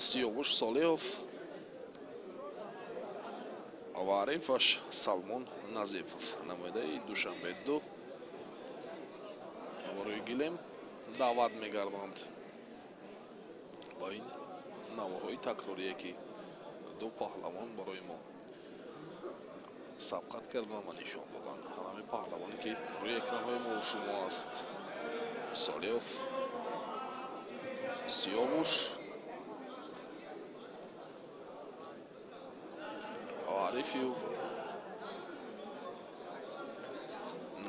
Сиёвуш Солеҳов ва ҳарифаш Салмон Назифов, намояндаи Душанбе 2, барои гилем даъват мегарданд. Ва ин наворҳои такрорие ки ду паҳлавон барои мо сабқат карданд ва нишон доданд. Ҳамин паҳлавоне ки рӯи экранҳои мо шумо аст, Солеҳов Сиёвуш ҳарифию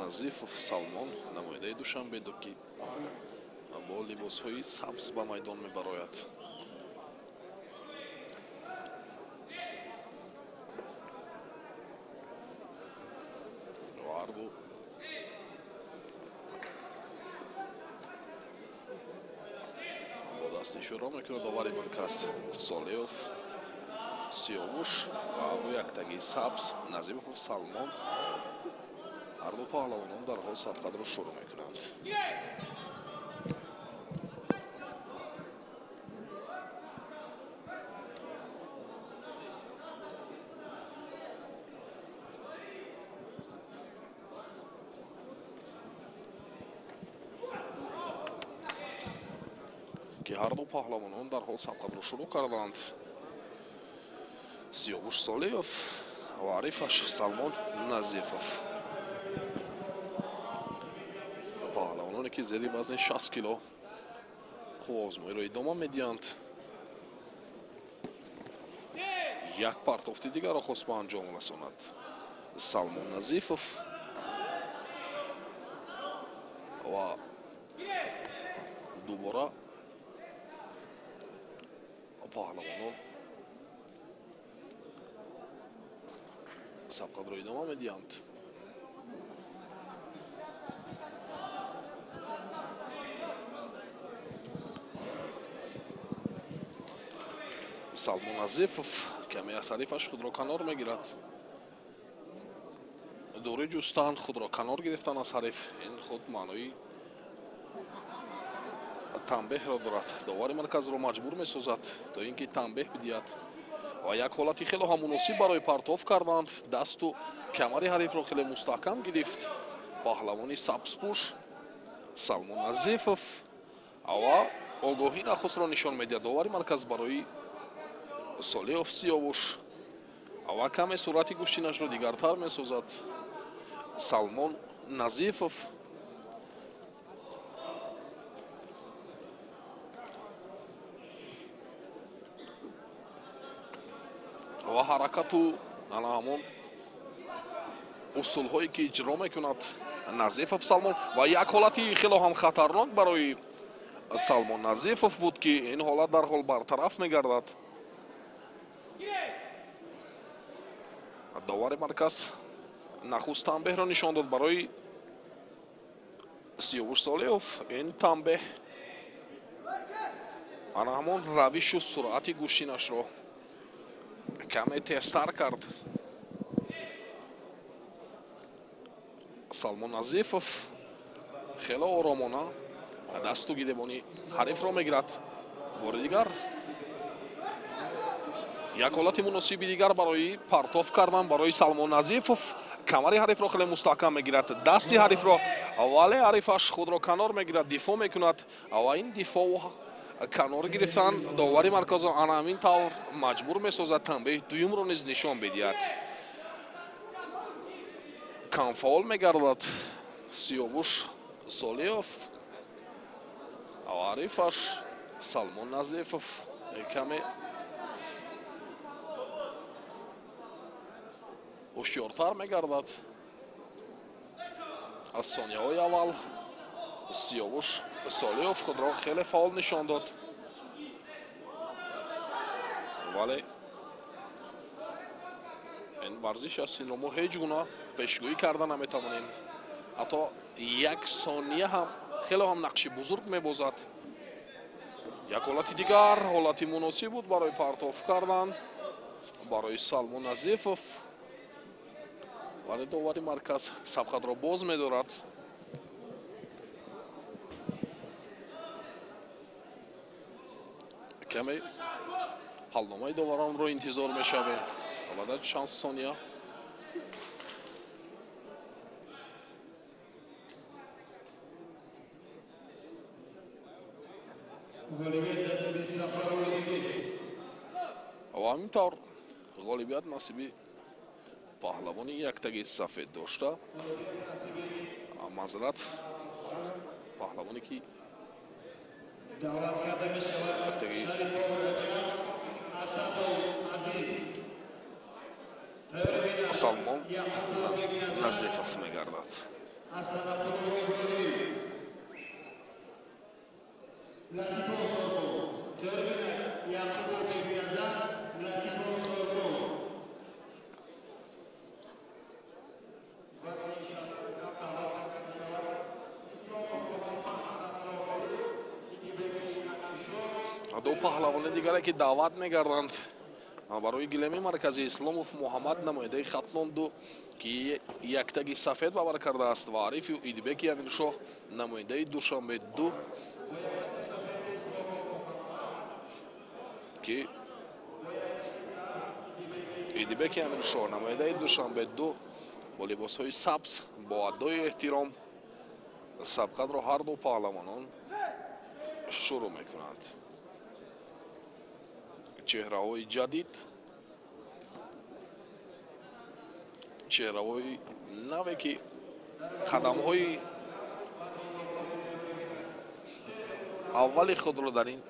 Назифов Салмон, намояндаи Душанбе 2, ки бо либосҳои сабз ба майдон мебарояд. Ва ҳарду бо даст ишора мекунад довари марказ Солеҳов Сиёвуш ва бо яктаги сабз Назимов Салмон. Ҳарду паҳлавонон дарҳол сабқатро шурӯъ мекунанд. Ки ҳарду паҳлавонон дарҳол сабқатро шурӯъ карданд. Сиёвуш Солеҳов ва ҳарифаш Салмон Назифов, паҳлавононе ки зери вазни 60 кило қувваозмоиро идома медиҳанд. Як партофти дигарро хост ба анҷом расонад Салмон Назифов ва дубора паҳлавонон сабқатро идома медиҳанд. Салмон Назифов каме аз ҳарифаш худро канор мегирад. Дурӣ ҷустан, худро канор гирифтан аз ҳариф, ин худ маънои танбеҳро дорад. Довари марказро маҷбур месозад то ин ки танбеҳ бидиҳад ва як ҳолати хело ҳам муносиб барои партоф карданд. Дасту камари ҳарифро хеле мустаҳкам гирифт паҳлавони сабзпӯш Салмон Назифов ва огоҳӣ нахустро нишон медиҳад довари марказ барои Солиҳов Сиёвуш ва каме суръати гӯштинашро дигартар месозад Салмон Назифов. Ва ҳаракату ана ҳамон усулҳое ки иҷро мекунад Назифов Салмон ва як ҳолати хело ҳам хатарнок барои Салмон Назифов буд ки ин ҳолат дарҳол бартараф мегардад. Довари марказ нахуст танбеҳро нишон дод барои Сиёвуш Солиҳов. Ин танбеҳ ана ҳамон равишу суръати гӯштинашро каме тезтар кард. Салмон Назифов хеле оромона дасту гиребони ҳарифро мегирад. Бори дигар як ҳолати муносиби дигар барои партоф кардан барои Салмон Назифов. Камари ҳарифро хеле мустаҳкам мегирад, дасти ҳарифро, вале ҳарифаш худро канор мегирад, дифоъ мекунад ва ин дифоъ канор гирифтан довари марказро ана ҳамин тавр маҷбур месозад танбеҳи дуюмро низ нишон бидиҳад. Камфаол мегардад Сиёвуш Солиҳов ва ҳарифаш Салмон Назифов каме ҳушёртар мегардад. Аз сонияҳои аввал Сиёвуш Солиҳов худро хеле фаъол нишон дод, вале ин варзиш аст, инро мо ҳеҷ гуна пешгӯӣ карда наметавонем. Ҳатто як сония ҳам хеле ҳам нақши бузург мебозад. Як ҳолати дигар, ҳолати муносиб буд барои партоф кардан барои Салмон Назифов, вале довари марказ сабқатро боз медорад. Каме ҳалномаи доваронро интизор мешавем. Баъд аз чанд сония ва ҳамин тавр ғолибият насиби паҳлавони яктаги сафед дошта. Манзалат паҳлавоне ки даъват карда мешавад Шарипов Раҷаб Асадов Азим Салмон Назифов мегардад. Ду паҳлавони дигаре ки даъват мегарданд барои гилеми маркази Исломов Муҳаммад намояндаи Хатлон ду ки яктаги сафед бавар кардааст ва ҳарифи Идибеки Амиршоҳ намояндаи Душанбе ду ки Идибеки Амиршоҳ намояндаи Душанбе ду бо либосҳои сабз бо адои эҳтиром сабқатро ҳар ду паҳлавонон шурӯъ мекунанд. Чеҳраҳои ҷадид, чеҳраҳои наве ки қадамҳои аввали худро дар ин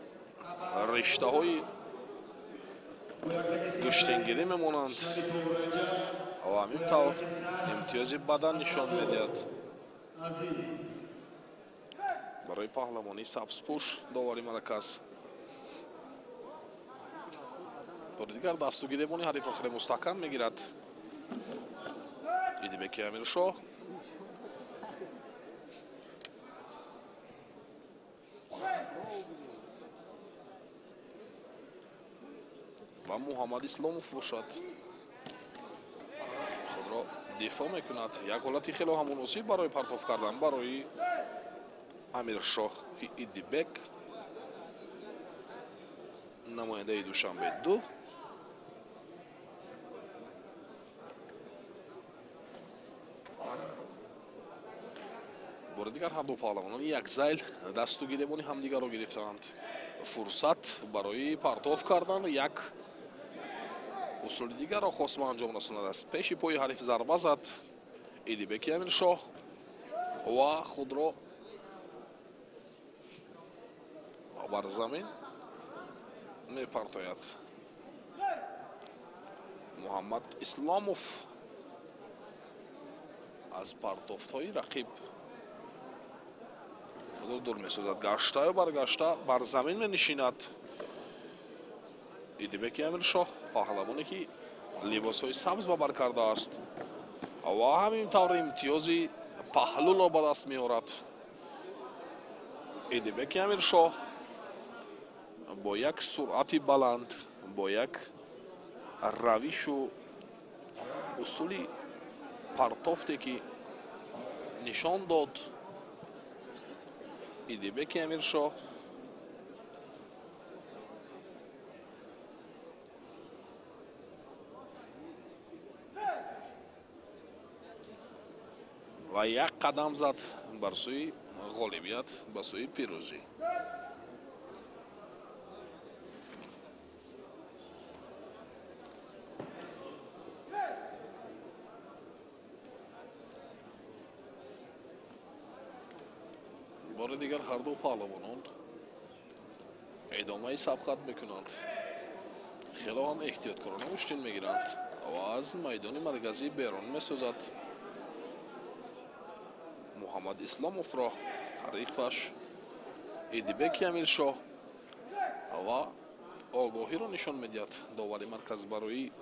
риштаҳои гӯштингирӣ мемонанд ва ҳамин тавр имтиёзи бадан нишон медиҳад барои паҳлавонии сабзпӯш довари марказ. Бори дигар дасту гиребони ҳарифро хеле мустаҳкам мегирад Идибеки Амиршоҳ. Ва Муҳаммад Исломов бошад, худро дифоъ мекунад. Як ҳолати хело ҳам муносиб барои партоф кардан барои Амиршоҳ Идибек, намояндаи Душанбе 2. Бори дигар ҳар ду паҳлавонон як зайл дасту гиребони ҳамдигарро гирифтаанд. Фурсат барои партоф кардан як усули дигарро хост ба анҷом расонад. Аз пеши пои ҳариф зарба зад Идибеки Амиршоҳ ва худро бар замин мепартояд. Муҳаммад Исломов аз партофтҳои рақиб худро дур месозад. Гаштаю баргашта бар замин менишинад Идибеки Амиршоҳ, паҳлавоне ки либосҳои сабз ба бар кардааст ва ҳамин тавр имтиёзи паҳлӯро ба даст меорад. Идибеки Амиршоҳ бо як суръати баланд, бо як равишу усули партофте ки нишон дод Идибеки Амиршоҳ ва як қадам зад бар сӯи ғолибият, ба сӯи пирӯзӣ. Бори дигар ҳар ду паҳлавонон идомаи сабқат мекунанд. Хело ҳам эҳтиёткорона гӯштин мегиранд ва аз майдони марказӣ берун месозад Муҳаммад Исломовро ҳарифаш Идибеки Амиршоҳ ва огоҳиро нишон медиҳад довари марказ барои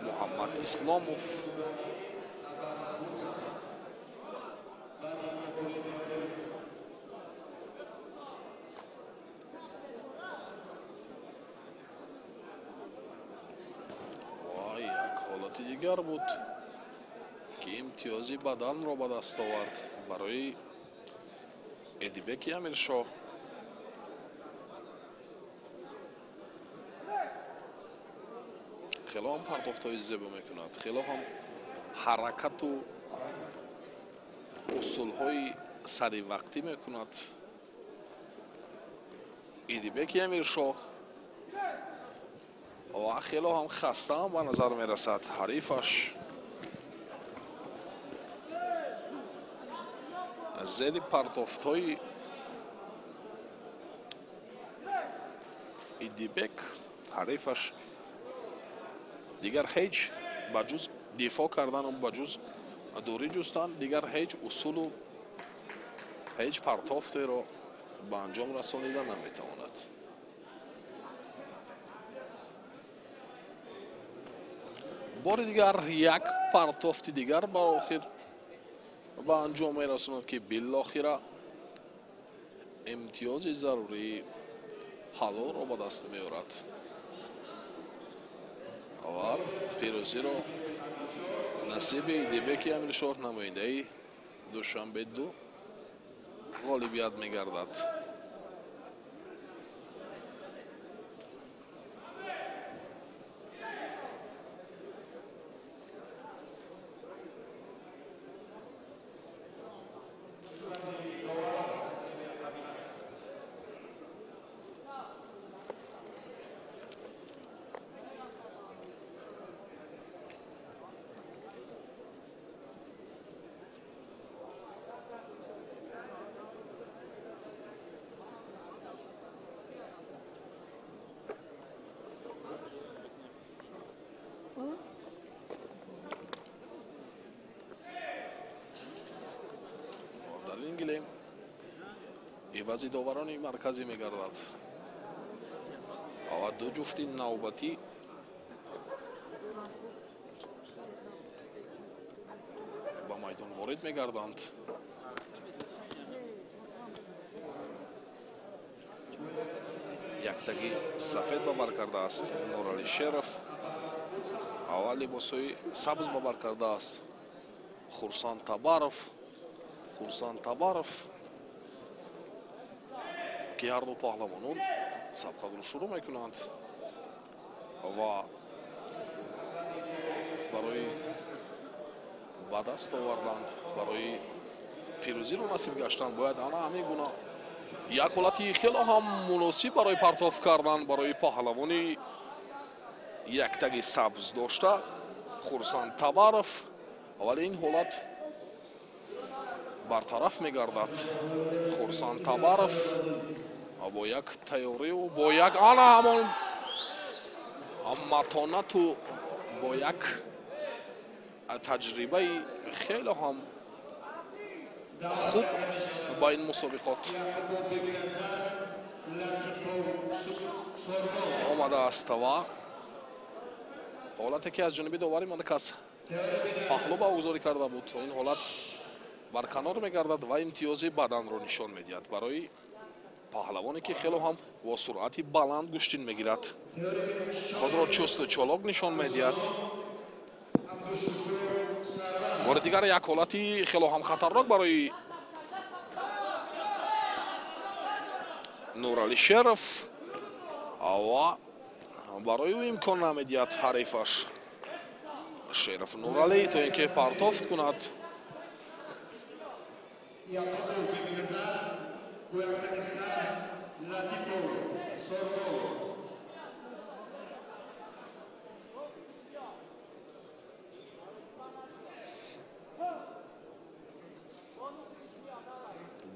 Муҳаммад Исломов. Ва як ҳолати дигар буд ки имтиёзи баданро ба даст овард барои Идибеки Амиршоҳ. Хело ҳам партофтҳои зебо мекунад, хело ҳам ҳаракату усулҳои саривақтӣ мекунад Идибеки Амиршоҳ ва хело ҳам хастаам ба назар мерасад ҳарифаш. Зери партофтҳои Идибек ҳарифаш дигар ҳеҷ ба ҷуз дифоъ кардану ба ҷуз дурӣ ҷустан дигар ҳеҷ усулу ҳеҷ партофтеро ба анҷом расонида наметавонад. Бори дигар як партофти дигар ба охир ба анҷом мерасонад ки билохира имтиёзи зарурии ҳалолро ба даст меорад ва пирӯзиро насиби Идибеки Амиршоҳ, намояндаи Душанбе 2 ғолибият мегардад. Дар ин гилем ивази доварони марказӣ мегардад ва ду ҷуфти навбатӣ ба майдон ворид мегарданд. Як Яктаги сафед ба бар кардааст Нуралӣ Шеров ва либосҳои сабз ба бар кардааст Хурсанд Табаров. Хурсанд Табаров, ки ҳарду паҳлавонон сабқатро шурӯъ мекунанд ва барои ба даст овардан, барои пирӯзиро насиб гаштан бояд ана ҳамин гуна як ҳолати хело ҳам муносиб барои партоф кардан барои паҳлавони яктаги сабз дошта Хурсанд Табаров, вале ин ҳолат бартараф мегардад. Хурсанд Табаров бо як тайёриву бо як ана ҳамон матонату бо як таҷрибаи хеле ҳам хуб ба ин мусобиқот омадааст ва ҳолате ки аз ҷониби доварӣ кас паҳлӯ ба гузорӣ карда буд, ин ҳолат барканор мегардад ва имтиёзи баданро нишон медиҳад барои паҳлавоне ки хело ҳам бо суръати баланд гӯштин мегирад, худро чусту чолок нишон медиҳад. Бори дигар як ҳолати хело ҳам хатарнок барои Нуралӣ Шеров ва барои ӯ имкон намедиҳад ҳарифаш Шеров Нуралӣ то ин ки партофт кунад.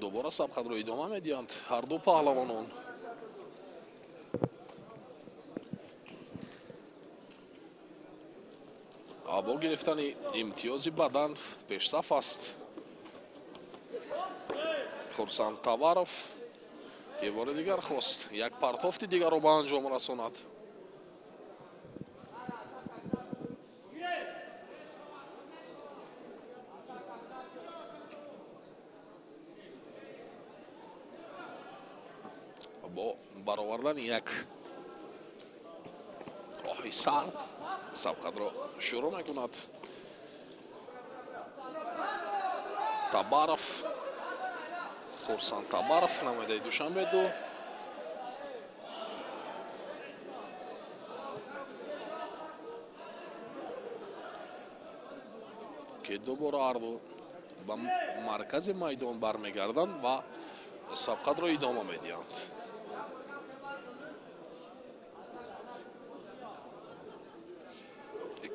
Дубора сабқатро идома медиҳанд ҳарду паҳлавонон. Бо гирифтани имтиёзи бадан пешсаф аст Хурсанд Табаров, ки бори дигар хост як партофти дигарро ба анҷом расонад. Бо баровардани як оҳи сард сабқатро шурӯъ мекунад Табаров. Хурсанд Табаров, намояндаи Душанбе ду. Ки дубора ҳарду ба маркази майдон бармегарданд ва сабқатро идома медиҳанд.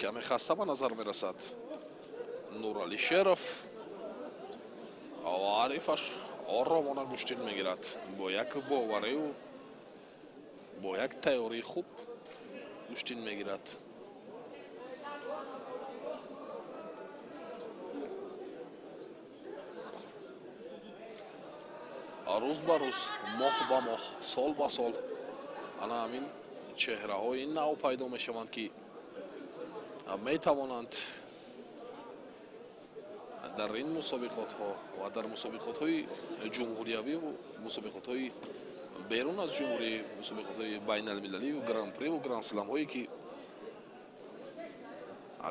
Каме хаста ба назар мерасад Нуралӣ Шеров ва ҳарифаш оромона гӯштин мегирад бо як бовариву бо як тайёрии хуб гӯштин мегирад. Рӯз ба рӯз, моҳ ба моҳ, сол ба сол ана ҳамин чеҳраҳои нав пайдо мешаванд, ки метавонанд дар ин мусобиқотҳо ва дар мусобиқотҳои ҷумҳуриявиву мусобиқотҳои берун аз ҷумҳурӣ, мусобиқотҳои байналмилаливу гран-приву гран-сламҳое ки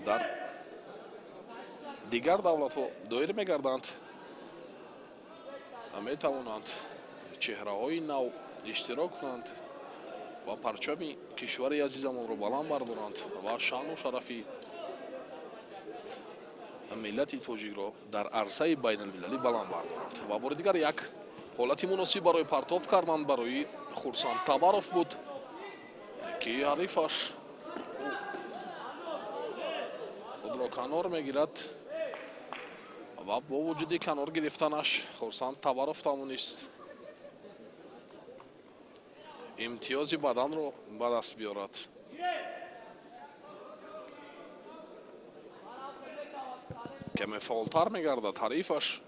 дар дигар давлатҳо доир мегарданд, метавонанд чеҳраҳои нав иштирок кунанд ва парчами кишвари азизамонро баланд бардоранд ва шаъну шарафи миллати тоҷикро дар арсаи байналмилалӣ баланд бардоранд. Ва бори дигар як ҳолати муносиб барои партоф кардан барои Хурсанд Табаров буд, ки ҳарифаш худро канор мегирад ва бо вуҷуди канор гирифтанаш Хурсанд Табаров тавонист имтиёзи баданро ба даст биёрад. Каме фаъолтар мегардад ҳарифаш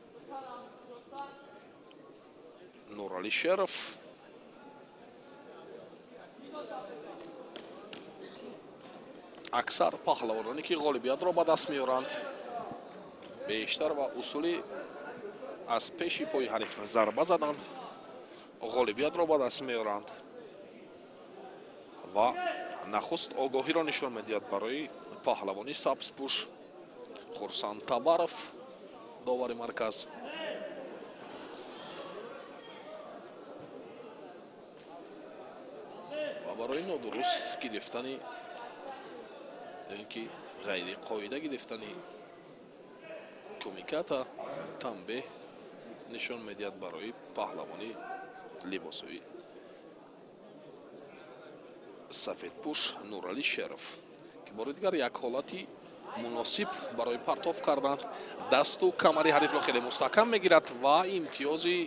Нуралӣ Шеров. Аксар паҳлавононе ки ғолибиятро ба даст меоранд бештар ва усули аз пеши пои ҳариф зарба задан ғолибиятро ба даст меоранд. Ва нахуст огоҳиро нишон медиҳад барои паҳлавони сабзпӯш Хурсанд Табаров, довари марказ. Ва барои нодуруст гирифтани ё ин ки ғайриқоида гирифтани кумиката танбеҳ нишон медиҳад барои паҳлавони либосҳои сафедпӯш Нуралӣ Шеров, ки бори дигар як ҳолати муносиб барои партоф карданд. Дасту камари ҳарифро хеле мустаҳкам мегирад ва имтиёзи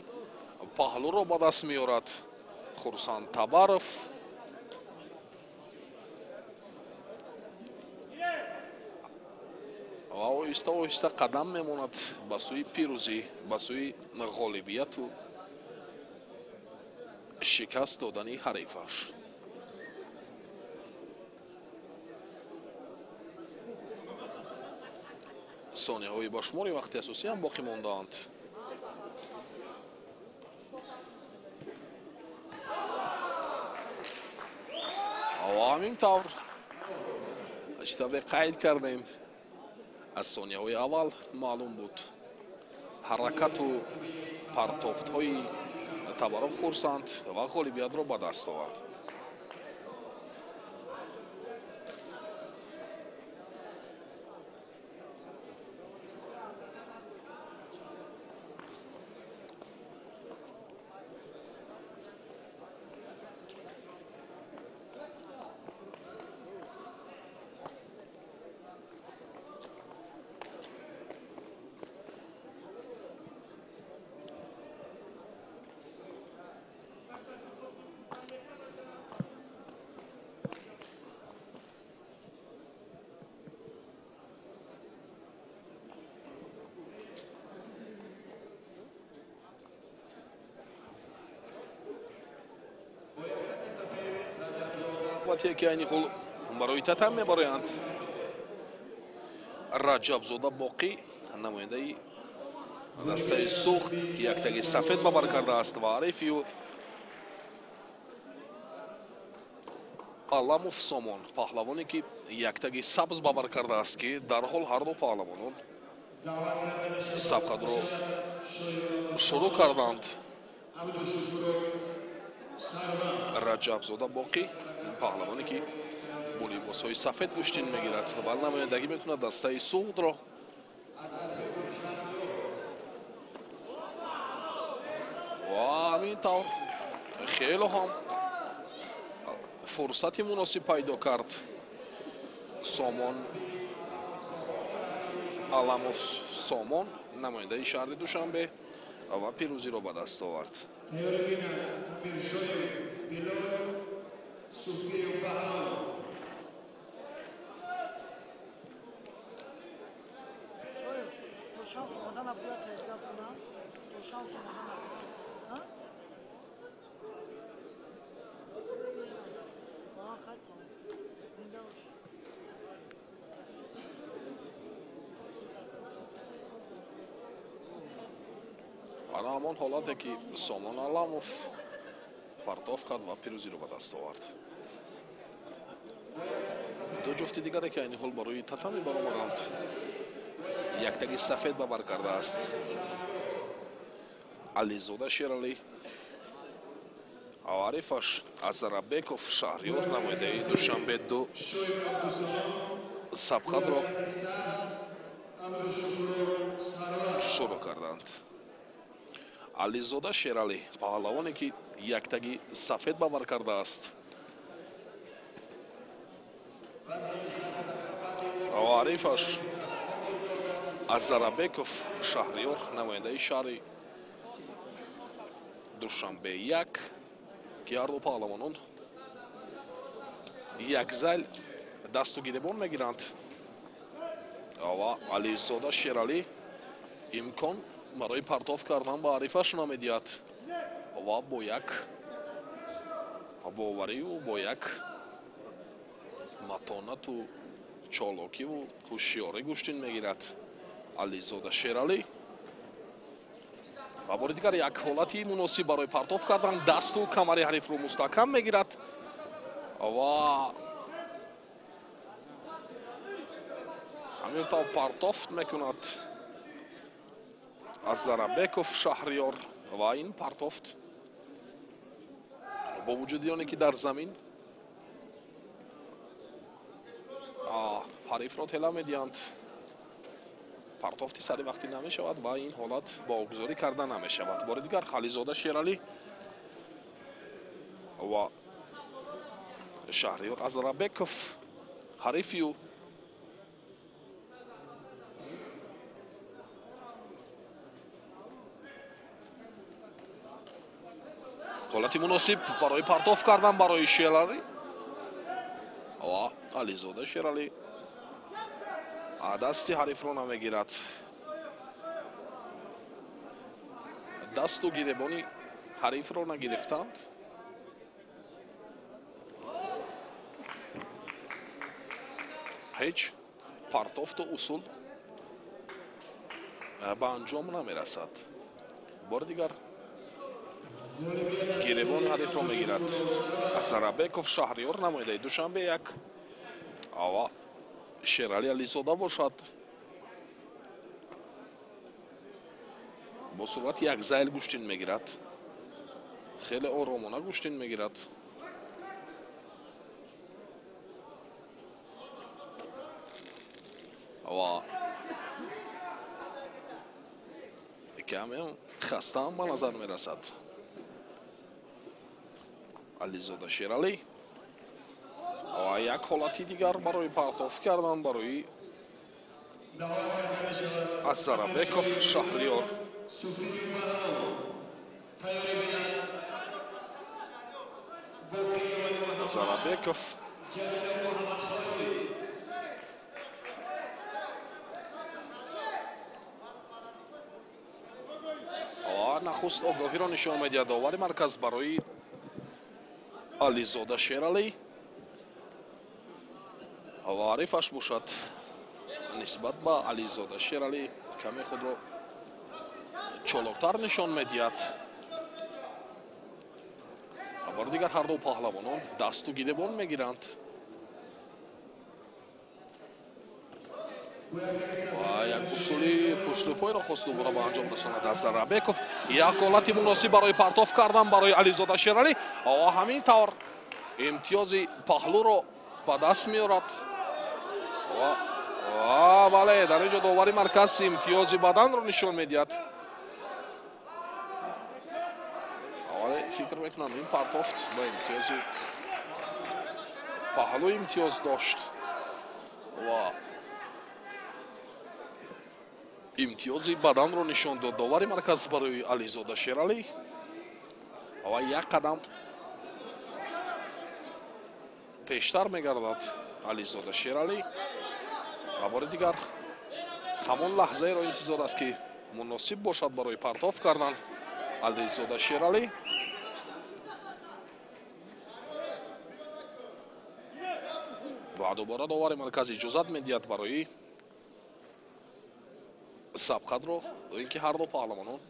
паҳлӯро ба даст меорад Хурсанд Табаров. Ва оҳиста оҳиста қадам мемонад ба сӯи пирӯзӣ, ба сӯи ғолибияту шикаст додани ҳарифаш. Сонияҳои ба шумори вақти асосӣ ҳам боқӣ мондаанд. Ва ҳамин тавр чӣ тавре қайд кардем, аз сонияҳои аввал маълум буд ҳаракату партофтҳои Табаров Хурсанд ва ғолибиятро ба даст овард. Ки айни ҳол барои татам мебароянд. Раҷабзода Боқӣ, намояндаи дастаи Суғд, ки яктаги сафед бабар кардааст, ва ҳарифи Аламов Сомон, паҳлавоне ки яктаги сабз бабар кардааст, ки дарҳол ҳарду паҳлавонон сабқатро шурӯъ карданд. Раҷабзода Боқӣ, паҳлавоне ки бо либосҳои сафед гӯштин мегирад ва намояндагӣ мекунад дастаи Суғдро. Ва ҳамин тавр хело ҳам фурсати муносиб пайдо кард Сомон Аламов Сомон, намояндаи шаҳри Душанбе, ва пирӯзиро ба даст овард. Ана ҳамон ҳолате ки Сомон Аламов партоф кард ва пирӯзиро ба даст овард. Ду ҷуфти дигаре ки айни ҳол барои татами баромаданд, яктаги сафед бабар кардааст Ализода Шералӣ, ва ҳарифаш Азарабеков Шаҳриёр, намояндаи Душанбе, ду сабқатро шурӯъ карданд. Ализода Шералӣ, паҳлавоне ки яктаги сафед бабар кардааст, ва ҳарифаш Азарабеков Шаҳриёр, намояндаи шаҳри Душанбе як, ки ҳарду паҳлавонон як зал дасту гиребон мегиранд. Ва Ализода Шералӣ имкон барои партоф кардан ба ҳарифаш намедиҳад ва бо як бовариву бо як матонату чолокиву ҳушёрӣ гӯштин мегирад Ализода Шералӣ. Ва бори дигар як ҳолати муносиб барои партоф кардан, дасту камари ҳарифро мустаҳкам мегирад Ва ҳамин тавр партофт мекунад Азарабеков Шаҳриёр ва ин партофт бо вуҷуди оне ки дар замин ҳарифро тела медиҳанд, партофти сари вақтӣ намешавад ва ин ҳолат богузорӣ карда намешавад. Бори дигар Ализода Шералӣ ва Шаҳриёр Азарабеков ҳарифи ӯ. Ҳолати муносиб барои партоф кардан барои Шералӣ ва Ализода Шералӣ дасти ҳарифро намегирад. Дасту гиребони ҳарифро нагирифтанд. Ҳеҷ партофту усул ба анҷом намерасад. Бори дигар гиребони ҳарифро мегирад Азарабеков Шаҳриёр, намояндаи Душанбе як, ва Шералӣ Ализода бошад бо суръати як зайл гӯштин мегирад, хеле оромона гӯштин мегирад. Ва каме хастаам ба назар мерасад Ализода Шералӣ. Ва як ҳолати дигар барои партоф кардан барои Азарабеков Шаҳриёр. Азарабеков ва нахуст огоҳиро нишон медиҳад довари марказ барои Ализода Шералӣ ва ҳарифаш бошад нисбат ба Ализода Шералӣ каме худро чолоктар нишон медиҳад. Бори дигар ҳарду паҳлавонон дасту гиребон мегиранд ва як усули пуштупойро хост дубора ба анҷом расонад Азарабеков. Як ҳолати муносиб барои партоф кардан барои Ализода Шералӣ ва ҳамин тавр имтиёзи паҳлӯро ба даст меорад. Ва бале, дар ин ҷо довари марказ имтиёзи баданро нишон медиҳад. Вале фикр мекунам ин партофт ба имтиёзи паҳлӯ имтиёз дошт ва имтиёзи баданро нишон дод довари марказ барои Ализода Шералӣ ва як қадам пештар мегардад Ализода Шералӣ ва бори дигар ҳамон лаҳзаеро интизор аст ки муносиб бошад барои партоф кардан Ализода Шералӣ. Ва дубора довари марказ иҷозат медиҳад барои сабқатро, то ин ки ҳарду паҳлавонон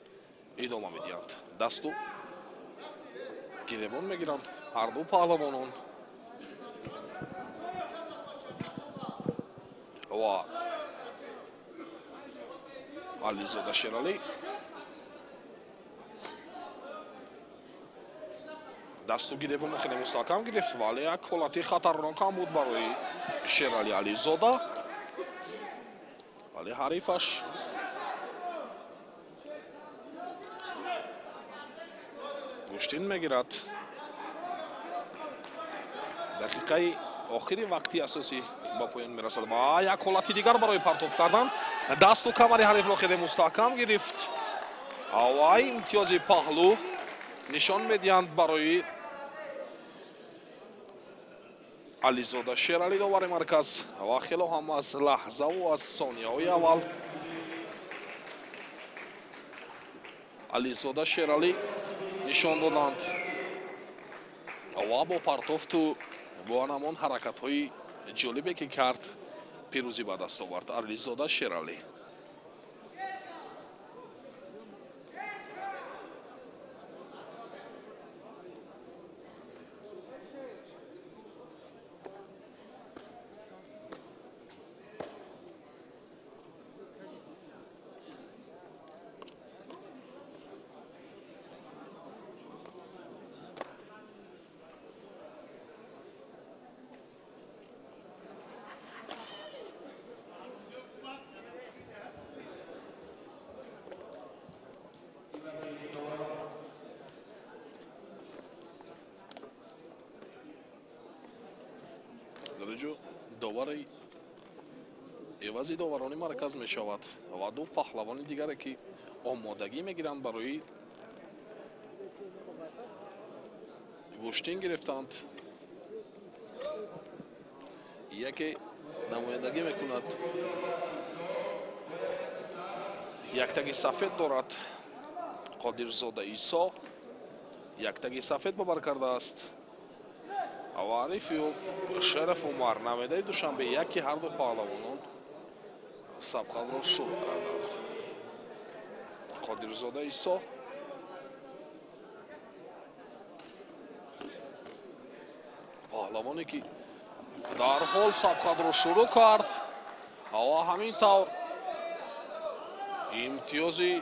идома медиҳанд. Дасту гиребон мегиранд ҳарду паҳлавонон ва Ализода Шералӣ дасту гиребонро хеле мустаҳкам гирифт, вале як ҳолати хатарнок ҳам буд барои Шералӣ Ализода, вале ҳарифаш гӯштин мегирад. Дақиқаи охири вақти асосӣ ба поён мерасад ва як ҳолати дигар барои партоф кардан. Дасту камари ҳарифро хеле мустаҳкам гирифт ва имтиёзи паҳлӯ нишон медиҳанд барои Ализода Шералӣ довари марказ ва хело ҳам аз лаҳзаву аз сонияҳои аввал Ализода Шералӣ нишон доданд ва бо партофту бо ҳамон ҳаракатҳои ҷолибе ки кард пирӯзӣ ба даст овард Ализода Шералӣ. Дар ҷо довари эвази доварони марказ мешавад ва ду паҳлавони дигаре, ки омодагӣ мегиранд барои гӯштин гирифтанд. Яке намояндагӣ мекунад, яктаги сафед дорад, Қодирзода Исо яктаги сафед бабар кардааст ва ҳарифи ӯ Шараф Умар, намояндаи Душанбе як, ки ҳарду паҳлавонон сабқатро шурӯъ карданд. Қодирзода Исо паҳлавоне, ки дарҳол сабқатро шурӯъ кард ва ҳамин тавр имтиёзи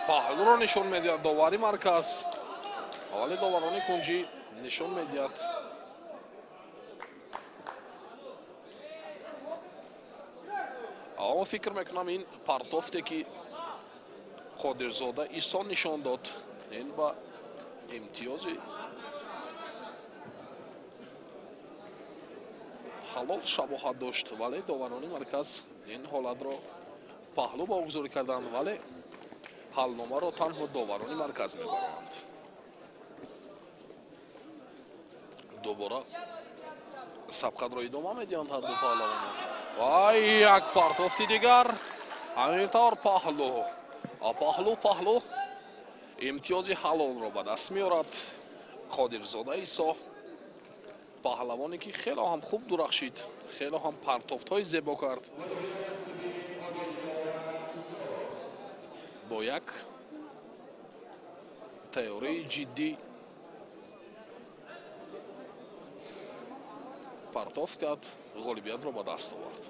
паҳлӯро нишон медиҳад довари марказ, вале доварони кунҷӣ нишон медиҳад Аммо фикр мекунам, ин партофте, ки Қодирзода Исо нишон дод, ин ба имтиёзи ҳалол шабоҳат дошт, вале доварони марказ ин ҳолатро паҳлӯ богузорӣ карданд, вале ҳалномаро танҳо доварони марказ мебаранд. Дубора сабқатро идома медиҳанд ҳарду паҳлавонон ва як партофти дигар, ҳамин тавр паҳлӯ паҳлӯ паҳлӯ имтиёзи ҳалолро ба даст меорад Қодирзода Исо, паҳлавоне, ки хело ҳам хуб дурахшид, хело ҳам партофтҳои зебо кард, бо як тайёрии ҷиддӣ партофт кард, ғолибиятро ба даст овард.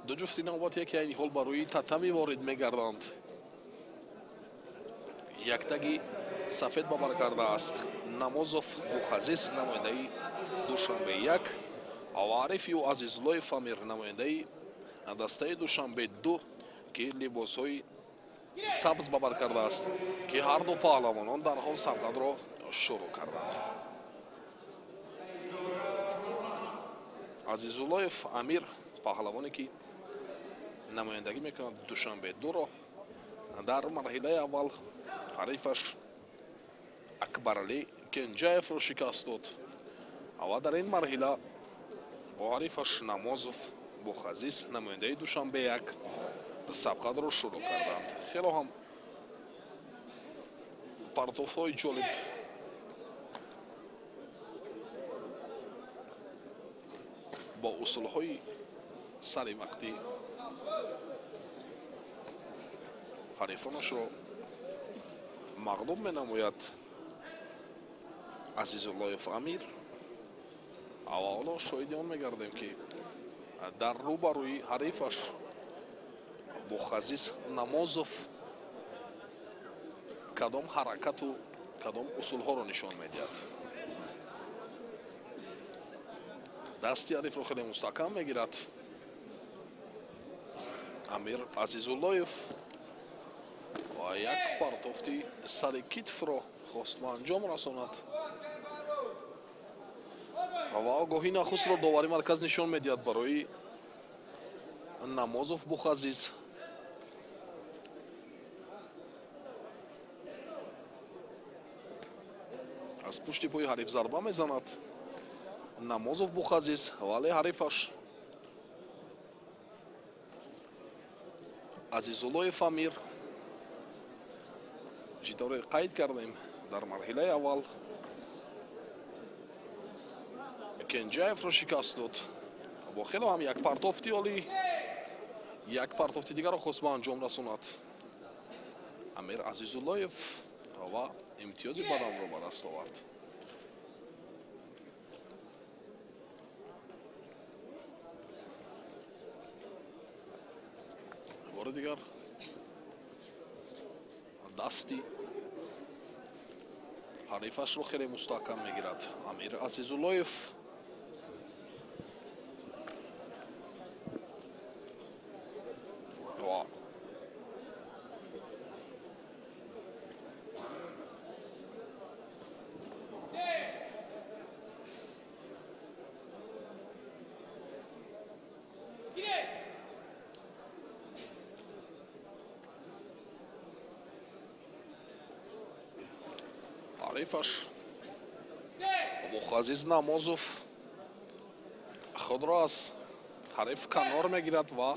Ду ҷуфти навбат яке айни ҳол ба рӯи татами ворид мегарданд. Яктаги сафед бабар кардааст Намозов Бухазиз, намояндаи Душанбе як, ва ҳарифи ӯ Азизуллоев Амир, намояндаи дастаи Душанбе ду, ки либосҳои сабз бабар кардааст, ки ҳарду паҳлавонон дарҳол сабқатро шурӯъ карданд. Азизуллоев Амир, паҳлавоне, ки намояндагӣ мекунад Душанбе дуро, дар марҳилаи аввал ҳарифаш Акбаралӣ Кенҷаевро шикаст дод ва дар ин марҳила бо ҳарифаш Намозов Бухазиз, намояндаи Душанбе як, сабқатро шурӯъ карданд. Хело ҳам партофҳои ҷолиб бо усулҳои сари вақтӣ ҳарифонашро мағлуб менамояд Азизуллоев Амир. Ва ҳоло шоҳиди он мегардем, ки дар рӯбарӯи ҳарифаш Бухазиз Намозов кадом ҳаракату кадом усулҳоро нишон медиҳад. Дасти ҳарифро хеле мустаҳкам мегирад Амир Азизуллоев ва як партофти сари китфро хост ба анҷом расонад ва огоҳӣ нахустро довари марказ нишон медиҳад барои Намозов Бухазиз. Аз пушти пои ҳариф зарба мезанад. Намозов Бухазиз, вале ҳарифаш Азизуллоев Амир чӣ тавре қайд кардем, дар марҳилаи аввал Кенҷаевро шикаст дод. Бо хело ҳам як партофти олӣ, як партофти дигарро хост ба анҷом расонад Амир Азизуллоев ва имтиёзи баданро ба даст овард. Бори дигар дасти ҳарифашро хеле мустаҳкам мегирад Амир Азизуллоев. Ва ҳарифаш Абухазиз Намозов худро аз ҳариф канор мегирад ва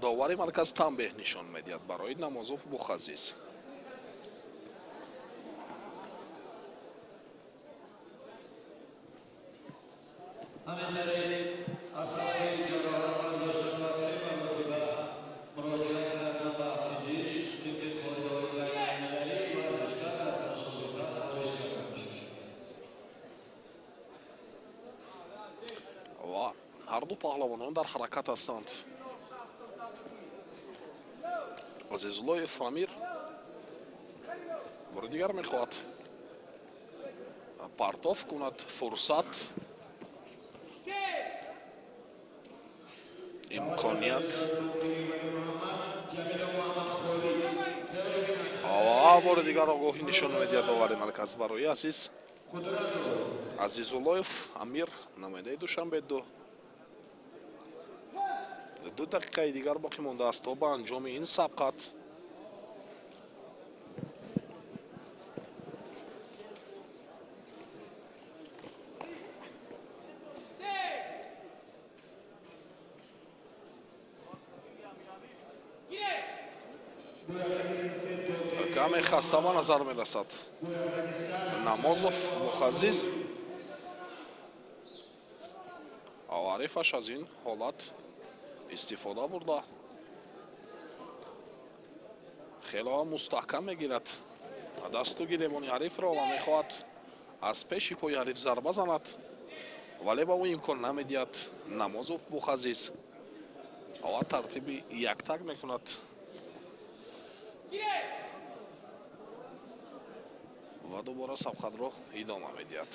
довари марказ танбеҳ нишон медиҳад барои Намозов Бухазиз. Ҳаминтариқ аз сабаби ҷароҳат бардоштан ва се маротиба муроҷиат кардан ба пизишк тибқи қоидаҳои байналмилалӣ варзишгар аз мусобиқа хориҷ карда мешавад. Ва ҳарду паҳлавонон дар ҳаракат ҳастанд. Азизуллоев Амир бори дигар мехоҳад партоф кунад, фурсат, имконият. Ва бори дигар огоҳӣ нишон медиҳад довари марказ барои Азизуллоев Амир, намояндаи Душанбе 2. 2 дақиқаи дигар боқӣ мондааст то ба анҷоми ин сабқат. Каме хаста ба назар мерасад Намозов Бухазиз. Ҳарифаш аз ин ҳолат истифода бурда, хело мустаҳкам мегирад дасту гиребони ҳарифро ва мехоҳад аз пеши пои ҳариф зарба занад, вале ба ӯ имкон намедиҳад Намозов Бухазиз ва тартиби яктак мекунад. Ва дубора сабқатро идома медиҳад.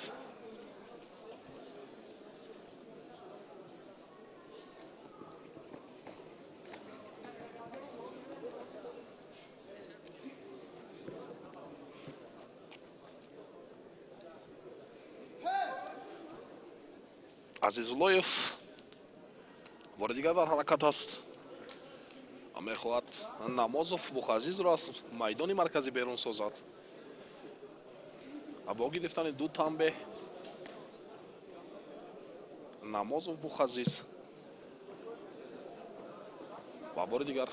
Азизуллоев бори дигар дар ҳаракат аст. Мехоҳад Намозов Бухазизро аз майдони марказӣ берун созад. Бо гирифтани 2 танбеҳ Намозов Бухазиз ва бори дигар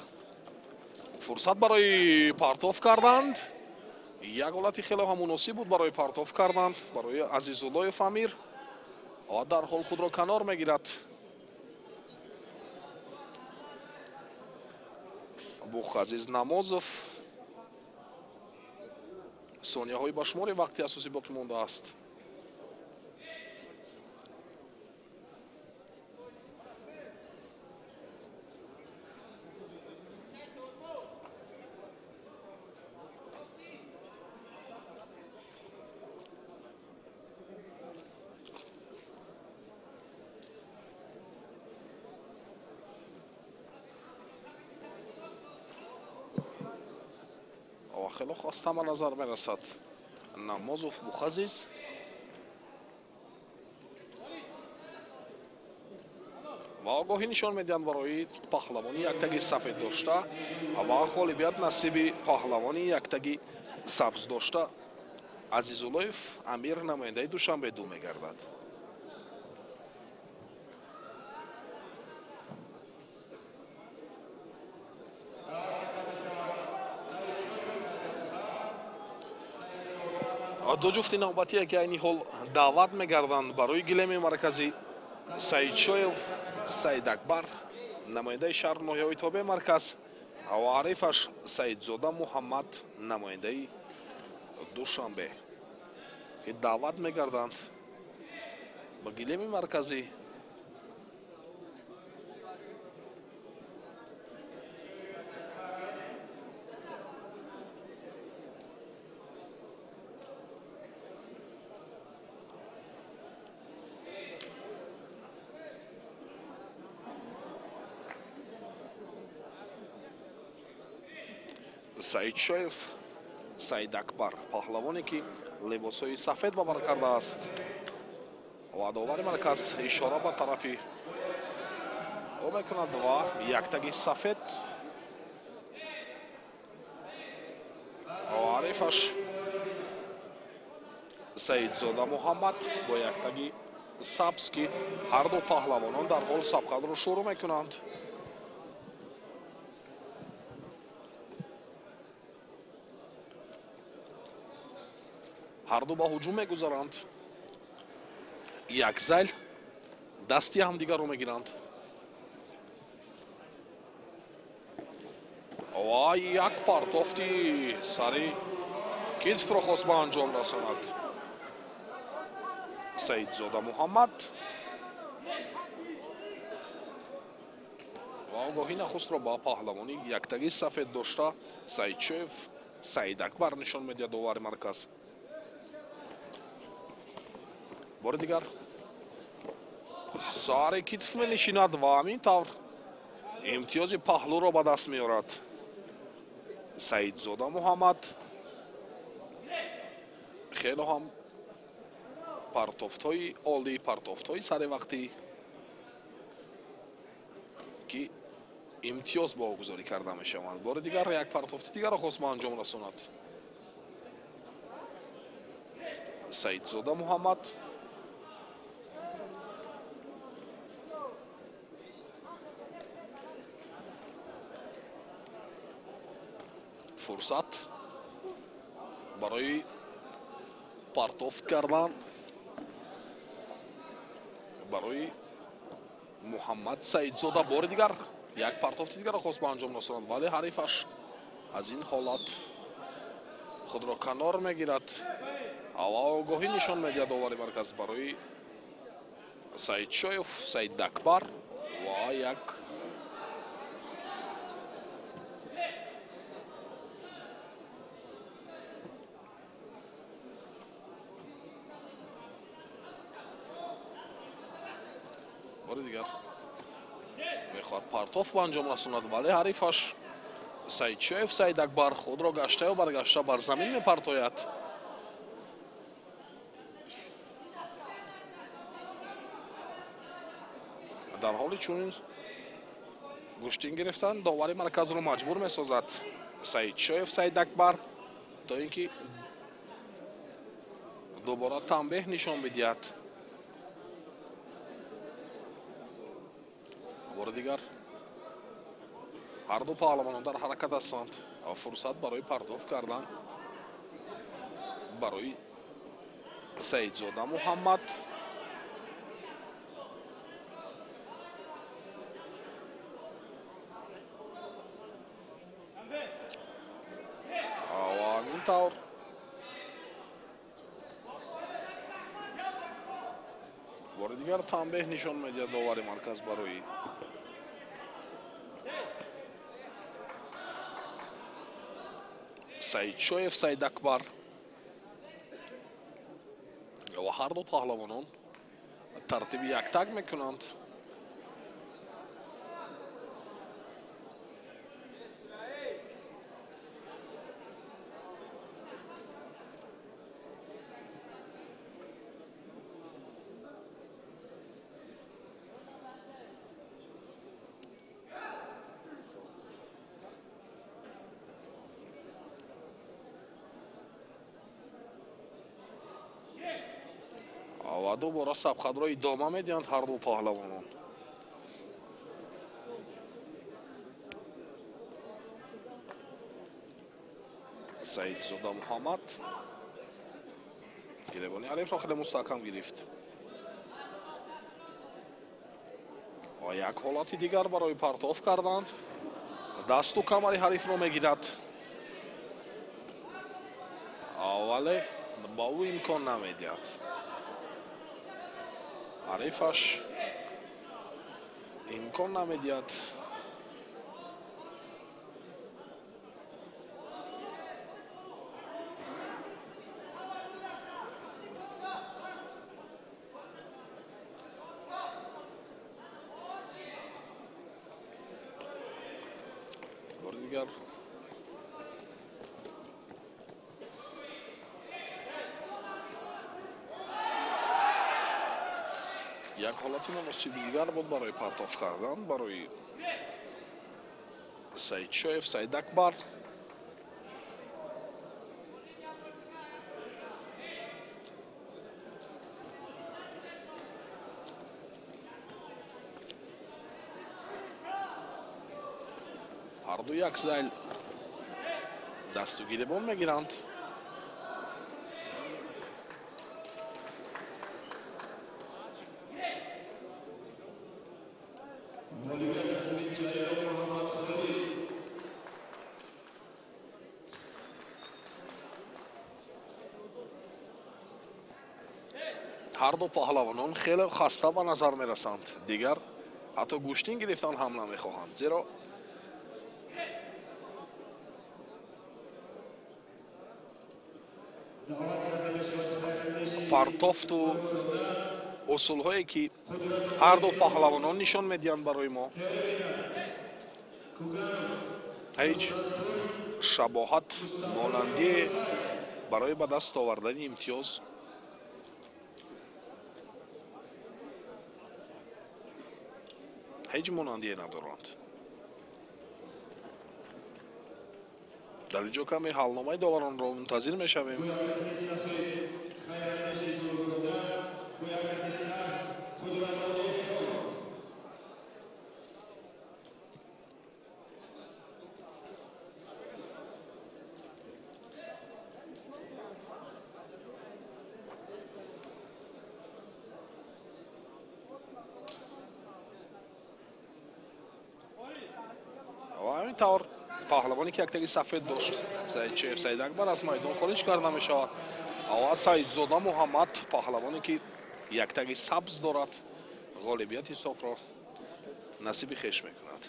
фурсат барои партоф карданд. Як ҳолати хеле ҳам муносиб буд барои партоф карданд барои Азизуллоев Амир ва дарҳол худро канор мегирад. Бухазиз Намозов сонияҳои ба шумори вақти асосӣ боқӣ мондааст. Хело хаста ба назар мерасад Намозов Бухазиз. Ва огоҳӣ нишон медиҳанд барои паҳлавони яктаги сафед дошта ва ғолибият насиби паҳлавони яктаги сабз дошта Азизуллоев Амир, намояндаи Душанбе 2 мегардад. Ду ҷуфти навбатие ки айни ҳол даъват мегарданд барои гилеми марказӣ: Саидшоев Саидакбар, намояндаи шаҳру ноҳияҳои тобеи марказ, ва ҳарифаш Саидзода Муҳаммад, намояндаи Душанбе, ки даъват мегарданд ба гилеми марказӣ. Саидшоев Саидакбар, паҳлавоне ки либосҳои сафед ба бар кардааст, ва довари марказ ишора ба тарафи ӯ мекунад ва яктаги сафед ва ҳарифаш Саидзода Муҳаммад бо яктаги сабз, ки ҳарду паҳлавонон дар ҳол сабқатро шурӯъ мекунанд. Ҳарду ба ҳуҷум мегузаранд, як зайл дасти ҳамдигарро мегиранд ва як партофти сари китфро хост ба анҷом расонад Саидзода Муҳаммад ва огоҳӣ нахустро ба паҳлавони яктаги сафед дошта Саидшоев Саидакбар нишон медиҳад довари марказ. Бори дигар сари китф менишинад ва ҳамин тавр имтиёзи паҳлӯро ба даст меорад Саидзода Муҳаммад. Хело ҳам партофтҳои олӣ, партофтҳои саривақтӣ, ки имтиёз баҳогузорӣ карда мешаванд. Бори дигар як партофти дигарро хост ба анҷом расонад Саидзода Муҳаммад. Фурсат барои партофт кардан барои Муҳаммад Саидзода. Бори дигар як партофти дигарро хост ба анҷом расонад, вале ҳарифаш аз ин ҳолат худро канор мегирад ва огоҳӣ нишон медиҳад довари марказ барои Саидшоев Саидакбар ва як бори дигар мехоҳад партоф ба анҷом расонад, вале ҳарифаш Саидшоев Саидакбар худро гаштаю баргашта бар замин мепартояд. Дар ҳоли чунин гӯштин гирифтан довари марказро маҷбур месозад Саидшоев Саидакбар то ин ки дубора танбеҳ нишон бидиҳад. Бори дигар ҳарду паҳлавонон дар ҳаракат ҳастанд ва фурсат барои партоф кардан барои Саидзода Муҳаммад. Ва ҳамин тавр бори дигар танбеҳ нишон медиҳад довари марказ барои Саидшоев Саидакбар ва ҳарду паҳлавонон тартиби яктак мекунанд. Ва дубора сабқатро идома медиҳанд ҳарду паҳлавонон. Саидзода Муҳаммад Гиребони ҳарифро хеле мустаҳкам гирифт. Ва як ҳолати дигар барои партоф кардан. Дасту камари ҳарифро мегирад. Вале ба ӯ имкон намедиҳад. Ҳарифаш имкон намедиҳад. Бори дигар як ҳолати муносиби дигар буд барои партоф кардан барои Саидшоев, Саид Акбар. Ҳарду як зайл дасту гиребон мегиранд. Ҳарду паҳлавонон хеле хаста ба назар мерасанд. Дигар ҳатто гӯштин гирифтан ҳам намехоҳанд, зеро партофту усулҳое ки ҳарду паҳлавонон нишон медиҳанд барои мо ҳеҷ шабоҳат монандие барои ба даст овардани имтиёз ҳеҷ монандие надоранд. Дар инҷо каме ҳалномаи доваронро мунтазир мешавем. Ва ҳамин тавр паҳлавоне ки яктаги сафед дошт, Саидшоев Саид Акбар, аз майдон хориҷ карда мешавад. Ва Саидзода Муҳаммад, паҳлавоне ки яктаги сабз дорад, ғолибияти ҳисобро насиби хеш мекунад.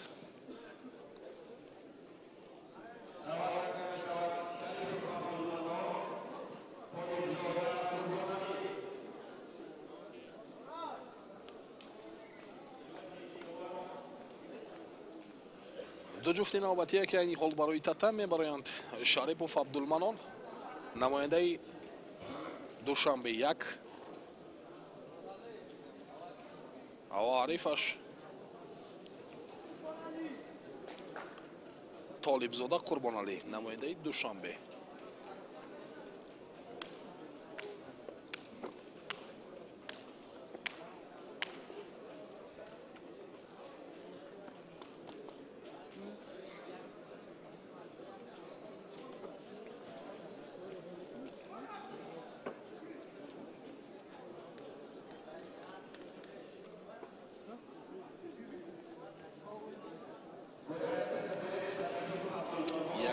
Ду ҷуфти навбатие ки айни ҳол барои татам мебароянд, Шарипов Абдулманон, намояндаи Душанбе 1, ва ҳарифаш Толибзода Қурбоналӣ, намояндаи Душанбе.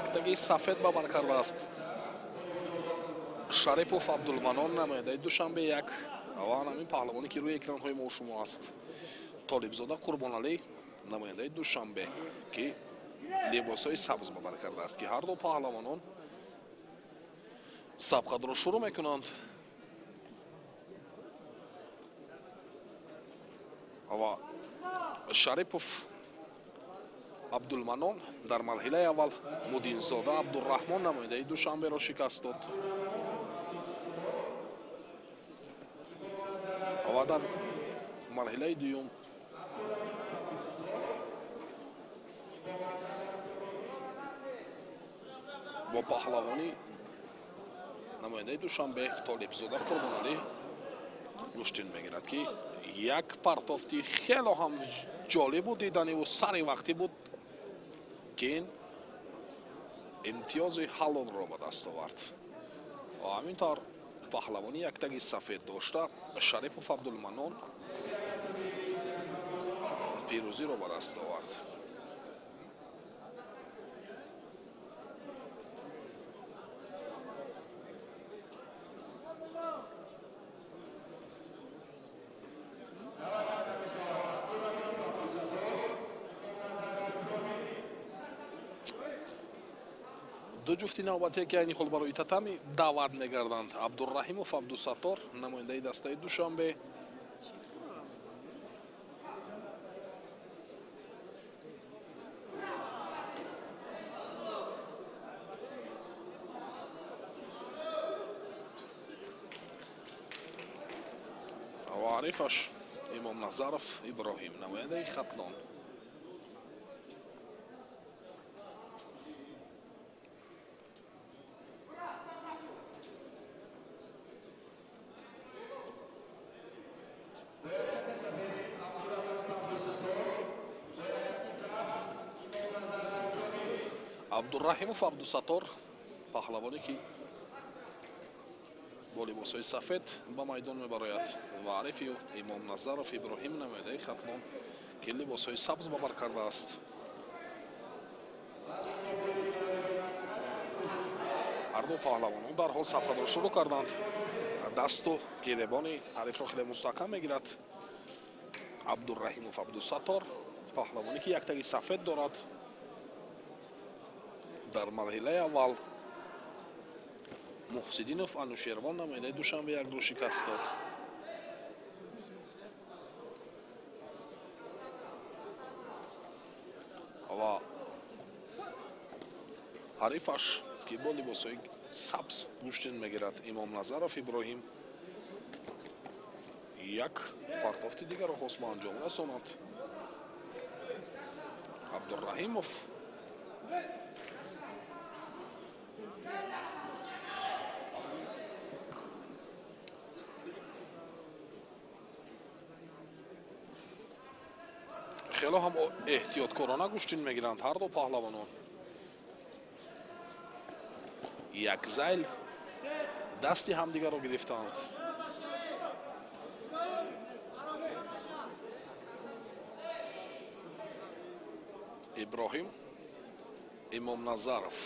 Яктаги сафед ба бар кардааст Шарипов Абдулманон, намояндаи Душанбе 1, ва ҳамин паҳлавоне ки рӯи экранҳои мо шумо аст, Толибзода Қурбоналӣ, намояндаи Душанбе, ки либосҳои сабз ба бар кардааст, ки ҳарду паҳлавонон сабқатро шурӯъ мекунанд. Ва Шарипов Абдулманон дар марҳилаи аввал Мудинзода Абдурраҳмон, намояндаи Душанберо шикаст дод. Ва дар марҳилаи дуюм бо паҳлавонӣ намояндаи Душанбе Толибзода Қурбоналӣ гӯштин мегирад, ки як партофти хело ҳам ҷолибу диданиву сари вақтӣ буд, ки ин имтиёзи ҳалолро ба даст овард. Ва ҳамин тавр Паҳлавони яктаги сафед дошта Шарипов Абдулманон пирӯзиро ба даст овард. Ду ҷуфти навбатие ки айни ҳол барои татами даъват мегарданд: Абдурраҳимов Абдусаттор, намояндаи дастаи Душанбе, ва ҳарифаш Имомназаров Иброҳим, намояндаи Хатлон. Абдурраҳимов Абдусаттор, паҳлавоне ки бо либосҳои сафед ба майдон мебарояд, ва ҳарифи ӯ Имомназаров Иброҳим, намояндаи Хатлон, ки либосҳои сабз ба бар кардааст. Ҳарду паҳлавонон дарҳол сабқатро шурӯъ карданд. Дасту гиребони ҳарифро хеле мустаҳкам мегирад Абдурраҳимов Абдусаттор, паҳлавоне ки яктаги сафед дорад. Дар марҳилаи аввал Муҳсиддинов Анушервон, намояндаи Душанбе, якду шикаст дод. Ва ҳарифаш ки бо либосҳои сабз гӯштин мегирад, Имомназаров Иброҳим, як партофти дигарро хост ба анҷом расонад. Абдурраҳимов хело ҳам эҳтиёткорона гӯштин мегиранд ҳарду паҳлавонон. Як зайл дасти ҳамдигарро гирифтаанд. Иброҳим Имомназаров,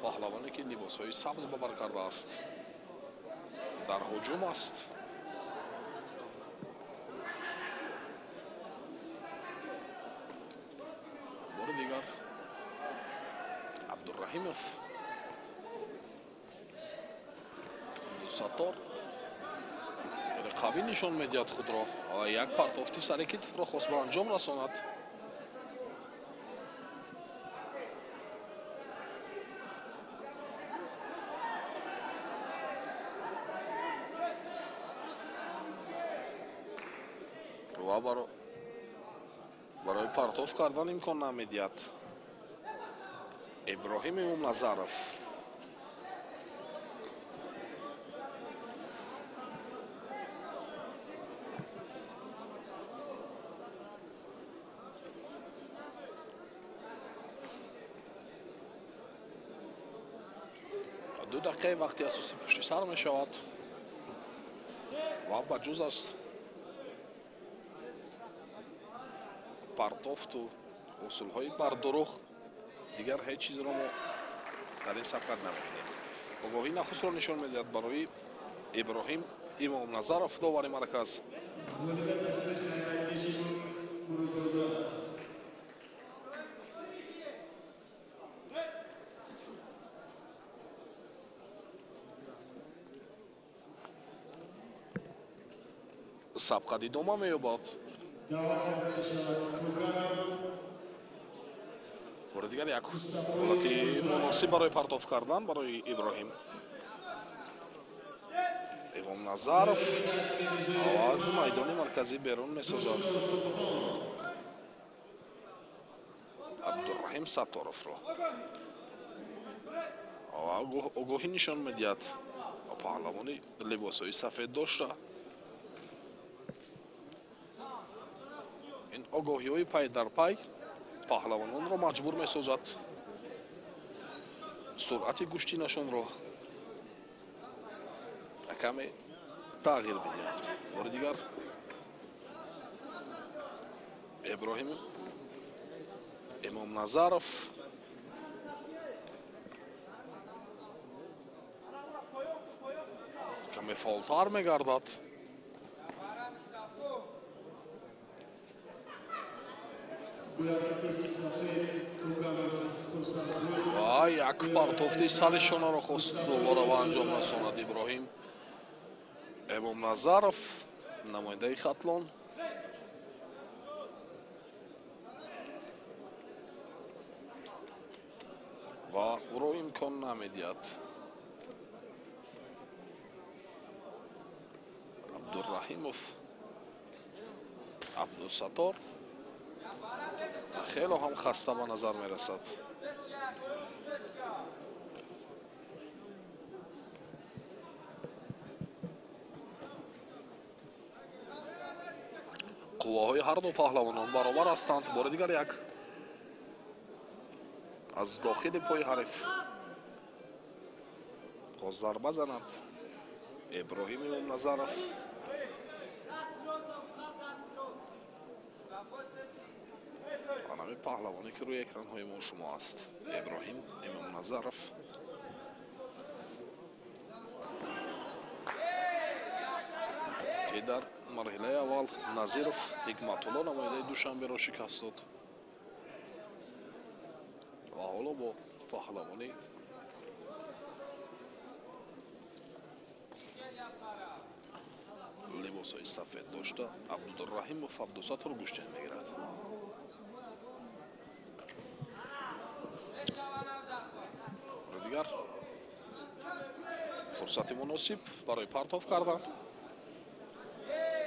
паҳлавоне ки либосҳои сабз ба бар кардааст, дар ҳуҷум аст. Бори дигар Абдурраҳимов Абдусаттор хеле қавӣ нишон медиҳад худро ва як партофти сари китфро хост ба анҷом расонад. Ва барои партоф кардан имкон намедиҳад Иброҳим Имомназаров. Ду дақиқаи вақти асосӣ пушти сар мешавад ва ба ҷуз аз партофту усулҳои бардуруғ дигар ҳеҷ чизро мо дар ин сабқат намебинем. Огоҳии нахустро нишон медиҳад барои Иброҳим Имомназаров, довари марказ. Сабқат идома меёбад. Бори дигар як ҳолати муносиб барои партоф кардан барои Иброҳим Имомназаров аз майдони марказӣ берун месозад Абдурраҳим Сатторовро. Огоҳӣ нишон медиҳад паҳлавони либосҳои сафед дошта. Ин огоҳиҳои пай дар пай паҳлавононро маҷбур месозад Суръати гӯштинашонро каме тағйир бидиҳанд. Бори дигар Иброҳим Имомназаров каме фаъолтар мегардад. Ва як партофти сари шонаро хост дубора ба анҷом расонад Иброҳим Имомназаров, намояндаи Хатлон. Ва ӯро имкон намедиҳад. Абдурраҳимов Абдусаттор хело ҳам хаста ба назар мерасад. Қувваҳои ҳарду паҳлавонон баробар ҳастанд. Бори дигар як аз дохили пои ҳариф хост зарба занад Иброҳим Имомназаров. Анами паҳлавоне ки рӯи экранҳои мо шумо аст, Иброҳим Имомназаров. Ки дар марҳилаи аввал Назиров Ҳикматулло намояндаи Душанберо шикаст дод ва ҳоло бо паҳлавони либосҳои сафед дошта Абдурраҳимов Абдусаттор гӯштин мегирад. Дигар фурсати муносиб барои партоф кардан.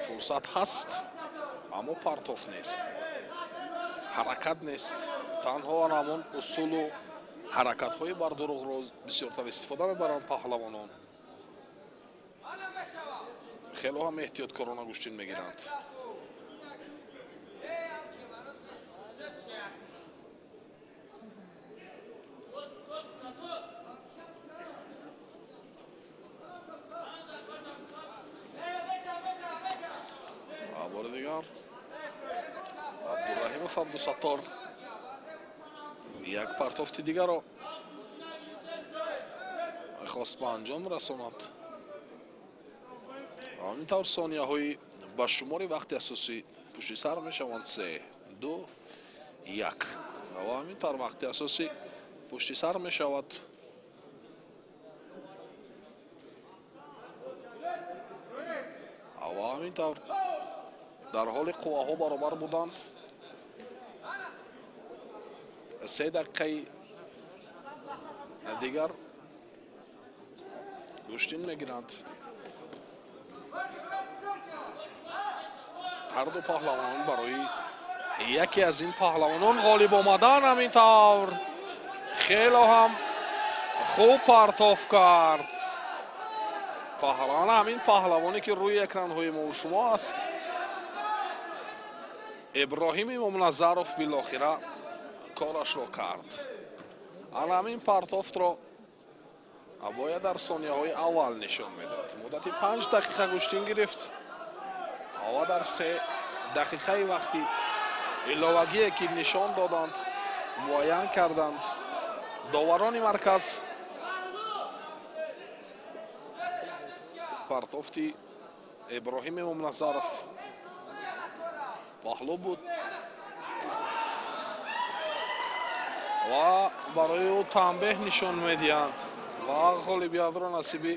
Фурсат ҳаст, аммо партоф нест, ҳаракат нест. Танҳо ҳамон усулу ҳаракатҳои бардуруғро бисёртар истифода мебаранд паҳлавонон. Хело ҳам эҳтиёткорона гӯштин мегиранд. Бори дигар Абдурраҳимов Абдусаттор як партофти дигарро хост ба анҷом расонад. Ҳамин тавр сонияҳои ба шумори вақти асосӣ пушти сар мешаванд. 3, 2, 1. Ва ҳамин тавр вақти асосӣ пушти сар мешавад. Ва ҳамин тавр дар ҳоли қувваҳо баробар буданд. 3 дақиқаи дигар гӯштин мегиранд. Ҳарду паҳлавонон барои яке аз ин паҳлавонон ғолиб омадан. Ҳамин тавр хело ҳам хуб партоф кард паҳлавон. Ҳамин паҳлавоне ки рӯи экранҳои мо шумо аст, Иброҳим Имомназаров билохира корашро кард. Ана ҳамин партофтро бояд дар сонияҳои аввал нишон медод. Муддати 5 дақиқа гӯштин гирифт ва дар 3 дақиқаи вақти иловагие ки нишон доданд, муайян карданд доварони марказ, партофти Иброҳим Имомназаров паҳлӯ буд ва барои ӯ танбеҳ нишон медиҳанд ва ғолибиятро насиби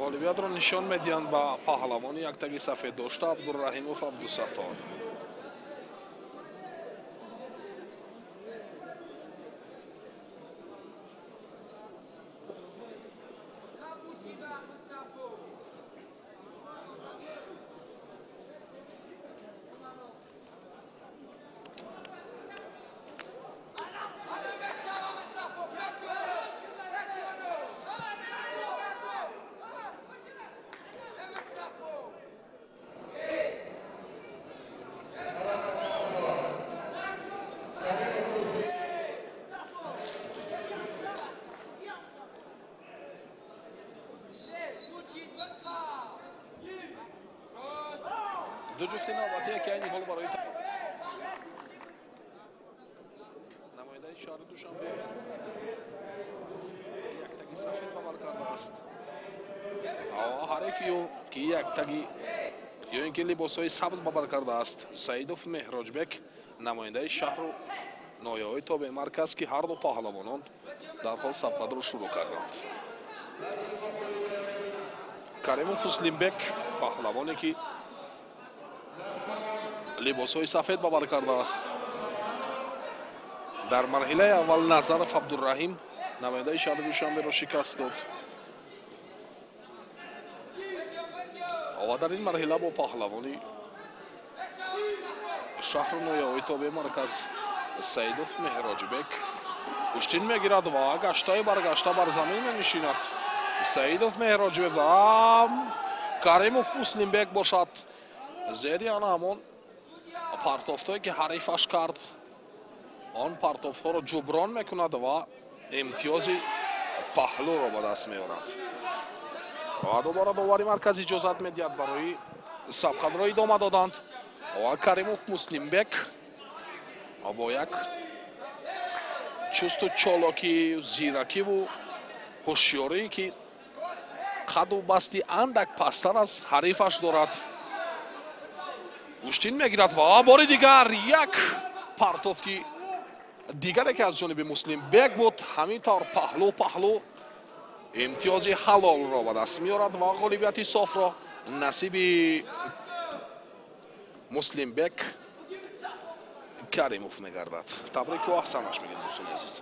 ғолибиятро нишон медиҳанд ба паҳлавони яктаги сафед дошта Абдурраҳимов Абдусаттор. Ду ҷуфти навбатие ки айни ҳол барои намояндаи шаҳри Душанбе яктаги сафед ба бар кардааст. Ҳарифи ӯ ки яктаги ё ин ки либосҳои сабз ба бар кардааст, Саидов Меҳроҷбек, намояндаи шаҳру ноҳияҳои тобеи марказ, ки ҳарду паҳлавонон дарҳол сабқатро шурӯъ карданд. Каримов Муслимбек, паҳлавоне ки либосҳои сафед ба бар кардааст. Дар марҳилаи аввал Назаров Абдурраҳим, намояндаи шаҳри Душанберо шикаст дод. Ва дар ин марҳила бо паҳлавони шаҳру ноҳияҳои тобеи марказ Саидов Меҳроҷбек гӯштин мегирад ва гаштаю баргашта бар замин менишинад. Саидов Меҳроҷбек ва Каримов Муслимбек бошад зери ана ҳамон партофтое ки ҳарифаш кард, он партофтҳоро ҷуброн мекунад ва имтиёзи паҳлӯро ба даст меорад. Ва дубора довари марказ иҷозат медиҳад барои сабқатро идома доданд. Ва Каримов Муслимбек бо як чусту чолокӣ, зиракиву ҳушёрие ки қаду басти андак пасттар аз ҳарифаш дорад, гӯштин мегирад ва бори дигар як партофти дигаре ки аз ҷониби Муслимбек буд, ҳамин тавр паҳлӯ паҳлӯ имтиёзи ҳалолро ба даст меорад ва ғолибияти софро насиби Муслимбек Каримов мегардад. Табрику аҳсанаш мегӯем, дӯстони азиз.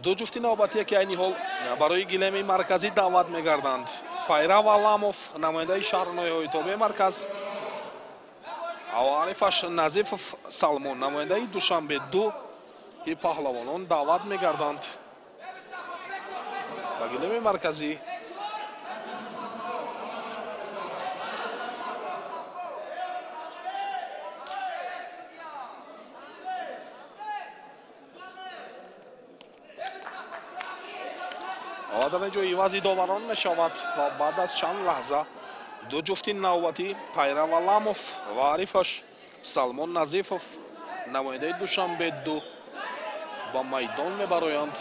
Ду ҷуфти навбатие ки айни ҳол барои гилеми марказӣ даъват мегарданд, Пайрав Аламов, намояндаи шаҳру ноҳияҳои тобеи марказ, ва ҳарифаш Назифов Салмон, намояндаи Душанбе ду, ки паҳлавонон даъват мегарданд ба гилеми марказӣ. Ва дар ин ҷо ивази доварон мешавад ва баъд аз чанд лаҳза ду ҷуфти навбатӣ Пайрав Аламов ва ҳарифаш Салмон Назифов, намояндаи Душанбе ду, ба майдон мебароянд.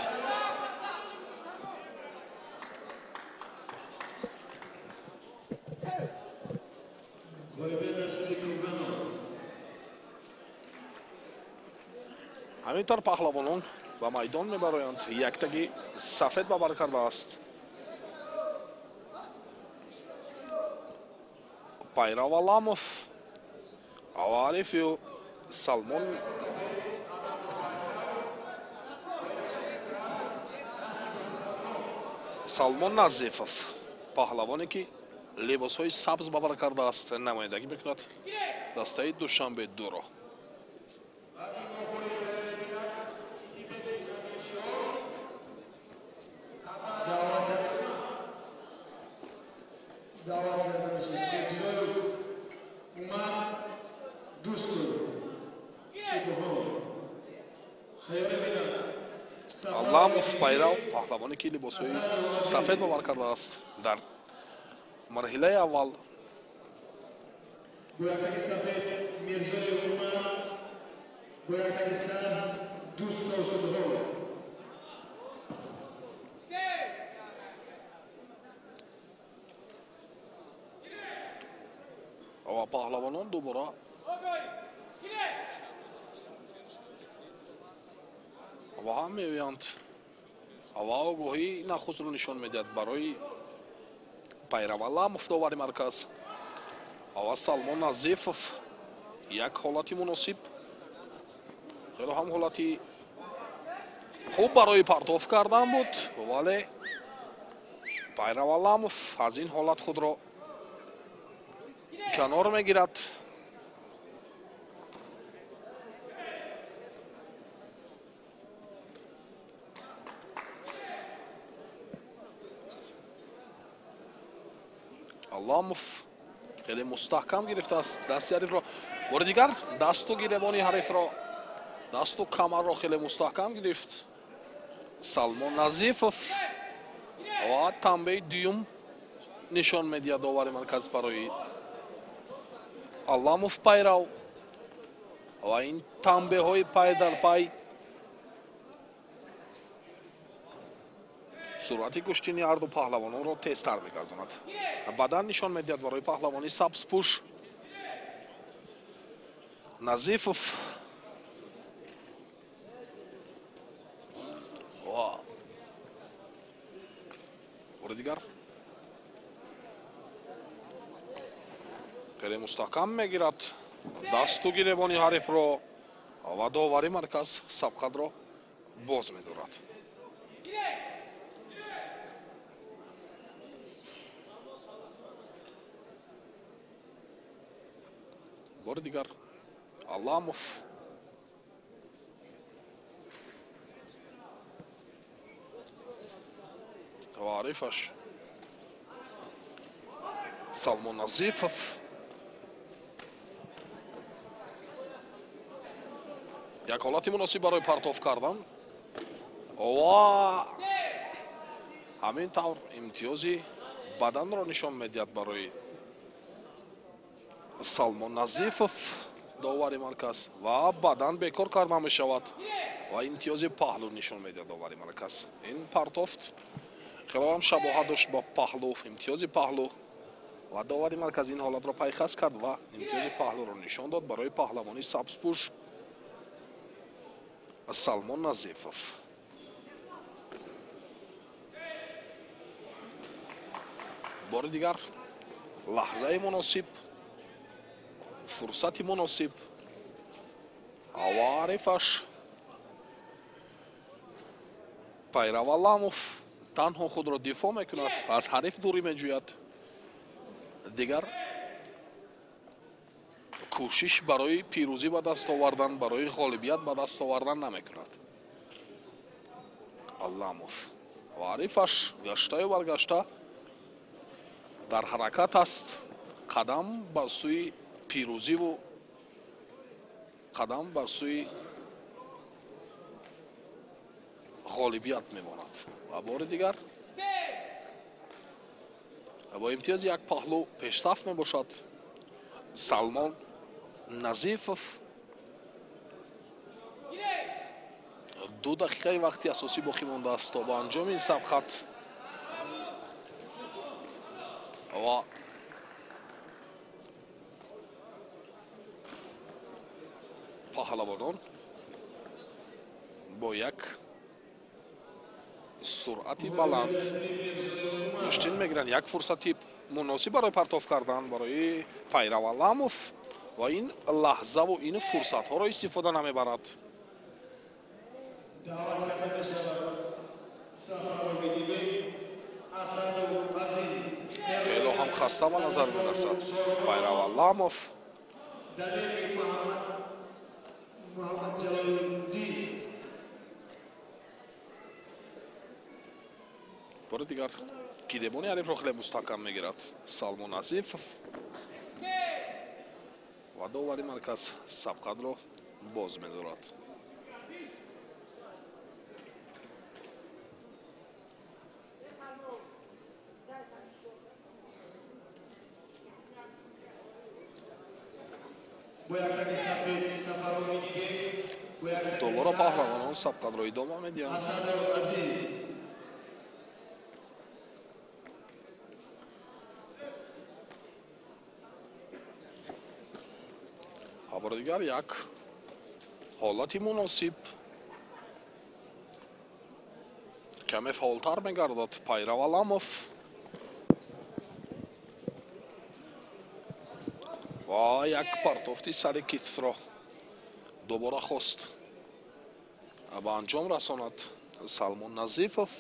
Ҳамин тавр паҳлавонон ба майдон мебароянд. Яктаги сафед ба бар кардааст Пайрав Аламов ва ҳарифи ӯ Салмон Назифов, паҳлавоне ки либосҳои сабз ба бар кардааст, намояндагӣ мекунад дастаи Душанбе дуро. Аламов Пайрав, паҳлавоне ки либосҳои сафед ба бар кардааст, дар марҳилаи аввал ва паҳлавонон дубора ва ҳам меоянд ва огоҳии нахустро нишон медиҳад барои Пайрав Аламов, довари марказ, ва Салмон Назифов. Як ҳолати муносиб, хеле ҳам ҳолати хуб барои партоф кардан буд, вале Пайрав Аламов аз ин ҳолат худро канор мегирад. Аламов хеле мустаҳкам гирифтааст дасти ҳарифро. Бори дигар дасту гиребони ҳарифро, дасту камарро хеле мустаҳкам гирифт Салмон Назифов ва танбеҳи дуюм нишон медиҳад довари марказ барои Алламов Пайрав ва ин танбеҳҳои пай дар пай суръати гӯштини ҳарду паҳлавононро тезтар мегардонад. Бадан нишон медиҳад барои паҳлавони сабзпӯш Назифов ва бори дигар хеле мустаҳкам мегирад дасту гиребони ҳарифро ва довари марказ сабқатро боз медорад. Бори дигар Алламов ва ҳарифаш Салмон Назифов. Як ҳолати муносиб барои партоф кардан ва ҳамин тавр имтиёзи баданро нишон медиҳад барои Салмон Назифов довари марказ ва бадан бекор карда мешавад ва имтиёзи паҳлу нишон медиҳад довари марказ. Ин партофт хело ҳам шабоҳат дошт бо паҳлу, имтиёзи паҳлу ва довари марказ ин ҳолатро пайхас кард ва имтиёзи паҳлуро нишон дод барои паҳлавони сабзпӯш Салмон Назифов. Бори дигар лаҳзаи муносиб, фурсати муносиб ва ҳарифаш Пайрав Алламов танҳо худро дифоъ мекунад, аз ҳариф дурӣ меҷӯяд. Дигар кӯшиш барои пирӯзӣ ба даст овардан, барои ғолибият ба даст овардан намекунад Алламов. Ва ҳарифаш гаштаю баргашта дар ҳаракат аст, қадам бар сӯи пирӯзиву қадам бар сӯи ғолибият мемонад. Ва бори дигар бо имтиёзи як паҳлу пешсаф мебошад Салмон Назифов. 2 дақиқаи вақти асосӣ боқӣ мондааст то ба анҷоми ин сабқат ва паҳлавонон бо як суръати баланд гӯштин мегиранд. Як фурсати муносиб барои партоф кардан барои Пайрав Алламов ва ин лаҳзаву ин фурсатҳоро истифода намебарад. Хело ҳам хаста ба назар мерасад Пайрав Алламов. Бори дигар гиребони ҳарифро хеле мустаҳкам мегирад Салмон Назифов ва довари марказ сабқатро боз медорад. Дубора паҳлавонон сабқатро идома медиҳанд. Бори дигар як ҳолати муносиб каме фаъолтар мегардад Пайрав Алламов ва як партофти сари китфро дубора хост ба анҷом расонад Салмон Назифов.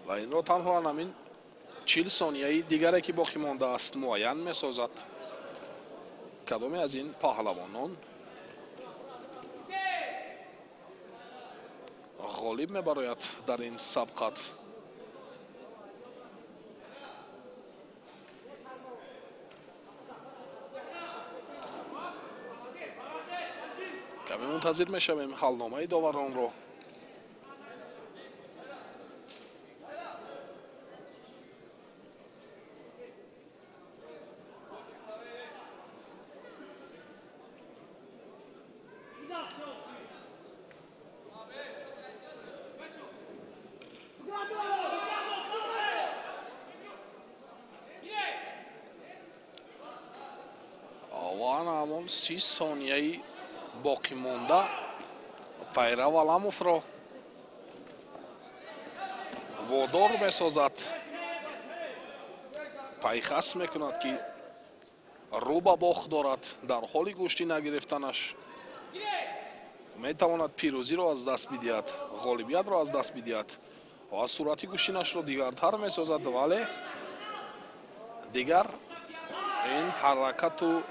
Ва инро танҳо ҳамин 40 сонияи дигаре ки боқӣ мондааст муайян месозад кадоме аз ин паҳлавонон ғолиб мебарояд дар ин сабқат. Каме мунтазир мешавем ҳалномаи доваронро. Ва 30 сонияи боқӣ монда Пайрав Аламовро водор месозад, пайхас мекунад, ки рӯ ба бохт дорад. Дар ҳоли гӯштӣ нагирифтанаш метавонад пирӯзиро аз даст бидиҳад, ғолибиятро аз даст бидиҳад ва суръати гӯштинашро дигартар месозад, вале дигар ин ҳаракату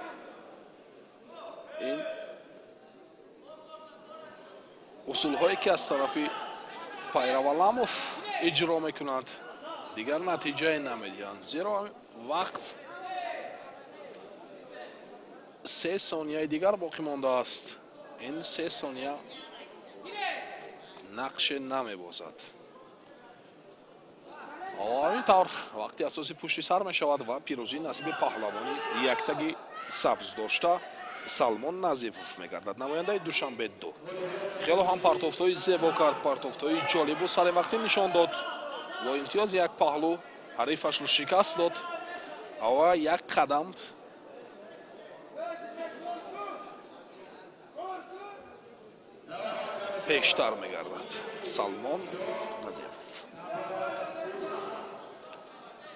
ин усулҳое ки аз тарафи Пайрав Аламов иҷро мекунанд, дигар натиҷае намедиҳанд, зеро вақт 3 сонияи дигар боқӣ мондааст. Ин 3 сония нақше намебозад. Ин тавр вақти асосӣ пушти сар мешавад ва пирӯзӣ насиби паҳлавони яктаги сабз дошта Салмон Назифов мегардад, намояндаи Душанбе 2. Хело ҳам партофтҳои зебо кард, партофтҳои ҷолибу саривақтӣ нишон дод. Бо имтиёзи як паҳлӯ ҳарифашро шикаст дод ва як қадам пештар мегардад Салмон Назифов.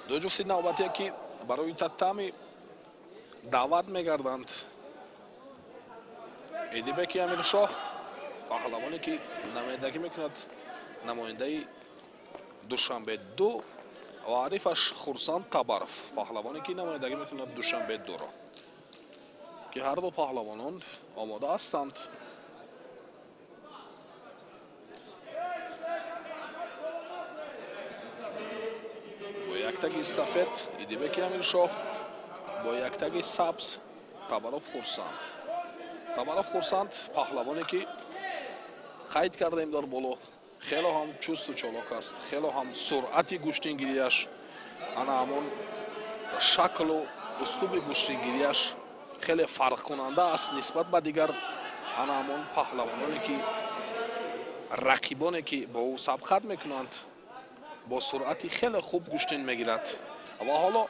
Ду ҷуфти навбатие ки барои татами даъват мегарданд: Эдибеки Амиршоҳ, паҳлавоне ки намояндагӣ мекунад намояндаи Душанбе 2, ва ҳарифаш Хурсанд Табаров, паҳлавоне ки намояндагӣ мекунад Душанбе 2-ро, ки ҳар ду паҳлавонон омода ҳастанд. Бо яктаги сафед Идибеки Амиршоҳ, бо яктаги сабз Табаров Хурсанд. Табаров Хурсанд паҳлавоне ки қайд кардем дар боло, хело ҳам чусту чолок аст, хело ҳам суръати гӯштингирияш, ана ҳамон шаклу услуби гӯштингирияш хеле фарқкунанда аст нисбат ба дигар ана ҳамон паҳлавононе ки рақибоне ки бо ӯ сабқат мекунанд. Бо суръати хеле хуб гӯштин мегирад ва ҳоло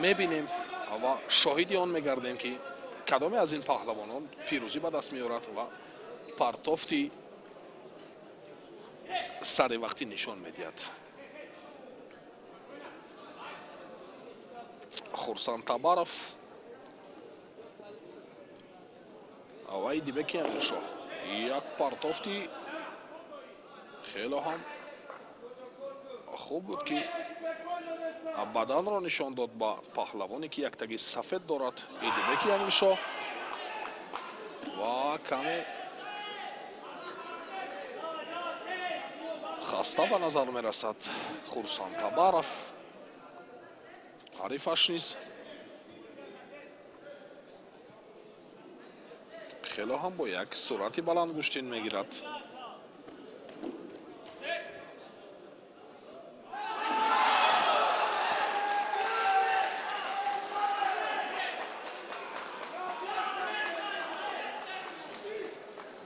мебинем ва шоҳиди он мегардем, ки кадоме аз ин паҳлавонон пирӯзӣ ба даст меорад ва партофти саривақтӣ нишон медиҳад. Хурсанд Табаров ва Идибеки Амиршоҳ. Як партофти хело ҳам хуб буд, ки баданро нишон дод ба паҳлавоне ки яктаги сафед дорад Идибеки Амиршоҳ, ва каме хаста ба назар мерасад Хурсанд Табаров. Ҳарифаш низ хело ҳам бо як суръати баланд гӯштин мегирад.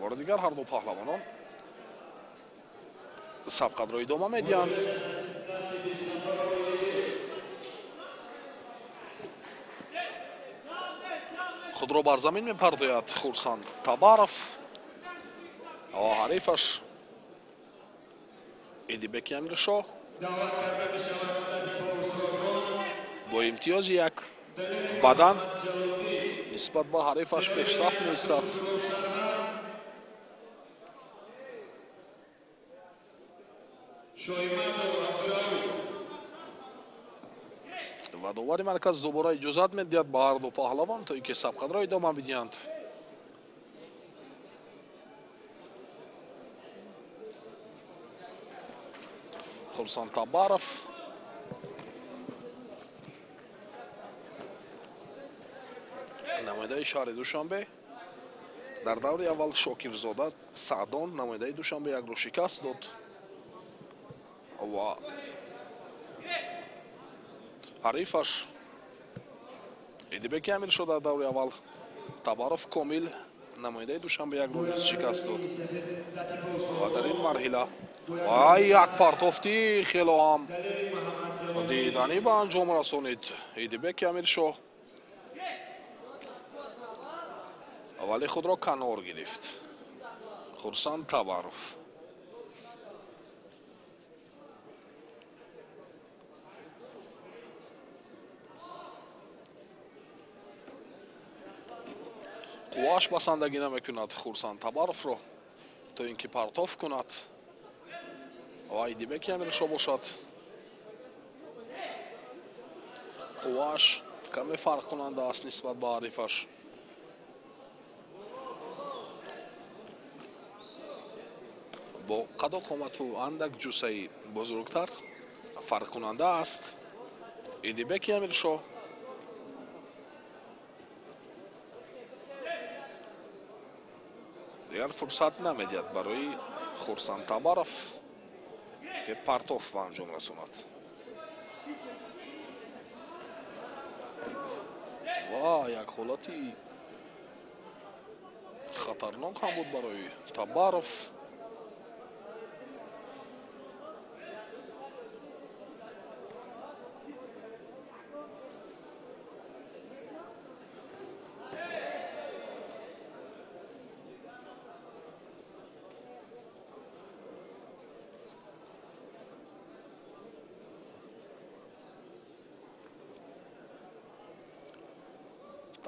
Бори дигар ҳар ду паҳлавонон сабқатро идома медиҳанд. Худро бар замин мепардояд Хурсанд Табаров ва ҳарифаш Идибеки Амиршоҳ бо имтиёзи як бадан нисбат ба ҳарифаш пешсаф меистад. Ва довари марказ дубора иҷозат медиҳад ба ҳар ду паҳлавон, то ин ки сабқатро идома бидиҳанд. Хурсанд Табаров намояндаи шаҳри Душанбе Дар даври аввал Шокирзода Саъдон намояндаи Душанбе якро шикаст дод ва ҳарифаш Идибеки Амиршоҳ дар даври аввал Табаров Комил намояндаи Душанбе якро низ шикаст дод ва дар ин марҳила ва як партофти хело ҳам диданӣ ба анҷом расонид Идибеки Амиршоҳ, вале худро канор гирифт Хурсанд Табаров. Қуввааш басандагӣ намекунад Хурсанд Табаровро то ин ки партоф кунад ва Идибеки Амиршоҳ бошад. Қуввааш каме фарқкунанда аст нисбат ба ҳарифаш. Бо қаду қомату андак ҷуссаи бузургтар фарқкунанда аст Идибеки Амиршоҳ. Дигар фурсат намедиҳад барои Хурсанд Табаров ки партоф ба анҷом расонад. Ва як ҳолати хатарнок ҳам буд барои Табаров.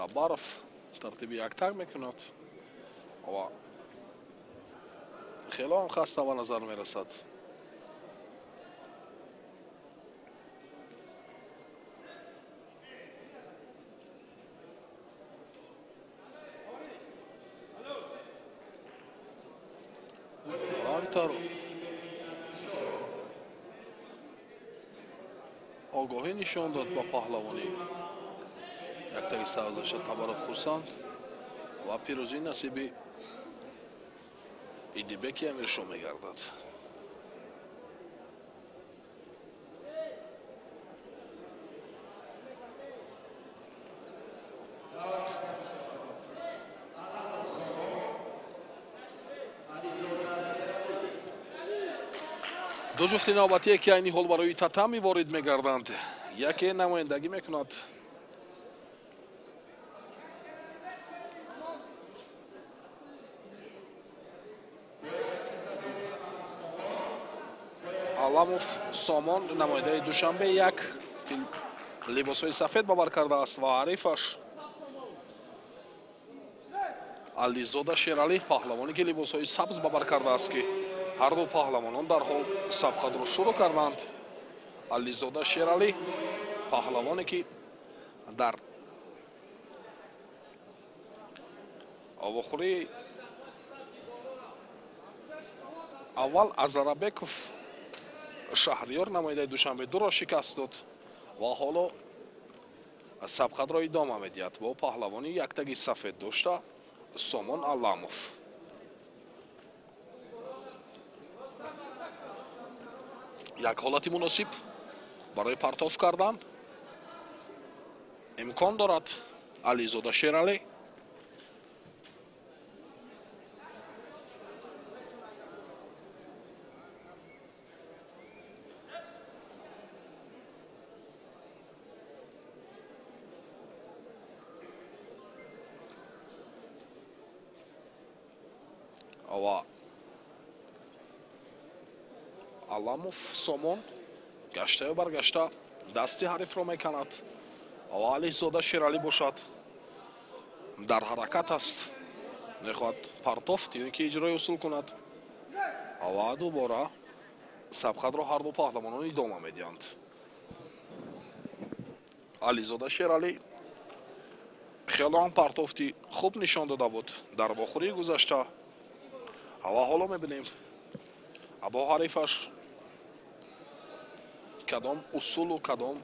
Табаров тартиби яктак мекунад ва хело ҳам хаста ба назар мерасад. Ҳаминтавр огоҳӣ нишон дод ба паҳлавонӣ яктаги сабз дошта Табаров Хурсанд ва пирӯзӣ насиби Идибеки Амиршоҳ мегардад. Ду ҷуфти навбатие ки айни ҳол барои татами ворид мегарданд, яке намояндагӣ мекунад Аламов Сомон, намояндаи Душанбе як, ки либосҳои сафед ба бар кардааст ва ҳарифаш Ализода Шералӣ, паҳлавоне ки либосҳои сабз ба бар кардааст, ки ҳар ду паҳлавонон дарҳол сабқатро шурӯъ карданд. Ализода Шералӣ, паҳлавоне ки дар вохӯрии аввал Азарабеков Шаҳриёр намояндаи Душанбе дуро шикаст дод ва ҳоло сабқатро идома медиҳад бо паҳлавони яктаги сафед дошта Сомон Аламов. Як ҳолати муносиб барои партоф кардан имкон дорад Ализода Шералӣ. Ва Аламов Сомон гаштаю баргашта дасти ҳарифро меканад ва Ализода Шералӣ бошад дар ҳаракат аст, мехоҳад партофт ё ин ки иҷрои усул кунад ва дубора сабқатро ҳар ду паҳлавонон идома медиҳанд. Ализода Шералӣ хело ҳам партофти хуб нишон дода буд дар вохӯрии гузашта ва ҳоло мебинем бо ҳарифаш кадом усулу кадом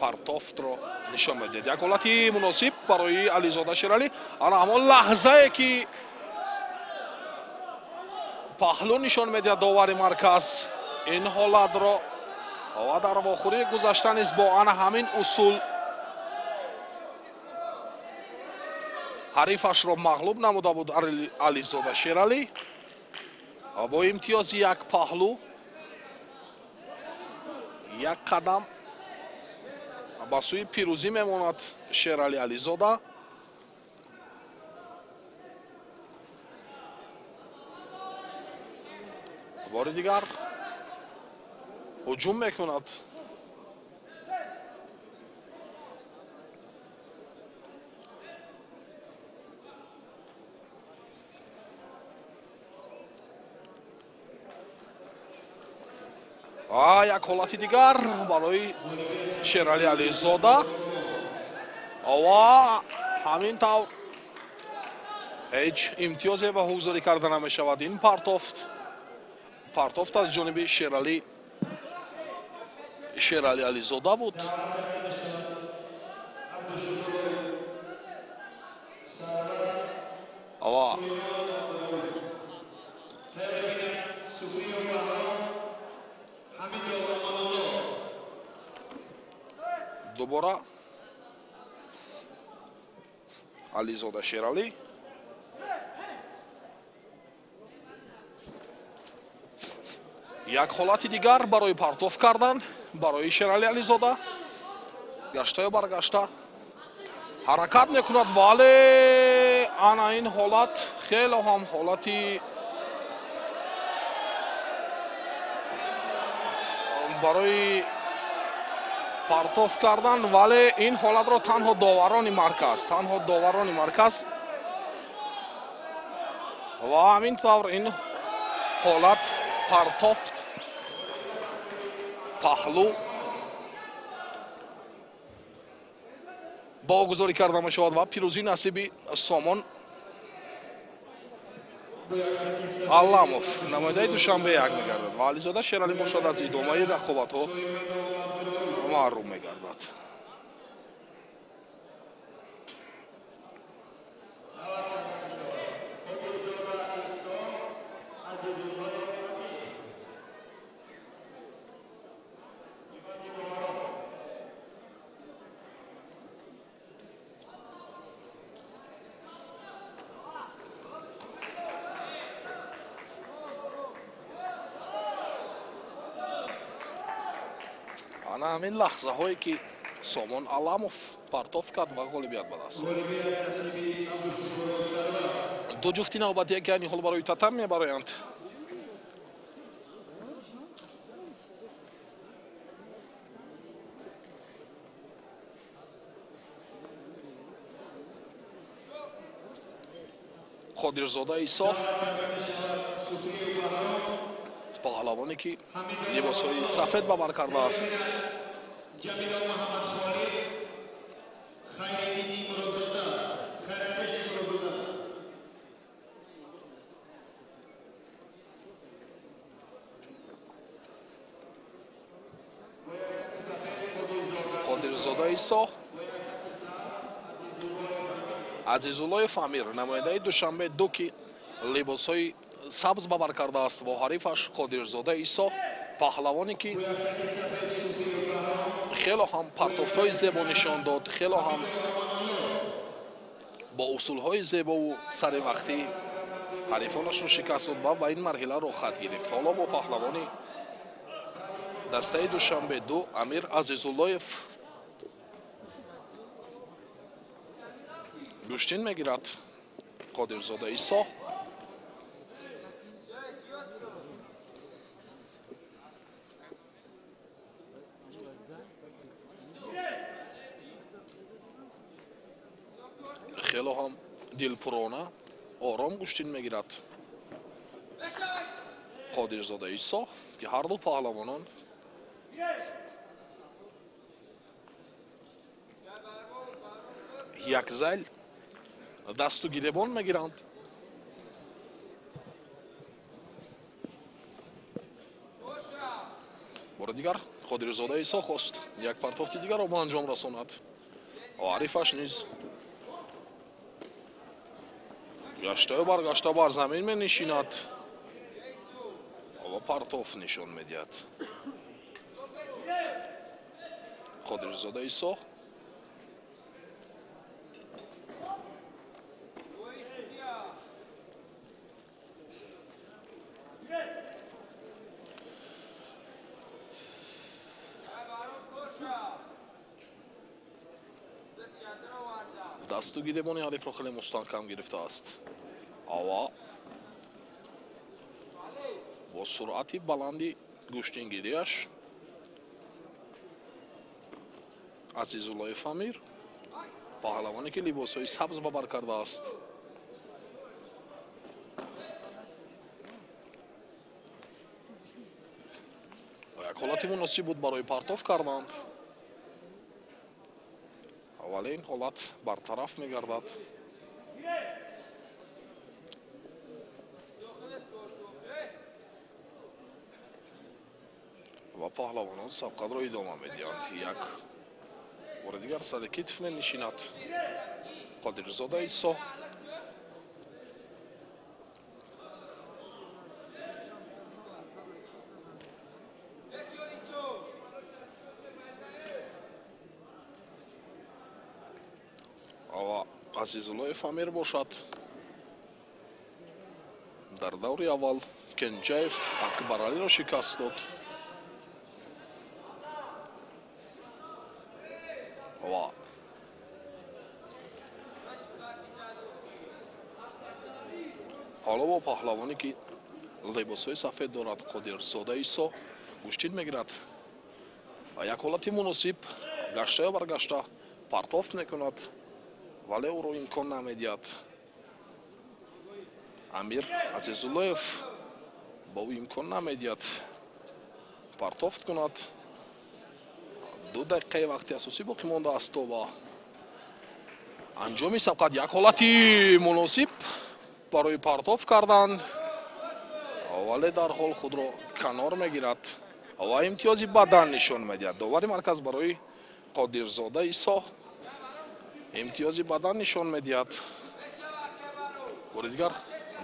Партофтро нишон медиҳад. Як ҳолати муносиб барои Ализода Шералӣ. Ана ҳамон лаҳзае ки паҳлӯ нишон медиҳад довари марказ, ин ҳолатро ва дар вохӯрии гузашта низ бо ана ҳамин усул ҳарифашро мағлуб намуда буд Ализода Шералӣ бо имтиёзи як паҳлӯ, як қадам ба сӯи пирӯзӣ мемонад Шералӣ Ализода. Бори дигар ҳуҷум мекунад. Як ҳолати дигар барои Шералӣ Ализода ва ҳамин тавр ҳеҷ имтиёзе ба ҳугузорӣ карда намешавад. Ин партофт аз ҷониби Шералӣ Ализода буд. Ва дубора Ализода Шералӣ. Як ҳолати дигар барои партоф кардан барои Шералӣ Ализода. Гаштаю баргашта ҳаракат мекунад, вале ана ин ҳолат хеле ҳам ҳолати барои партоф кардан, вале ин ҳолатро танҳо доварони марказ ва ҳамин тавр ин ҳолат партофт паҳлӯ богузорӣ карда мешавад ва пирӯзӣ насиби Сомон Алламов, намояндаи Душанбе як мегардад ва Ализода Шералӣ бошад аз идомаи рақобатҳо маҳрум мегардад. Ана ҳамин лаҳзаҳое ки Сомон Аламов партоф кард ва ғолибият ба даст. Ду ҷуфти навбатие ки айни ҳол барои татам мебароянд. Қодирзода Исо, паҳлавоне ки либосҳои сафед ба бар кардааст. Қодирзода Исо, Азизуллоев Амир, намояндаи Душанбе ду ки либосҳои сабз ба бар кардааст ва ҳарифаш Қодирзода Исо, паҳлавоне ки хело ҳам партофтҳои зебо нишон дод, хело ҳам бо усулҳои зебову саривақтӣ ҳарифонашро шикаст дод ва ба ин марҳила роҳхат гирифт. Ҳоло бо паҳлавони дастаи Душанбе ду Амир Азизуллоев гӯштин мегирад. Қодирзода Исо хело ҳам дилпурона ором гӯштин мегирад. Қодирзода Исо ки ҳарду паҳлавонон як зал дасту гиребон мегиранд. Бори дигар Қодирзода Исо хост як партофти дигарро ба анҷом расонад. Ҳарифаш низ гаштаю баргашта бар замин менишинад ва партоф нишон медиҳад. Қодирзода Исо дасту гиребони ҳарифро хеле мустаҳкам гирифтааст. Ава бо суръати баланди гӯштингириаш Азизуллоев Амир, паҳлавоне ки либосҳои сабз ба бар кардааст. Як ҳолати муносиб буд барои партоф кардан. Вале ин ҳолат бартараф мегардад. Ва паҳлавонон сабқатро идома медиҳанд. Як бори дигар сари китф менишинад Қодирзода Исо. Азизуллоев Амир бошад. Дар даври аввал Кенҷаев Акбаралиро шикаст дод. Ва ҳоло бо паҳлавоне ки либосҳои сафед дорад Қодирзода Исо гӯштин мегирад. Ва як ҳолати муносиб гаштаю баргашта партофт мекунад, вале ӯро имкон намедиҳад. Амир Азизуллоев ба ӯ имкон намедиҳад партофт кунад. 2 дақиқаи вақти асосӣ боқӣ мондааст то ба анҷоми сабқат. Як ҳолати муносиб барои партоф кардан, вале дарҳол худро канор мегирад ва имтиёзи бадан нишон медиҳад. Довари марказ барои Қодирзода Исо имтиёзи бадан нишон медиҳад. Бори дигар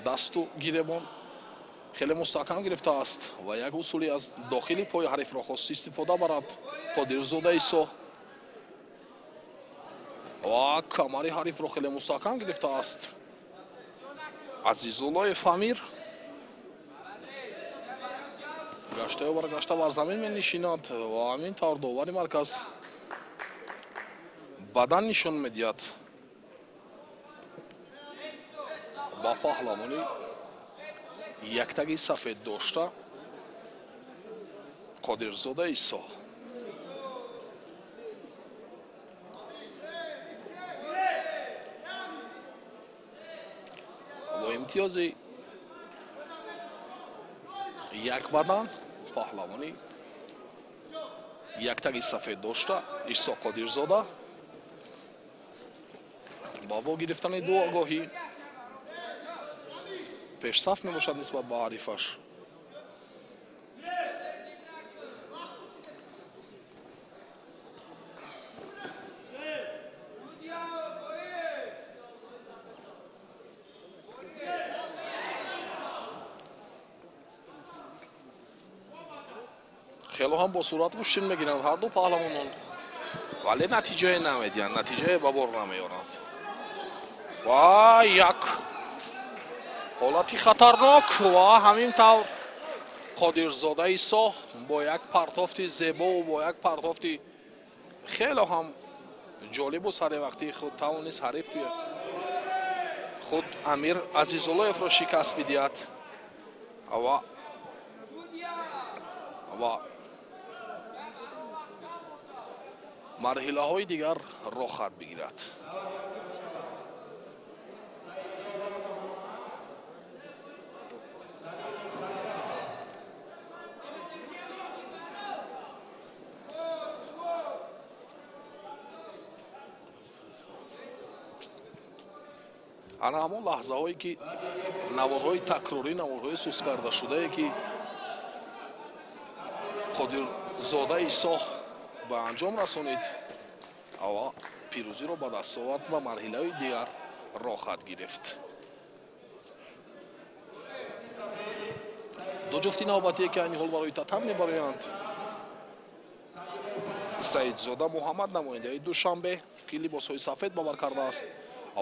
дасту гиребон хеле мустаҳкам гирифтааст ва як усули аз дохили пои ҳарифро хост истифода барад Қодирзода Исо. Ва камари ҳарифро хеле мустаҳкам гирифтааст Азизуллоев Амир. Гаштаю баргашта бар замин менишинад ва ҳамин тавр довари марказ бадан нишон медиҳад ба паҳлавони яктаги сафед дошта Қодирзода Исо. Бо имтиёзи як бадан паҳлавони яктаги сафед дошта Исо Қодирзода ба во гирифтани ду огоҳӣ пешсаф мебошад нисбат ба ҳарифаш. Хело ҳам бо суръат гӯштин мегиранд ҳар ду паҳлавонон, вале натиҷае намедиҳанд, натиҷае ба бор намеоранд. Ва як ҳолати хатарнок ва ҳамин тавр Қодирзода Исо бо як партофти зебову бо як партофти хело ҳам ҷолибу саривақтии худ тавонист ҳарифи худ Амир Азизуллоевро шикаст бидиҳад ва марҳилаҳои дигар рохат бигирад. Ана ҳамон лаҳзаҳое ки наворҳои такрорӣ, наворҳои сус кардашудае ки Қодирзода Исо ба анҷом расонид ва пирӯзиро ба даст овард, ба марҳилаи дигар роҳат гирифт. Ду ҷуфти навбатие, ки айни ҳол барои татам мебароянд: Саидзода Муҳаммад, намояндаи Душанбе, ки либосҳои сафед ба бар кардааст,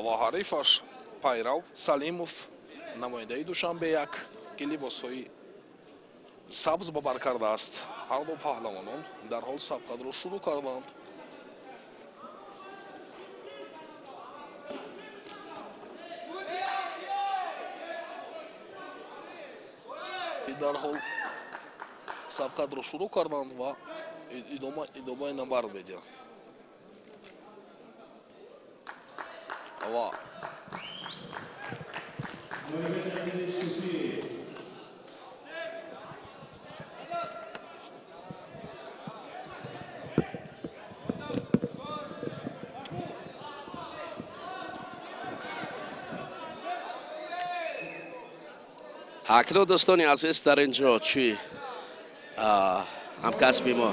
ва ҳарифаш Пайрав Салимов, намояндаи Душанбе як, ки либосҳои сабз ба бар кардааст. Ҳар ду паҳлавонон дарҳол сабқатро шурӯъ карданд. Дарҳол сабқатро шурӯъ карданд ва идомаи набард медиҳанд. Ва акнун, дӯстони азиз, дар ин ҷо чӣ ҳамкасби мо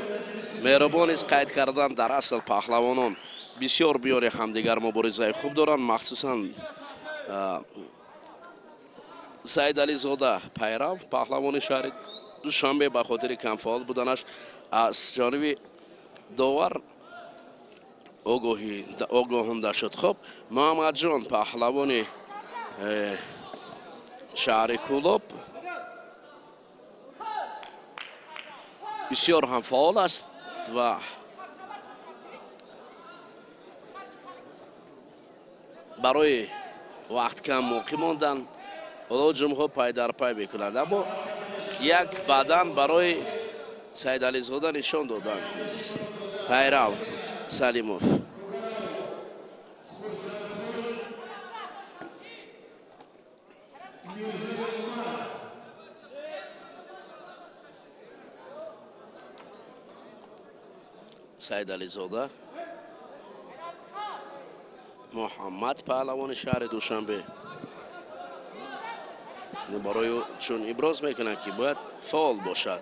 Меҳрубон низ қайд кардан, дар асл паҳлавонон бисёр биёри ҳамдигар муборизаи хуб доранд, махсусан Саидализода Пайрав, паҳлавони шаҳри Душанбе, ба хотири камфаъол буданаш аз ҷониби довар огоҳонда шуд. Хуб, Муҳаммадҷон, паҳлавони шаҳри Кӯлоб, бисёр ҳам фаъол аст ва барои вақт кам боқӣ мондан ҳуҷумҳо пайдарпай мекунанд, аммо як баъдан барои Саидализода нишон доданд Пайрав Салимов. Саидализода Муҳаммад, паҳлавони шаҳри Душанбе, барои чун иброз мекунад, ки бояд фаъол бошад.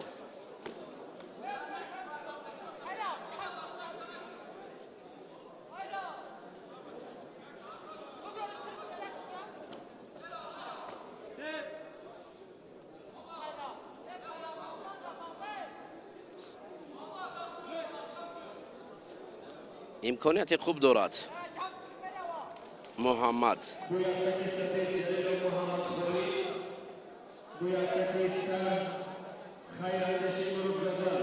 Имконияти хуб дорад Муҳаммад. Бо яктаки сафед Ҷалилов Муҳаммадхолид, бо яктаки сабз Хайрандеши Муродзода.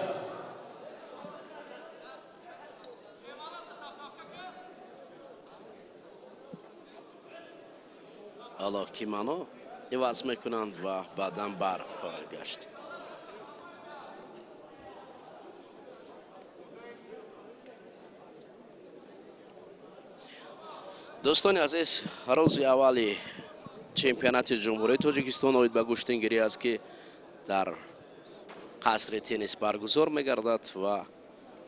Ҳало кимано иваз мекунанд ва баъдан бар хоҳад гашт. Дӯстони азиз, рӯзи аввали чемпионати Ҷумҳурии Тоҷикистон оид ба гӯштингирӣ аст, ки дар қасри теннис баргузор мегардад ва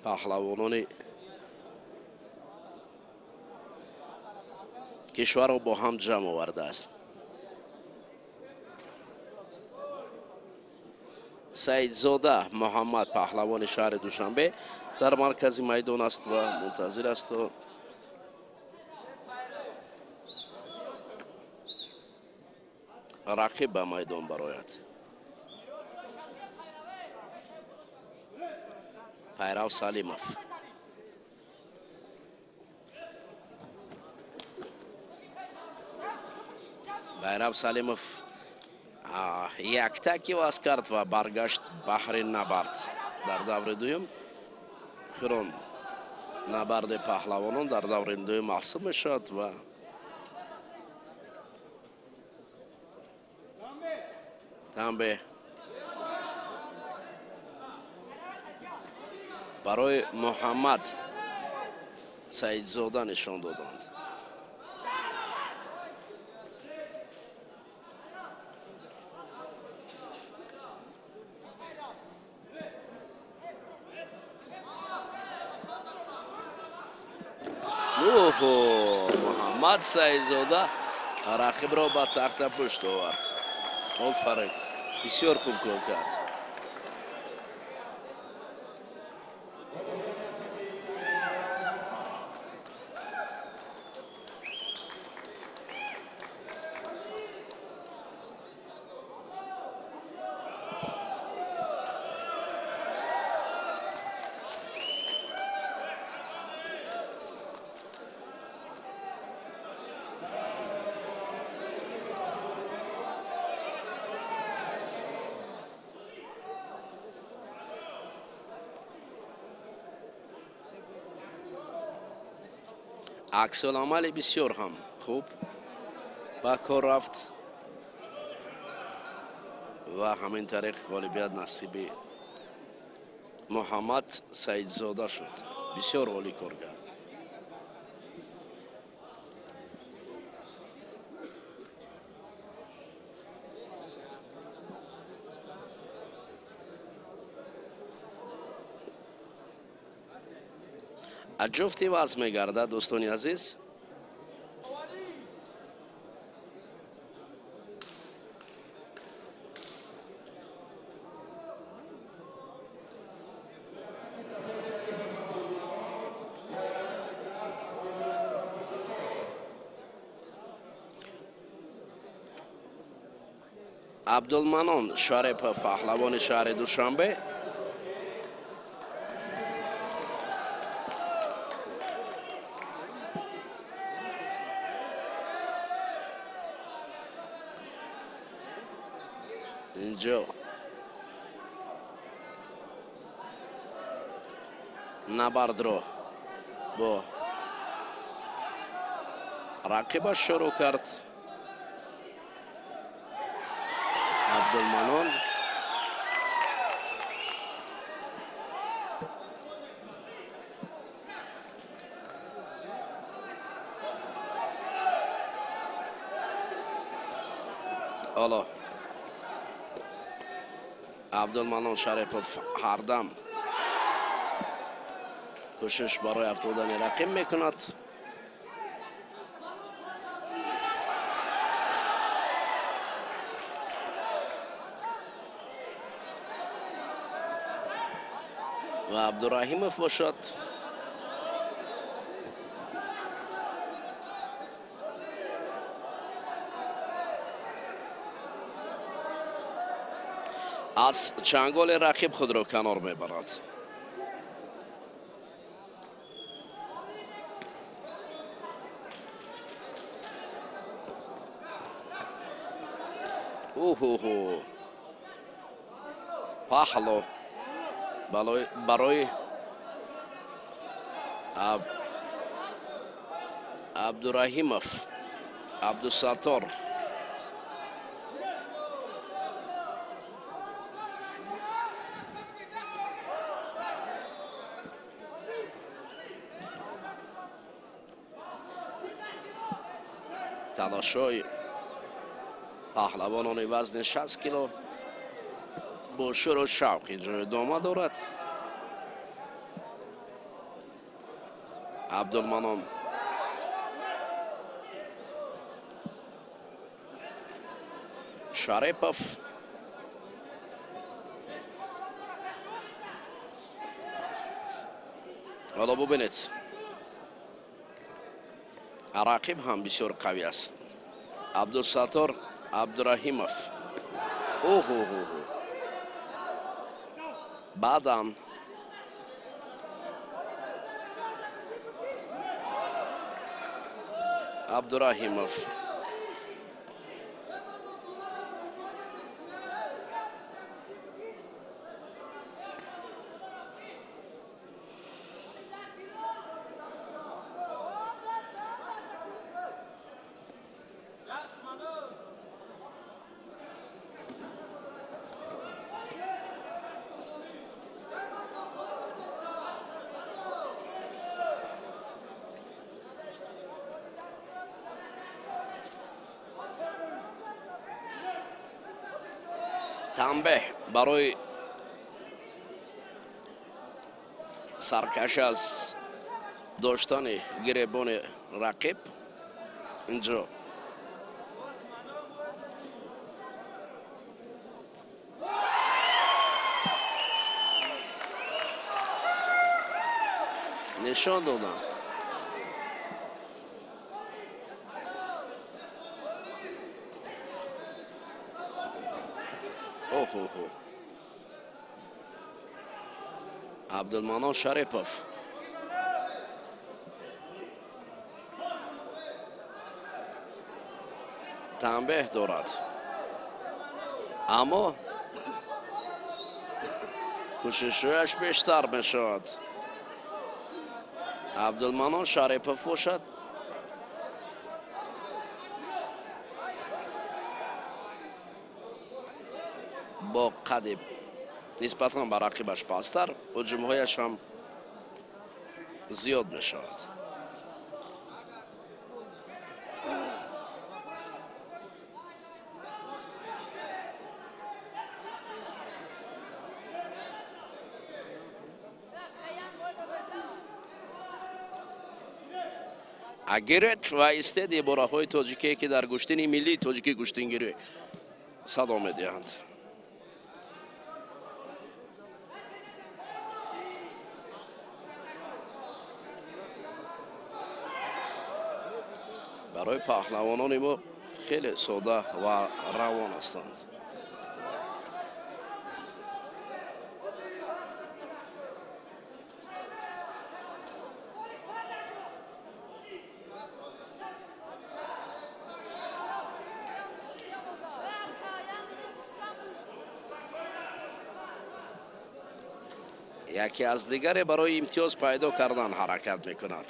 паҳлавонони кишварро бо ҳам ҷамъ овардааст. Саидзода Муҳаммад, паҳлавони шаҳри Душанбе, дар маркази майдон аст ва мунтазир аст то рақиб ба майдон барояд. Пайрав Салимов. Пайрав Салимов яктак иваз кард ва баргашт баҳри набард дар даври дуюм. Хирон набарди паҳлавонон дар даври дуюм маҳсуб мешавад ва танбеҳ барои Муҳаммад Саидзода нишон доданд. Муҳаммад Саидзода рақибро ба тахта пушт овард. Офарин, бисёр хуб кор кард. Аксуламали бисёр ҳам хуб ба кор рафт ва ҳамин тариқ ғолибият насиби Муҳаммад Саидзода шуд. Бисёр олӣ кор кард. Аз ҷуфти вазн мегардад, дӯстони азиз. Абдулманон Шарипов, паҳлавони шаҳри Душанбе. Инҷо набардро бо рақибаш шурӯъ кард. Абдулманон ҳоло Абдулманон Шарипов ҳардам кӯшиш барои афтодани рақиб мекунад. Ва Абдураҳимов бошад аз чанголи рақиб худро канор мебарад. Уҳуҳу, паҳло барои Абдураҳимов Абдусаттор. Талошҳои паҳлавонони вазни 60 кило бо шӯру шавқ инҷо идома дорад. Абдулманон Шарипов ҳоло бубинед, рақиб ҳам бисёр қавӣ аст. Абдусаттор Абдураҳимов. Оҳоҳо, баъдан Абдураҳимов танбеҳ барои саркаш аз доштани гиребони рақиб инҷо нишон додам. Оҳоҳо, Абдулманон Шарипов танбеҳ дорад, аммо кӯшишҳояш бештар мешавад. Абдулманон Шарипов бошад Бо қади нисбатан ба рақибаш пасттар, ҳуҷумҳояш ҳам зиёд мешавад. Агирет ва истед ибораҳои тоҷикие, ки дар гӯштини миллии тоҷикӣ гӯштингирӣ садо медиҳанд. Барои паҳлавонони мо хеле сода ва равон ҳастанд. Яке аз дигаре барои имтиёз пайдо кардан ҳаракат мекунад.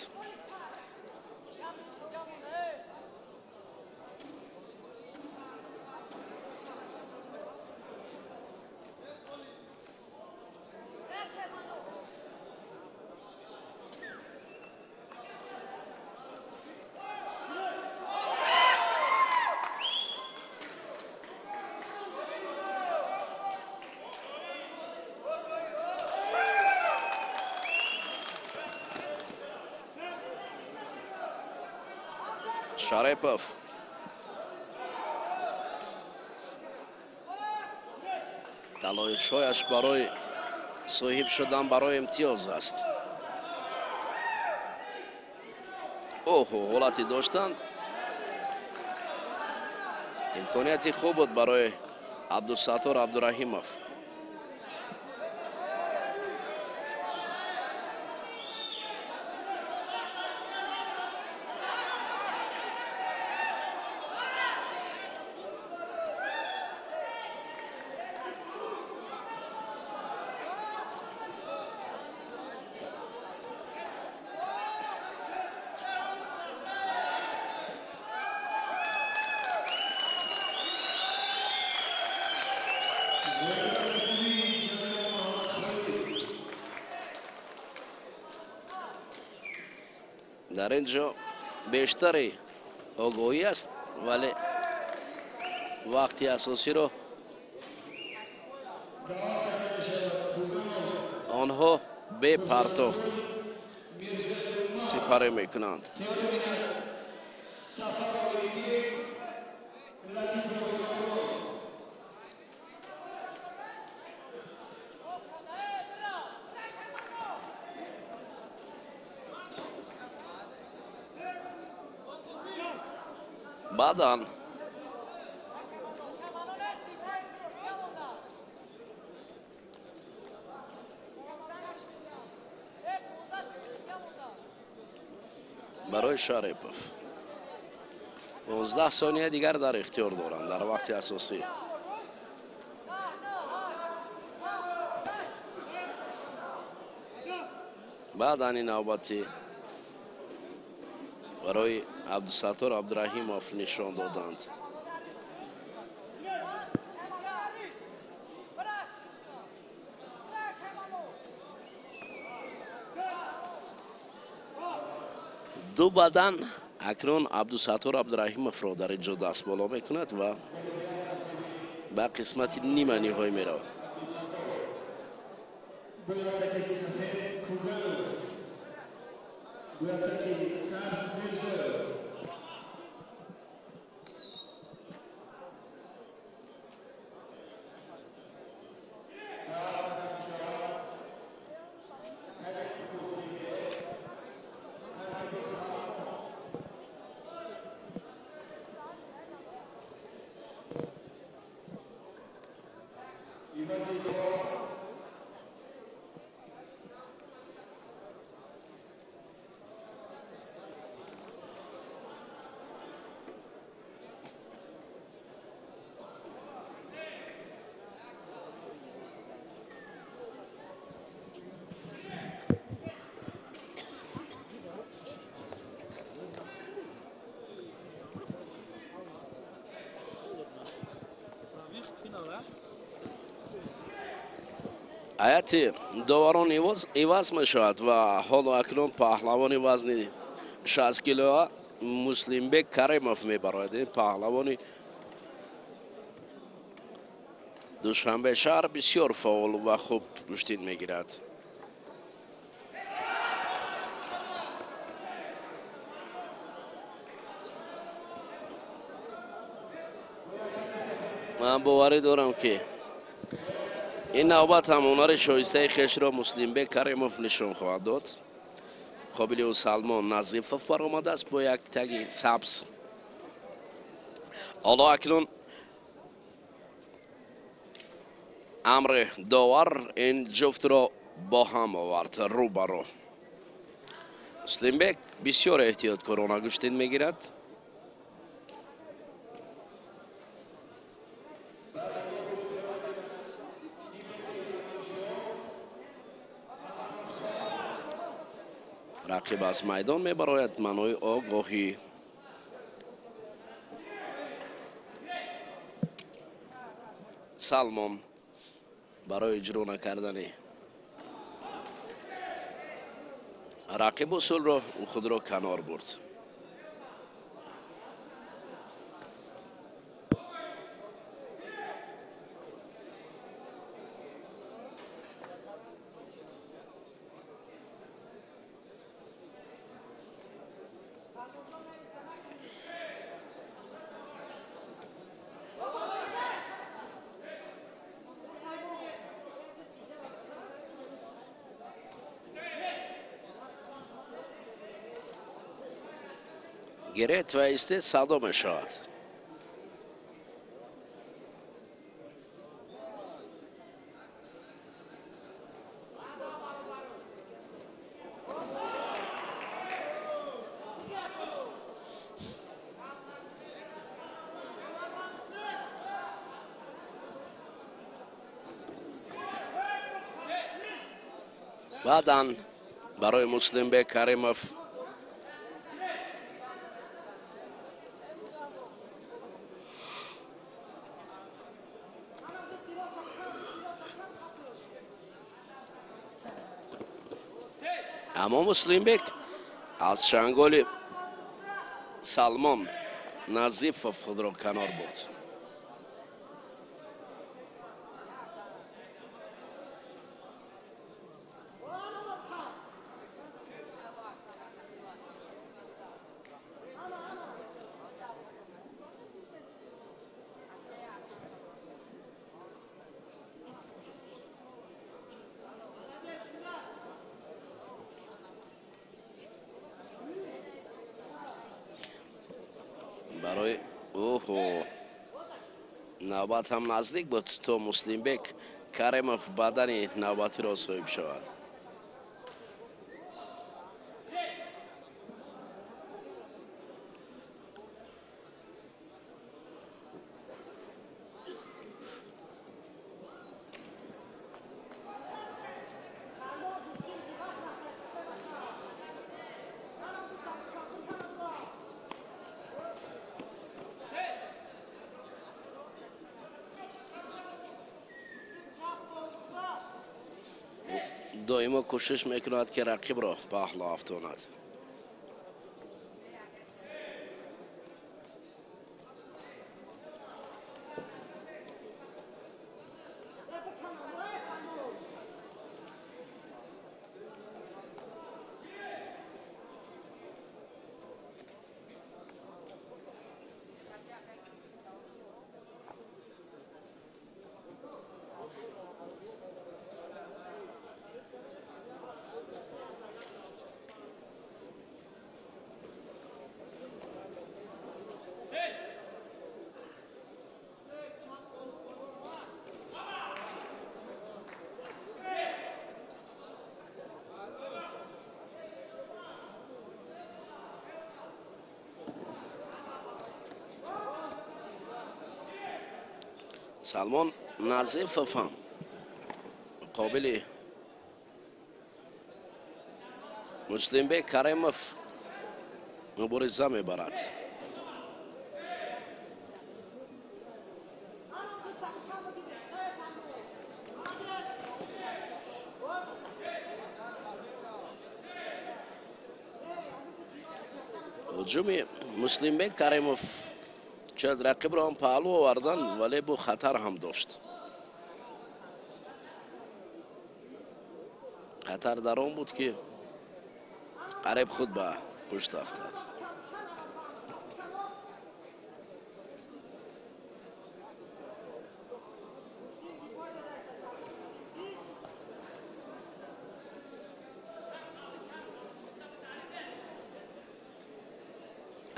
Шарипов талошҳояш барои соҳиб шудан барои имтиёз аст. Оҳо, ҳолати доштан имконияти хуб буд барои Абдусаттор Абдураҳимов. Дар ин ҷо бештари огоҳӣ аст, вале вақти асосиро онҳо бепартофт сипарӣ мекунанд. Баъдан барои Шарипов 15 сония дигар дар ихтиёр доранд дар вақти асосӣ. Баъдан ин навбати барои Абдусаттор Абдураҳимов нишон доданд. Ду бадан акнун Абдусаттор Абдураҳимовро дар ин ҷо даст боло мекунад ва ба қисмати нима ниҳоӣ меравад. Ҳайати доварон иваз мешавад ва ҳоло акнун паҳлавони вазни 60 килоа Муслимбек Каримов мебарояд. Ин паҳлавони Душанбе шаҳр бисёр фаъол ва хуб гӯштин мегирад. Ман боварӣ дорам, ки ин навбат ҳам ҳунари шоистаи хешро Муслимбек Каримов нишон хоҳад дод. Қобили ӯ Салмон Назифов баромадааст бо як таги сабз. Ҳоло акнун амри довар ин ҷуфтро бо ҳам овард рӯ ба рӯ. Муслимбек бисёр эҳтиёткорона гӯштин мегирад. Рақиб аз майдон мебарояд маънои огоҳӣ. Салмон барои иҷро накардани рақиб усулро ӯ худро канор бурд. Гирет ва исте садо мешавад. Баъдан барои Муслимбек Каримов аммо Муслимбек аз чанголи Салмон Назифов худро канор бурд. Барои оҳо навбат ҳам наздик буд, то Муслимбек Каримов бадани навбатиро соҳиб шавад. Доимо кӯшиш мекунад, ки рақибро паҳло афтонад. Салмон Назифов ҳам муқобили Муслимбек Каримов мубориза мебарад. Ҳуҷуми Муслимбек Каримов шояд рақибро ҳам паҳлӯ овардан, вале бу хатар ҳам дошт. Хатар дар он буд, ки қариб худ ба пушт афтад.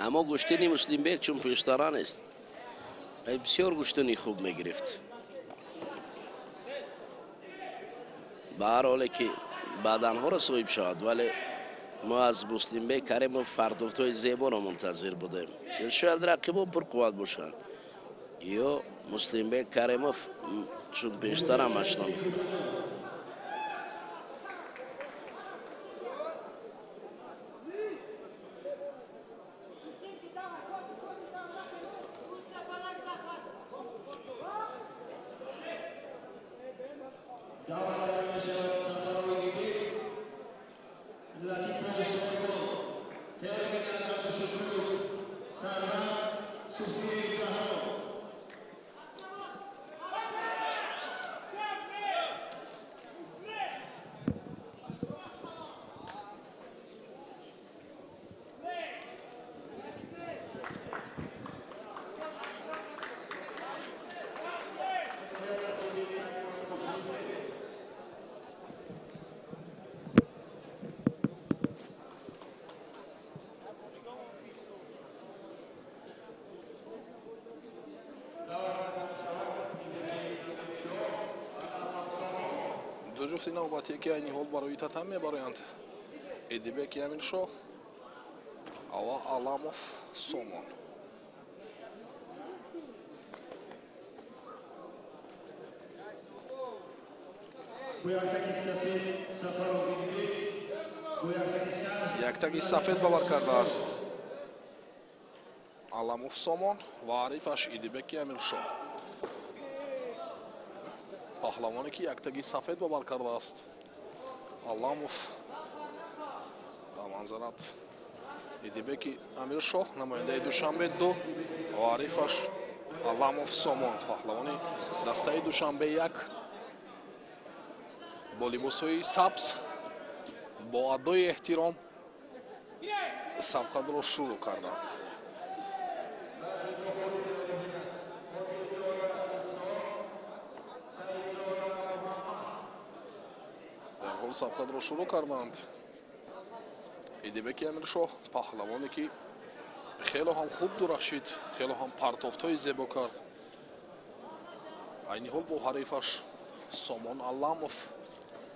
Аммо гӯштини Муслимбек чун пештара нест, бисёр гӯштини хуб мегирифт. Ба ҳар ҳоле ки баъданҳоро соҳиб шавад, вале мо аз Муслимбек Каримов фардофтҳои зеборо мунтазир будем. Ё шояд рақибо пурқувват бошанд, ё Муслимбек Каримов чун пештара машна. Ду ҷуфти навбатие, ки айни ҳол барои татам мебароянд, Эдибек Амиршоҳ ва Аламов Сомон. Яктаги сафед бовар кардааст Аламов Сомон ва ҳарифаш Идибеки Амиршоҳ. Паҳлавоне, ки яктаги сафед бовар кардааст Аламов, дар манзарат Идибеки Амиршоҳ, намояндаи Душанбе 2, ва ҳарифаш Аламов Сомон, паҳлавони дастаи Душанбе 1, бо либосҳои сабз бо адои эҳтиром сабқатро шурӯъ карданд. Дар ҳол сабқатро шурӯъ карданд. Идибеки Амиршоҳ, паҳлавоне, ки хело ҳам хуб дурахшид, хело ҳам партофтҳои зебо кард, айни ҳол бо ҳарифаш Сомон Аламов,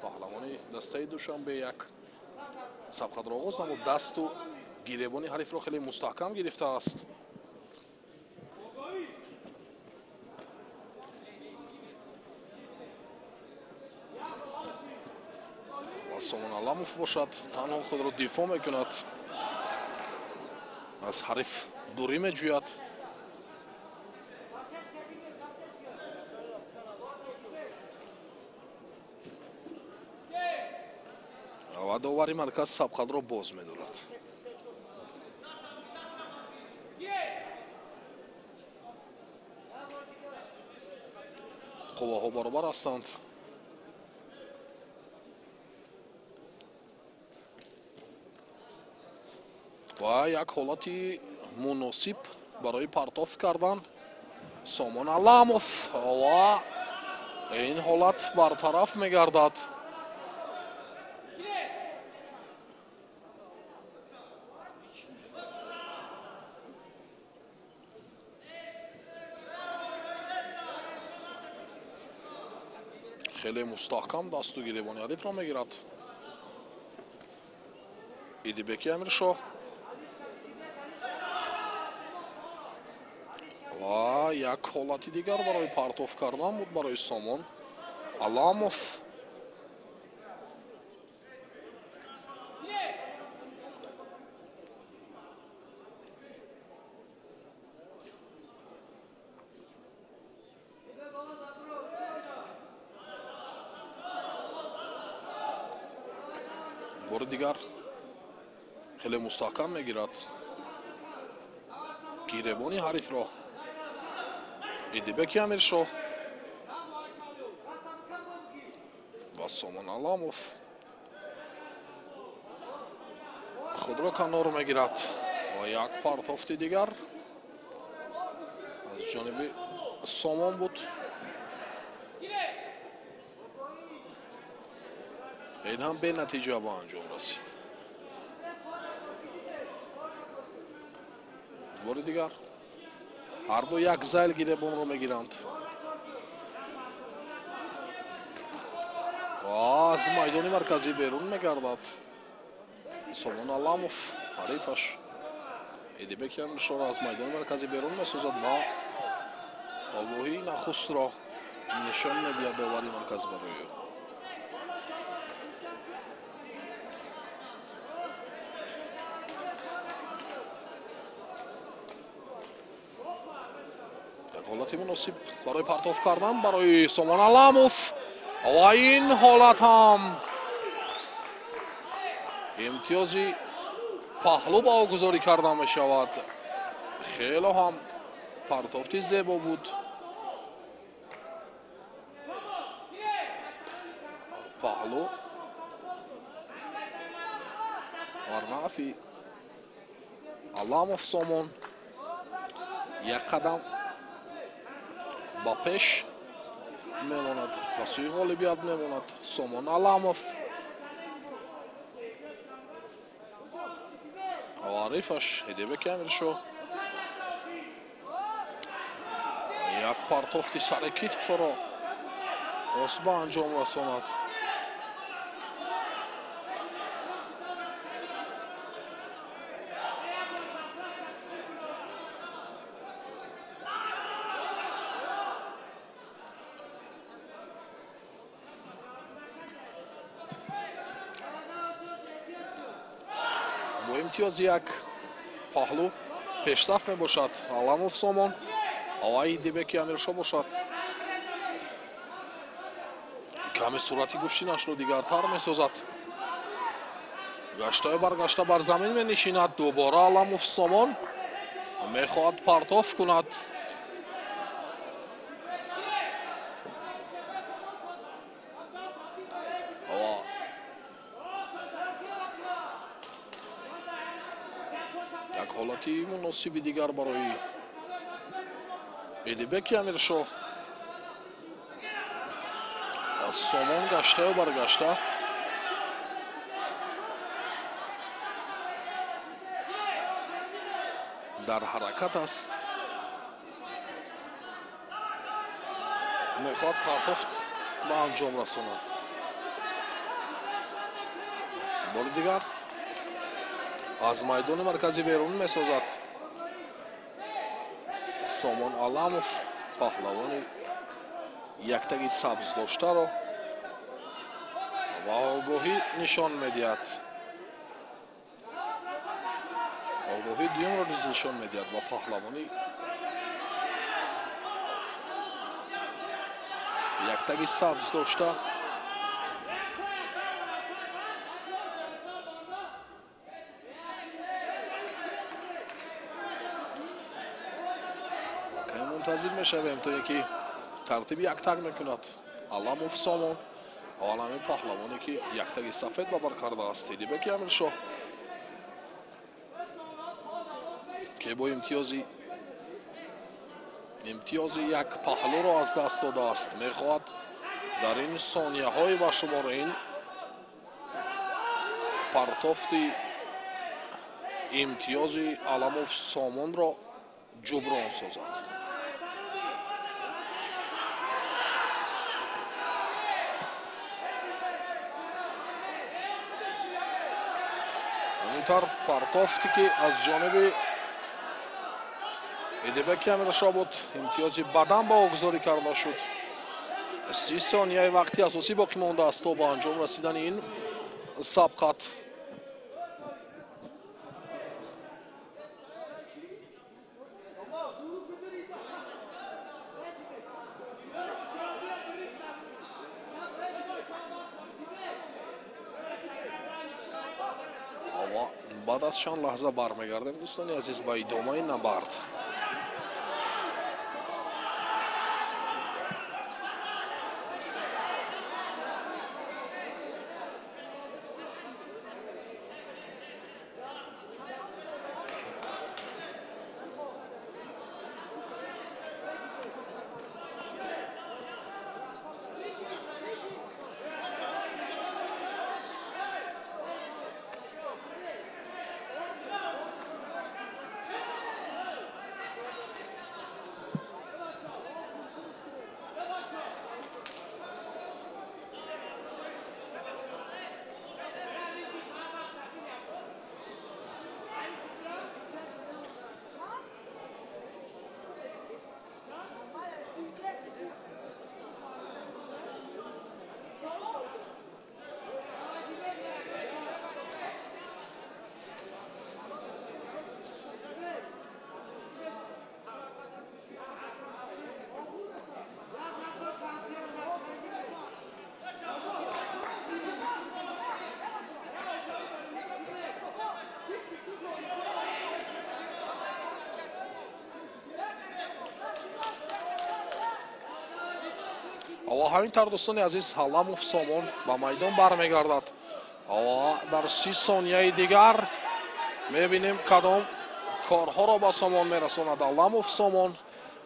паҳлавони дастаи Душанбе 1, сабқатро оғоз намуд. Дасту гиребони ҳарифро хеле мустаҳкам гирифтааст. Ва Сомон Аламов бошад, танҳо худро дифоъ мекунад, аз ҳариф дурӣ меҷӯяд. Ва довари марказ сабқатро боз медорад. Қувваҳо баробар ҳастанд. Ва як ҳолати муносиб барои партофт кардан Сомон Аламов, ва ин ҳолат бартараф мегардад. Хеле мустаҳкам дасту гиребони ҳарифро мегирад Идибеки Амиршоҳ. Ва як ҳолати дигар барои партоф кардан буд барои Сомон Аламов. Бори дигар хеле мустаҳкам мегирад. Гиребони ҳарифро Идибеки Амиршоҳ ва Сомон Аламов худро канор мегирад ва як партофти дигар аз ҷониби Сомон буд. Ин ҳам бенатиҷа ба анҷом расид. Бори дигар ҳарду як зайл гиребонро мегиранд ва аз майдони марказӣ берун мегардад Сомон Аламов. Ҳарифаш Идибеки Амиршоҳро аз майдони марказӣ берун месозад ва огоҳии нахустро нишон медиҳад довари марказ барои ӯ. Ҳолати муносиб барои партоф кардан барои Сомон Аламов ва ин ҳолат ҳам имтиёзи паҳлӯ ба ӯ гузорӣ карда мешавад. Хело ҳам партофти зебо буд. Паҳлӯ бар нафи Аламов Сомон як қадам ба пеш мемонад, ба сӯи ғолибият мемонад Сомон Аламов. Ва ҳарифаш Идибеки Амиршоҳ як партофти сари китфро рост ба анҷом расонад. Имтиёзи як паҳлӯ пешсаф мебошад Аламов Сомон ва Идибеки Амиршоҳ бошад. Каме суръати гӯштинашро дигартар месозад. Гаштаю баргашта бар замин менишинад. Дубора Аламов Сомон мехоҳад партоф кунад. Ҳолати муносиби дигар барои Идибеки Амиршоҳ. Сомон гаштаю баргашта дар ҳаракат аст. Мехоҳад партофт ба анҷом расонад. Бори дигар аз майдони марказӣ берун месозад Сомон Аламов паҳлавони яктаги сабз доштаро ва огоҳӣ нишон медиҳад. Огоҳии дуюмро низ нишон медиҳад ва паҳлавони яктаги сабз дошта. Мунтазир мешавем то ин ки тартиби яктаг мекунад Аламов Сомон. Аввалами паҳлавоне ки яктаги сафед ба бар кардааст Идибеки Амиршоҳ ки бо имтиёзи як паҳлӯро аз даст додааст, мехоҳад дар ин сонияҳои ба шумор ин партофти имтиёзи Аламов Сомонро ҷуброн созад. Ин партофте ки аз ҷониби Идибеки Амиршоҳ буд, имтиёзи бадан ба ӯ гузорӣ карда шуд. 30 сонияи вақти асосӣ боқӣ мондааст то ба анҷом расидани ин сабқат. Баъд аз чанд лаҳза бармегардем, дӯстони азиз, ба идомаи набард. Ва ҳамин тавр, дӯстони азиз, Ҳаламов Сомон ба майдон бармегардад ва дар 30 сонияи дигар мебинем, кадом корҳоро ба Сомон мерасонад Аламов Сомон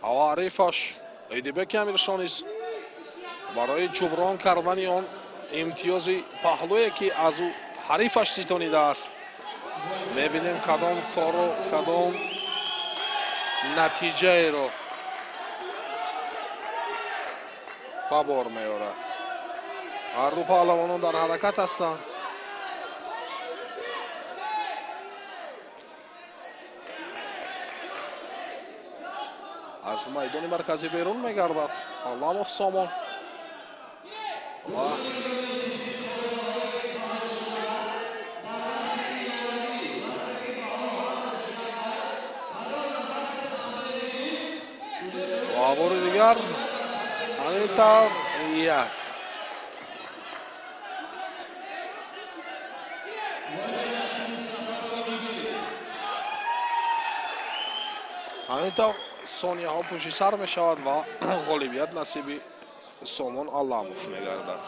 ва ҳарифаш Идибеки Амиршоҳ низ барои ҷуброн кардани он имтиёзи паҳлӯе, ки аз ӯ ҳарифаш ситонидааст. Мебинем, кадом кору кадом натиҷаеро ба бор меорад. Ҳарду паҳлавонон дар ҳаракат ҳастанд. Аз майдони марказӣ берун мегардад Аламов Сомон ва бори дигар ҳамин тавр як ҳамин тавр сонияҳо пушти сар мешавад ва ғолибият насиби Сомон Аламов мегардад.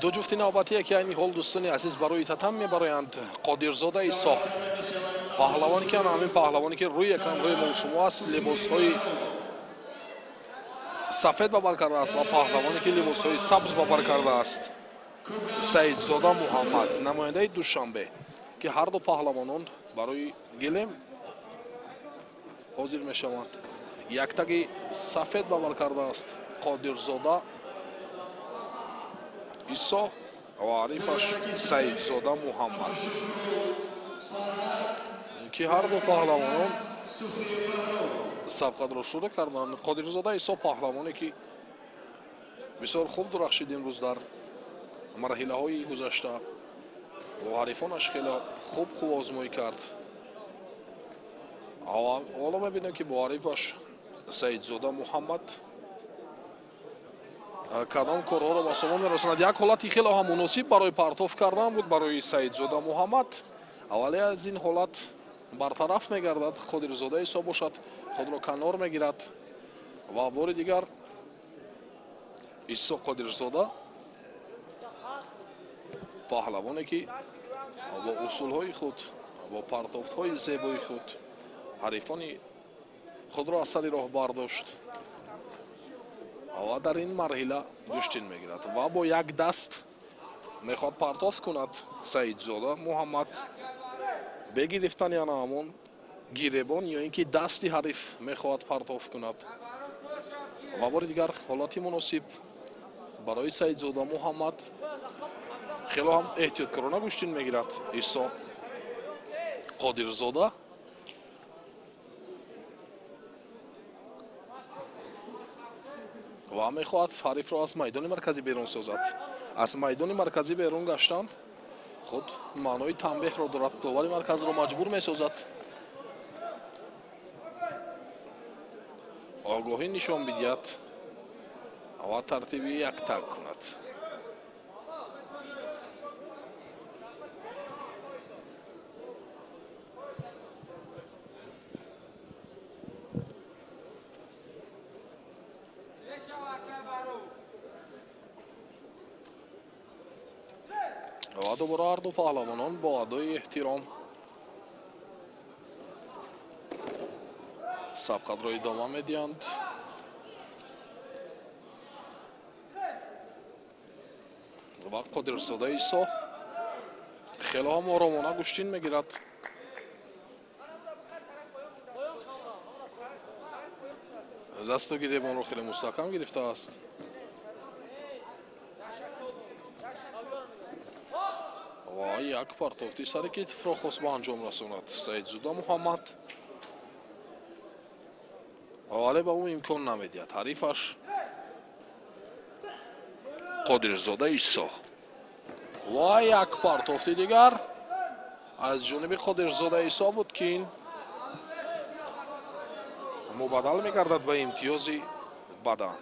Ду ҷуфти навбатие, ки айни ҳол, дӯстони азиз, барои татам мебароянд: Қодирзода Исо, паҳлавоне ки ҳамин паҳлавоне, ки рӯи экранҳои мо шумо аст, либосҳои сафед ба бар кардааст, ва паҳлавоне, ки либосҳои сабз ба бар кардааст, Саидзода Муҳаммад, намояндаи Душанбе, ки ҳарду паҳлавонон барои гилем ҳозир мешаванд. Яктаги сафед ба бар кардааст Қодирзода Исо ва ҳарифаш Саидзода Муҳаммад, ки ҳарду паҳлавонон сабқатро шурӯъ карданд. Қодирзода Исо, паҳлавоне, ки бисёр хуб дурахшид имрӯз дар марҳилаҳои гузашта, бо ҳарифонаш хеле хуб озмоӣ кард. Ҳоло мебинем, ки бо ҳарифаш Саидзода Муҳаммад Кадом корҳоро ба сомон мерасонад. Як ҳолати хеле ҳам муносиб барои партоф кардан буд барои Саидзода Муҳаммад. Аввале аз ин ҳолат бартараф мегардад. Қодирзода Исо бошад, худро канор мегирад ва бори дигар Исо Қодирзода, паҳлавоне ки бо усулҳои худ, бо партофтҳои зебои худ ҳарифони худро аз сари роҳ бардошт ва дар ин марҳила гӯштин мегирад ва бо як даст мехоҳад партофт кунад. Саидзода Муҳаммад бе гирифтани ана ҳамон гиребон ё ин ки дасти ҳариф мехоҳад партофт кунад ва бори дигар ҳолати муносиб барои Саидзода Муҳаммад. Хело ҳам эҳтиёткорона гӯштин мегирад Исо Қодирзода. Ва мехоҳад ҳарифро аз майдони марказӣ берун созад. Аз майдони марказӣ берун гаштанд худ маънои танбеҳро дорад. Довари марказро маҷбур месозад огоҳӣ нишон бидиҳад ва тартиби яктак кунад. Ва дубора ҳарду паҳлавонон бо адои эҳтиром сабқатро идома медиҳанд. Ва Қодирзода Исо хело ҳам оромона гӯштин мегирад. Дасту гиребонро хеле мустаҳкам гирифтааст. Ва як партофти сари китфро хост ба анҷом расонад Саидзода Муҳаммад, вале ба ӯ имкон намедиҳад ҳарифаш Қодирзода Исо. Ва як партофти дигар аз ҷониби Қодирзода Исо буд, ки ин мубаддал мегардад ба имтиёзи бадан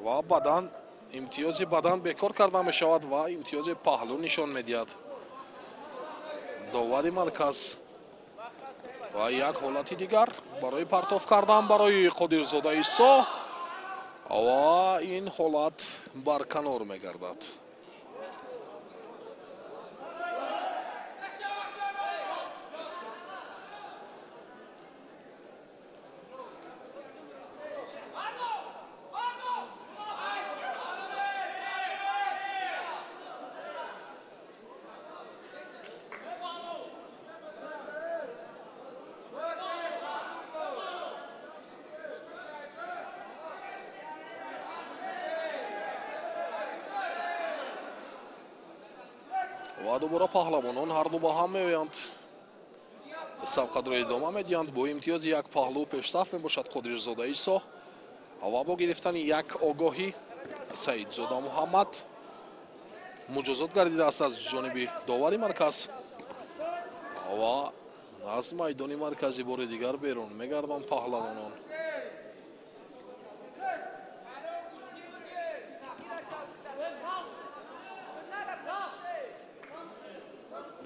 ва бадан имтиёзи бадан бекор карда мешавад ва имтиёзи паҳлӯ нишон медиҳад довари марказ. Ва як ҳолати дигар барои партоф кардан барои Қодирзода Исо ва ин ҳолат барканор мегардад. Ва дубора паҳлавонон ҳарду ба ҳам меоянд, сабқатро идома медиҳанд. Бо имтиёзи як паҳлӯ пешсаф мебошад Қодирзода Исо ва бо гирифтани як огоҳӣ Саидзода Муҳаммад муҷозот гардидааст аз ҷониби довари марказ ва аз майдони марказӣ бори дигар берун мегарданд паҳлавонон.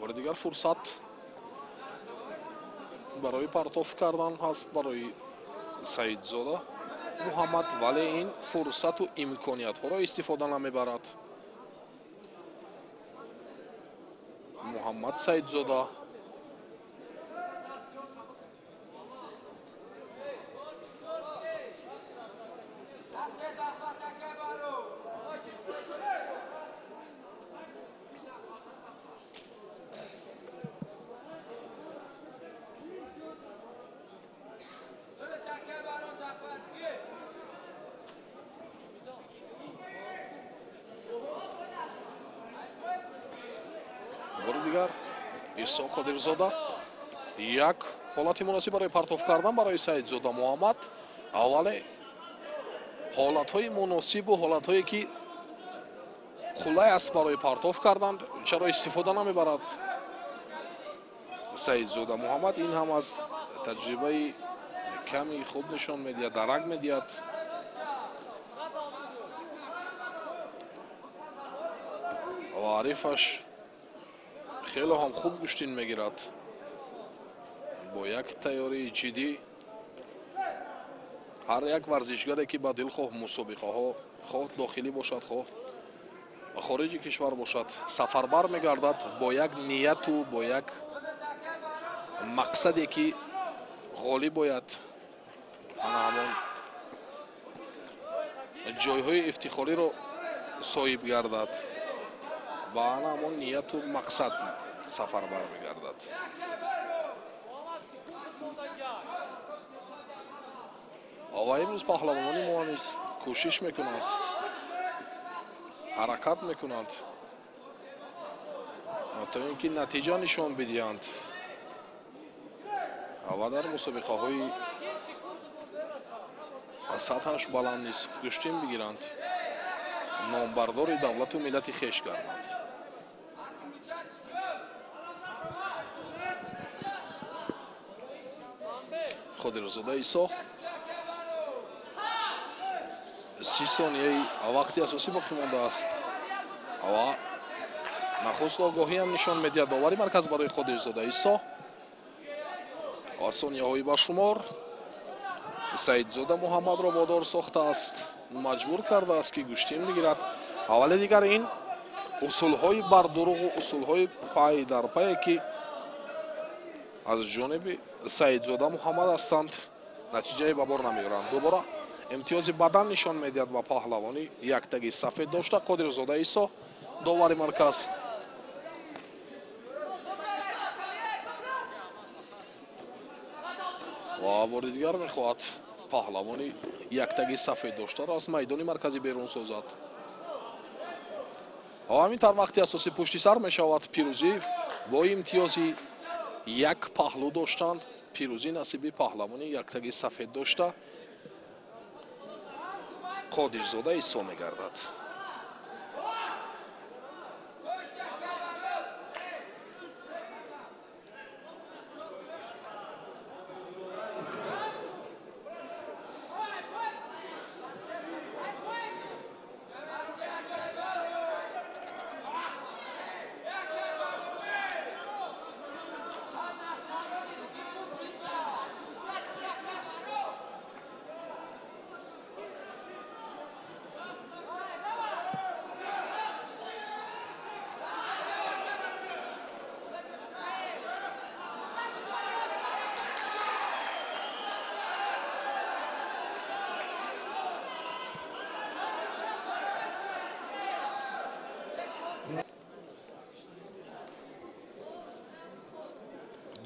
Бори дигар фурсат барои партоф кардан ҳаст барои Саидзода Муҳаммад, вале ин фурсату имкониятҳоро истифода намебарад Муҳаммад Саидзода. Исо Қодирзода як ҳолати муносиб барои партоф кардан барои Саидзода Муҳаммад. Аввале ҳолатҳои муносибу ҳолатҳое ки қулай аст барои партоф кардан чаро истифода намебарад Саидзода Муҳаммад? Ин ҳам аз таҷрибаи ками худ нишон медиҳад, дарак медиҳад. Ва ҳарифаш хеле ҳам хуб гӯштин мегирад бо як тайёрии ҷиддӣ. Ҳар як варзишгаре ки ба дилхоҳ мусобиқаҳо, хоҳ дохилӣ бошад, хоҳ хориҷи кишвар бошад, сафарбар мегардад бо як нияту бо як мақсаде ки ғолиб бояд ана ҳамон ҷойҳои ифтихориро соҳиб гардад ва ана ҳамон нияту мақсад сафарбар мегардад. Ва имрӯз паҳлавонони мо низ кӯшиш мекунанд, ҳаракат мекунанд то ин ки натиҷа нишон бидиҳанд ва дар мусобиқаҳои сатҳаш баланд низ гӯштин бигиранд, номбардори давлату миллати хеш гарданд. Қодирзода Исо 30 сонияи вақти асосӣ боқӣ мондааст ва нахуст огоҳиам нишон медиҳад довари марказ барои Қодирзода Исо ва сонияҳои баршумор Саидзода Муҳаммадро водор сохтааст, маҷбур кардааст ки гӯштин бигирад. Аввали дигар ин усулҳои бардуруғу усулҳои пай дар пае ки аз ҷониби Саидзода Муҳаммад ҳастанд, натиҷаи ба бор намеоранд. Дубора имтиёзи бадан нишон медиҳад ба паҳлавони яктаги сафед дошта Қодирзода Исо, довари марказ. Ва бори дигар мехоҳад паҳлавони яктаги сафед доштаро аз майдони марказӣ берун созад. Ва ҳамин тавр вақти асосӣ пушти сар мешавад. Пирӯзӣ бо имтиёзи як паҳлӯ доштанд, пирӯзӣ насиби паҳлавони яктаги сафед дошта Қодирзода Исо мегардад.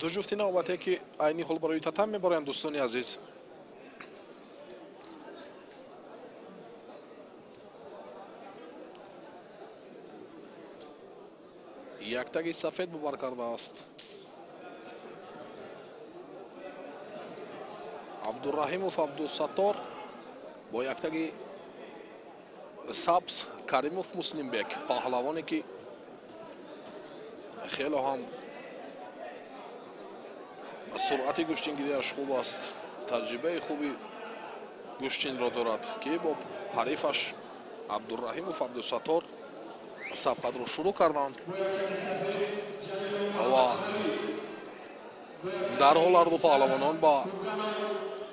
Ду ҷуфти навбате ки айни ҳол барои татам мебароянд, дӯстони азиз. Яктаги сафед бубар кардааст Абдураҳимов Абдусаттор бо яктаги сабз Каримов Муслимбек, паҳлавоне ки хело ҳам суръати гӯштингириаш хуб аст, таҷрибаи хуби гӯштинро дорад ки бо ҳарифаш Абдураҳимов Абдусаттор сабқатро шурӯъ карданд ва дарҳол ҳарду паҳлавонон ба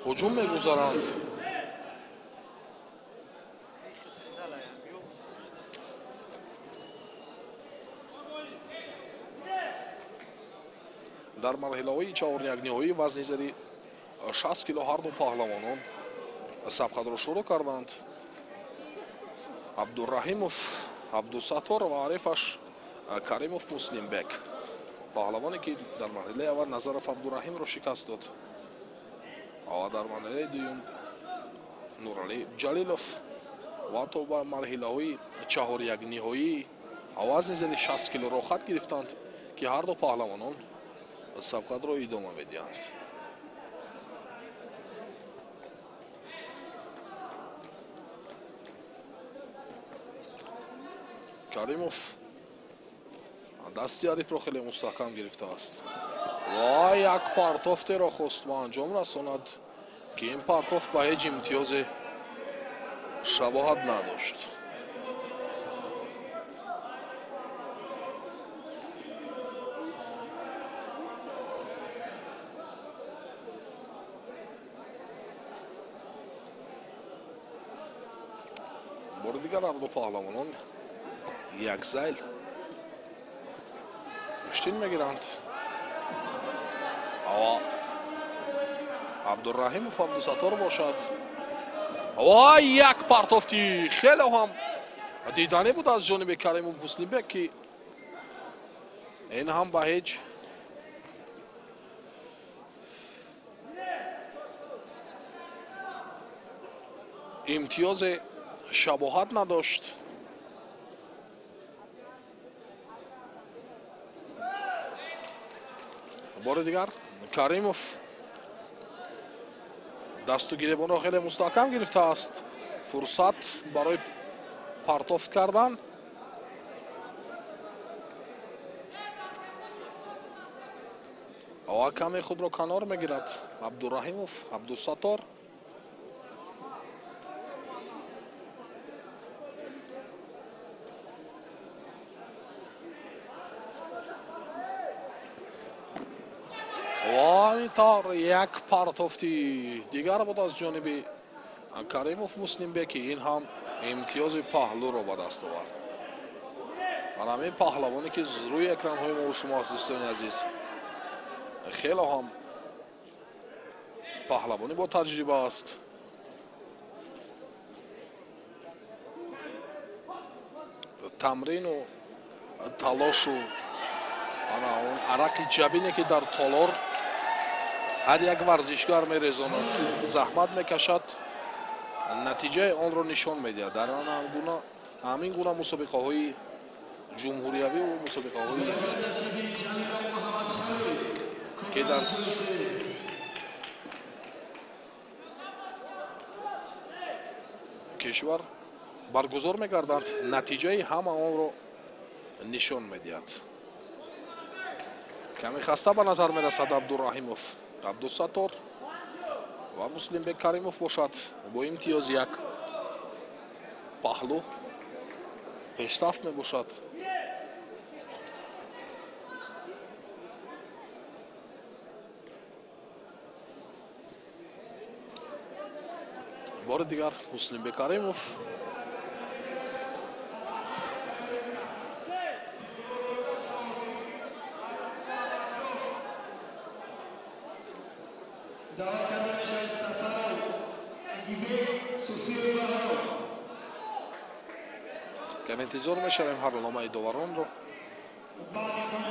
ҳуҷум мегузаранд. Дар марҳилаҳои чаҳорякниҳоӣ вазни зери 60 кило ҳарду паҳлавонон сабқатро шурӯъ карданд. Абдураҳимов Абдусаттор ва ҳарифаш Каримов Муслимбек, паҳлавоне ки дар марҳилаи аввал Назаров Абдураҳимро шикаст дод ва дар марҳилаи дуюм Нуралӣ Ҷалилов ва то ба марҳилаҳои чаҳорякниҳоӣ вазни зери 60 кило рохат гирифтанд ки ҳарду паҳлавонон сабқатро идома медиҳанд. Каримов дасти ҳарифро хеле мустаҳкам гирифтааст ва як партофтеро хост ба анҷом расонад ки ин партофт ба ҳеҷ имтиёзе шабоҳат надошт. Бори дигар ҳарду паҳлавонон як зайл гӯштин мегиранд. Ава Абдурраҳимов Абдусаттор бошад. Ва як партофти хеле ҳам диданӣ буд аз ҷониби Каримов Муслимбек, ки ин ҳам ба ҳеҷ имтиёзе шабоҳат надошт. Бори дигар Каримов дасту гиребонро хеле мустаҳкам гирифтааст. Фурсат барои партофт кардан. Ва каме худро канор мегирад Абдурраҳимов Абдусаттор. Ва як партофти дигар буд аз ҷониби Каримов Муслимбек, ки ин ҳам имтиёзи паҳлӯро ба даст овард. Ана ҳамин паҳлавоне ки рӯи экранҳои мо шумо аст, дӯстони азиз, хеле ҳам паҳлавонӣ бо таҷриба аст. Тамрину талошу ана он арақи ҷабине ки дар толор ҳар як варзишгар мерезонад, заҳмат мекашад, натиҷаи онро нишон медиҳад. Дар ҳамин гуна мусобиқаҳои ҷумҳуриявиву мусобиқаҳои ки дар кишвар баргузор мегарданд, натиҷаи ҳама онро нишон медиҳад. Каме хаста ба назар мерасад Абдурраҳимов Абдусаттор ва Муслимбек Каримов бошад бо имтиёзи як паҳлӯ пешсаф мебошад. Бори дигар Муслимбек Каримов. даъват карда мешавад Сафаров Идибек Суфиев Баҳром. Кам интизор мешавем ҳарлномаи доваронро. Даъват карда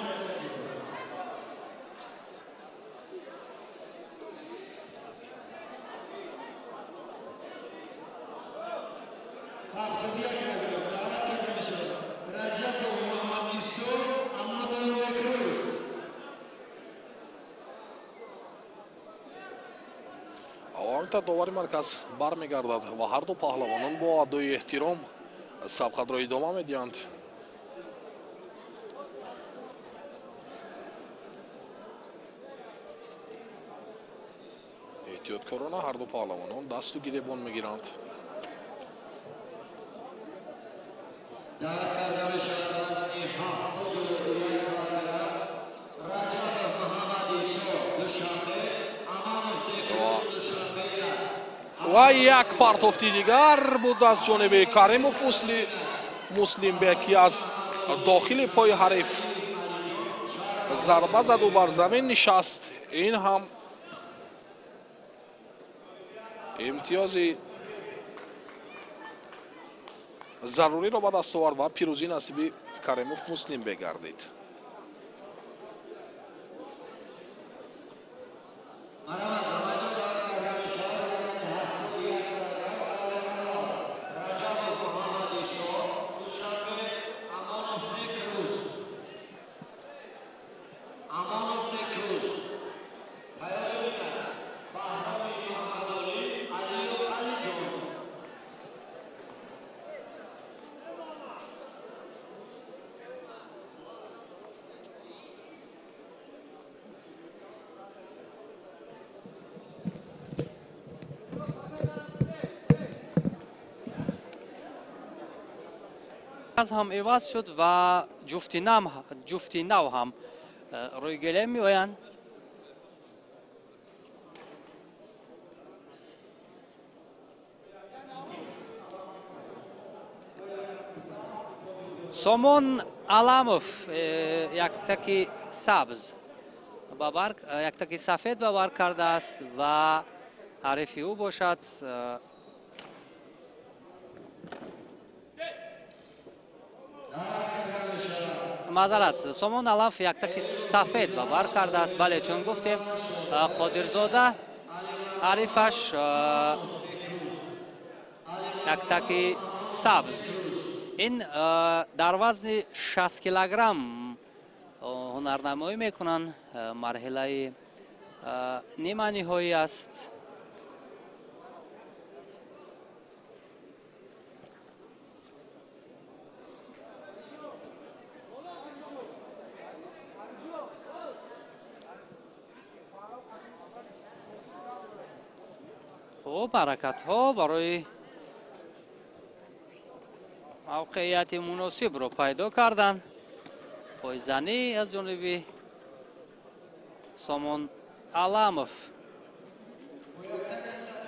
мешавад Раҷабов Муҳаммад Исо Амонов Бекрӯз. Аввалта довари марказ бармегардад ва ҳарду паҳлавонон бо адои эҳтиром сабқатро идома медиҳанд. Эҳтиёткорона ҳарду паҳлавонон дасту гиребон мегиранд. Даъват карда мешавад вазни 71 килограмм Раҷабов Муҳаммад Исо Душанбе, Амонов Бекрӯз Душанбе. Ва як партофти дигар буд аз ҷониби Каримов Муслимбек, ки аз дохили пои ҳариф зарба заду бар замин нишаст. Ин ҳам имтиёзи заруриро ба даст овард ва пирӯзӣ насиби Каримов Муслимбек гардид. از هم عوض شد و جفتی نو هم روی گله می آیند. Сомон Аламов яктаки сабз ба бар, яктаки сафед ба бар кардааст ва ҳарифи ӯ бошад маъзарат, Сомон Аламов яктаки сафед ба бар кардааст. Бале, чун гуфтем, Қодирзода ҳарифаш яктаки сабз. Ин дар вазни 60 килограмм ҳунарнамоӣ мекунанд. Марҳилаи ниманиҳоӣ аст. Хуб, ҳаракатҳо барои мавқеияти муносибро пайдо карданд. Пойзанӣ аз ҷониби Сомон Аламов,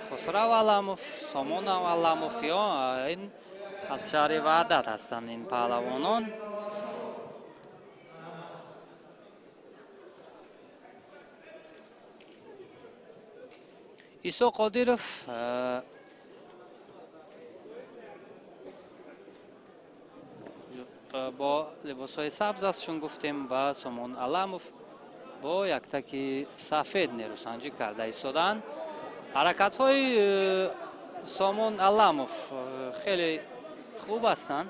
Хусрав Аламов, Сомон Аламов ё ин аз шаҳри Ваҳдат ҳастанд ин паҳлавонон. Исо Қодиров бо либосҳои сабз аст, чун гуфтем, ва Сомон Аламов бо яктаки сафед нерӯсанҷӣ карда истодаанд. Ҳаракатҳои Сомон Аламов хеле хуб ҳастанд.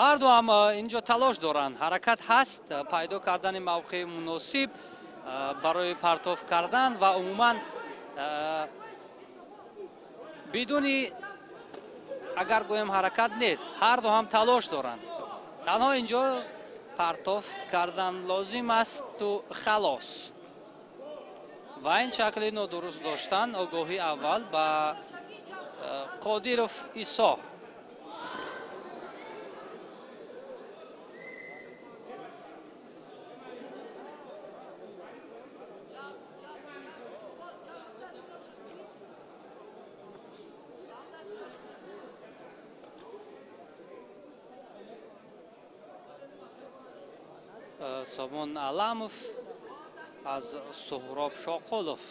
Ҳарду ҳам инҷо талош доранд, ҳаракат ҳаст, пайдо кардани мавқеи муносиб барои партоф кардан ва умуман бидуни агар гӯем ҳаракат нест, ҳарду ҳам талош доранд. Танҳо инҷо партоф кардан лозим асту халос. Ва ин шакли нодуруст доштан огоҳи аввал ба Қодиров Исо. Сомон Аламов аз Суҳроб Шоқулов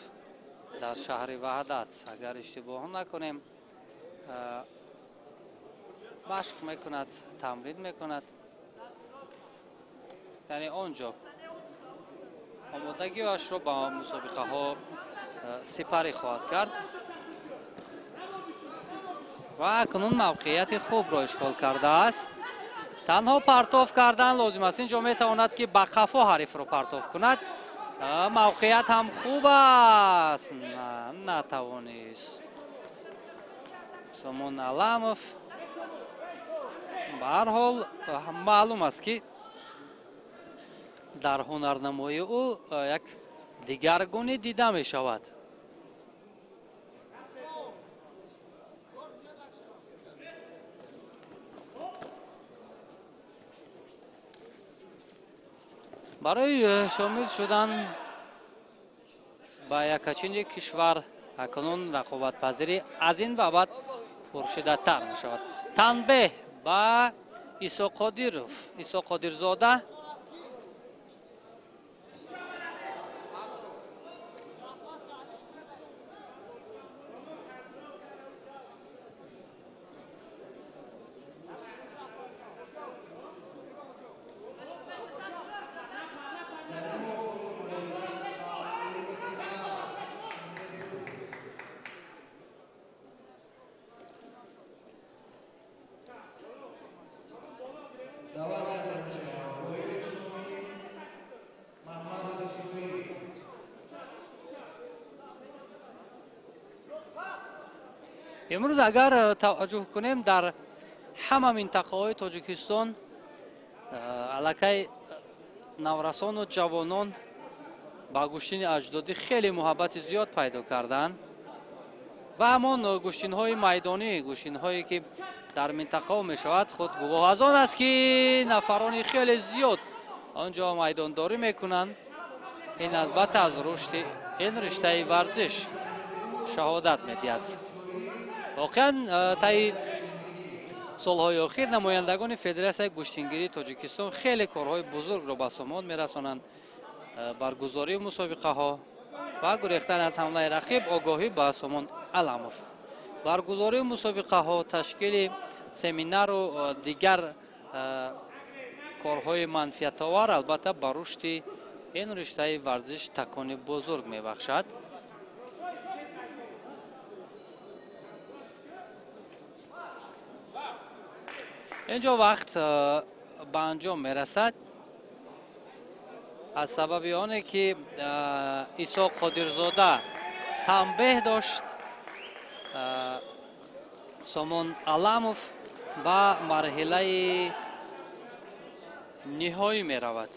дар шаҳри Ваҳдат, агар иштибоҳ накунем, машқ мекунад, тамрин мекунад. Яъне он ҷо омодагиашро ба мусобиқаҳо сипарӣ хоҳад кард ва акнун мавқеияти хубро ишғол кардааст. Танҳо партоф кардан лозим аст. Инҷо метавонад, ки ба қафо ҳарифро партоф кунад. Мавқеият ҳам хуб аст, натавонист Сомон Аламов. Ба ҳар ҳол, маълум аст, ки дар ҳунарнамоии ӯ як дигаргунӣ дида мешавад. Барои шомил шудан ба якачини кишвар акнун рақобатпазирӣ аз ин ба баъд пуршиддаттар мешавад. Танбеҳ ба Исо Қодиров, Исо Қодирзода. Имрӯз агар таваҷҷӯҳ кунем, дар ҳама минтақаҳои Тоҷикистон аллакай наврасону ҷавонон ба гӯштини аҷдодӣ хеле муҳаббати зиёд пайдо карданд ва ҳамон гӯштинҳои майдонӣ, гӯштинҳое ки дар минтақаҳо мешавад, худ гувоҳ аз он аст, ки нафарони хеле зиёд он ҷо майдондорӣ мекунанд. Ин албатта аз рушди ин риштаи варзиш шаҳодат медиҳад. Воқеан таи солҳои охир намояндагони Федератсияи гӯштингирии Тоҷикистон хеле корҳои бузургро ба сомон мерасонанд. Баргузории мусобиқаҳо ва гурехтан аз ҳамлаи рақиб, огоҳӣ ба Сомон Аламов, баргузории мусобиқаҳо, ташкили семинару дигар корҳои манфиатовар албатта ба рушди ин риштаи варзиш такони бузург мебахшад. Инҷо вақт ба анҷом мерасад. Аз сабаби оне ки Исо Қодирзода танбеҳ дошт, Сомон Аламов ба марҳилаи ниҳоӣ меравад.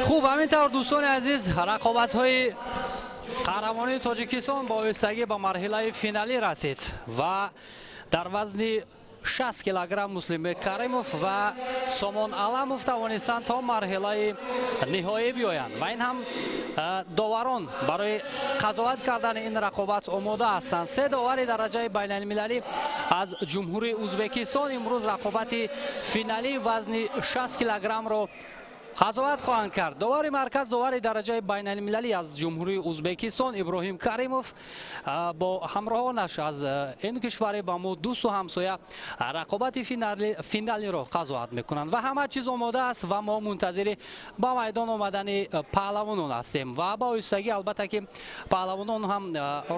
Хуб, ҳамин тавр дӯстони азиз, рақобатҳои қаҳрамонии Тоҷикистон бо оҳистагӣ ба марҳилаи финалӣ расид ва дар вазни 60 килограмм Муслимбек Каримов ва Сомон Аламов тавонистанд то марҳилаи ниҳоӣ биёянд ва ин ҳам доварон барои қазоват кардани ин рақобат омода ҳастанд. Се довари дараҷаи байналмилалӣ аз Ҷумҳурии Ӯзбекистон имрӯз рақобати финалии вазни 60 килограммро қазоват хоҳанд кард. Довари марказ, довари дараҷаи байналмилалӣ аз Ҷумҳурии Ӯзбекистон Иброҳим Каримов бо ҳамроҳонаш аз ин кишвари ба мо дӯсту ҳамсоя рақобати финалиро қазоват мекунанд ва ҳама чиз омода аст ва мо мунтазири ба майдон омадани паҳлавонон ҳастем ва ба оҳистагӣ албатта ки паҳлавонон ҳам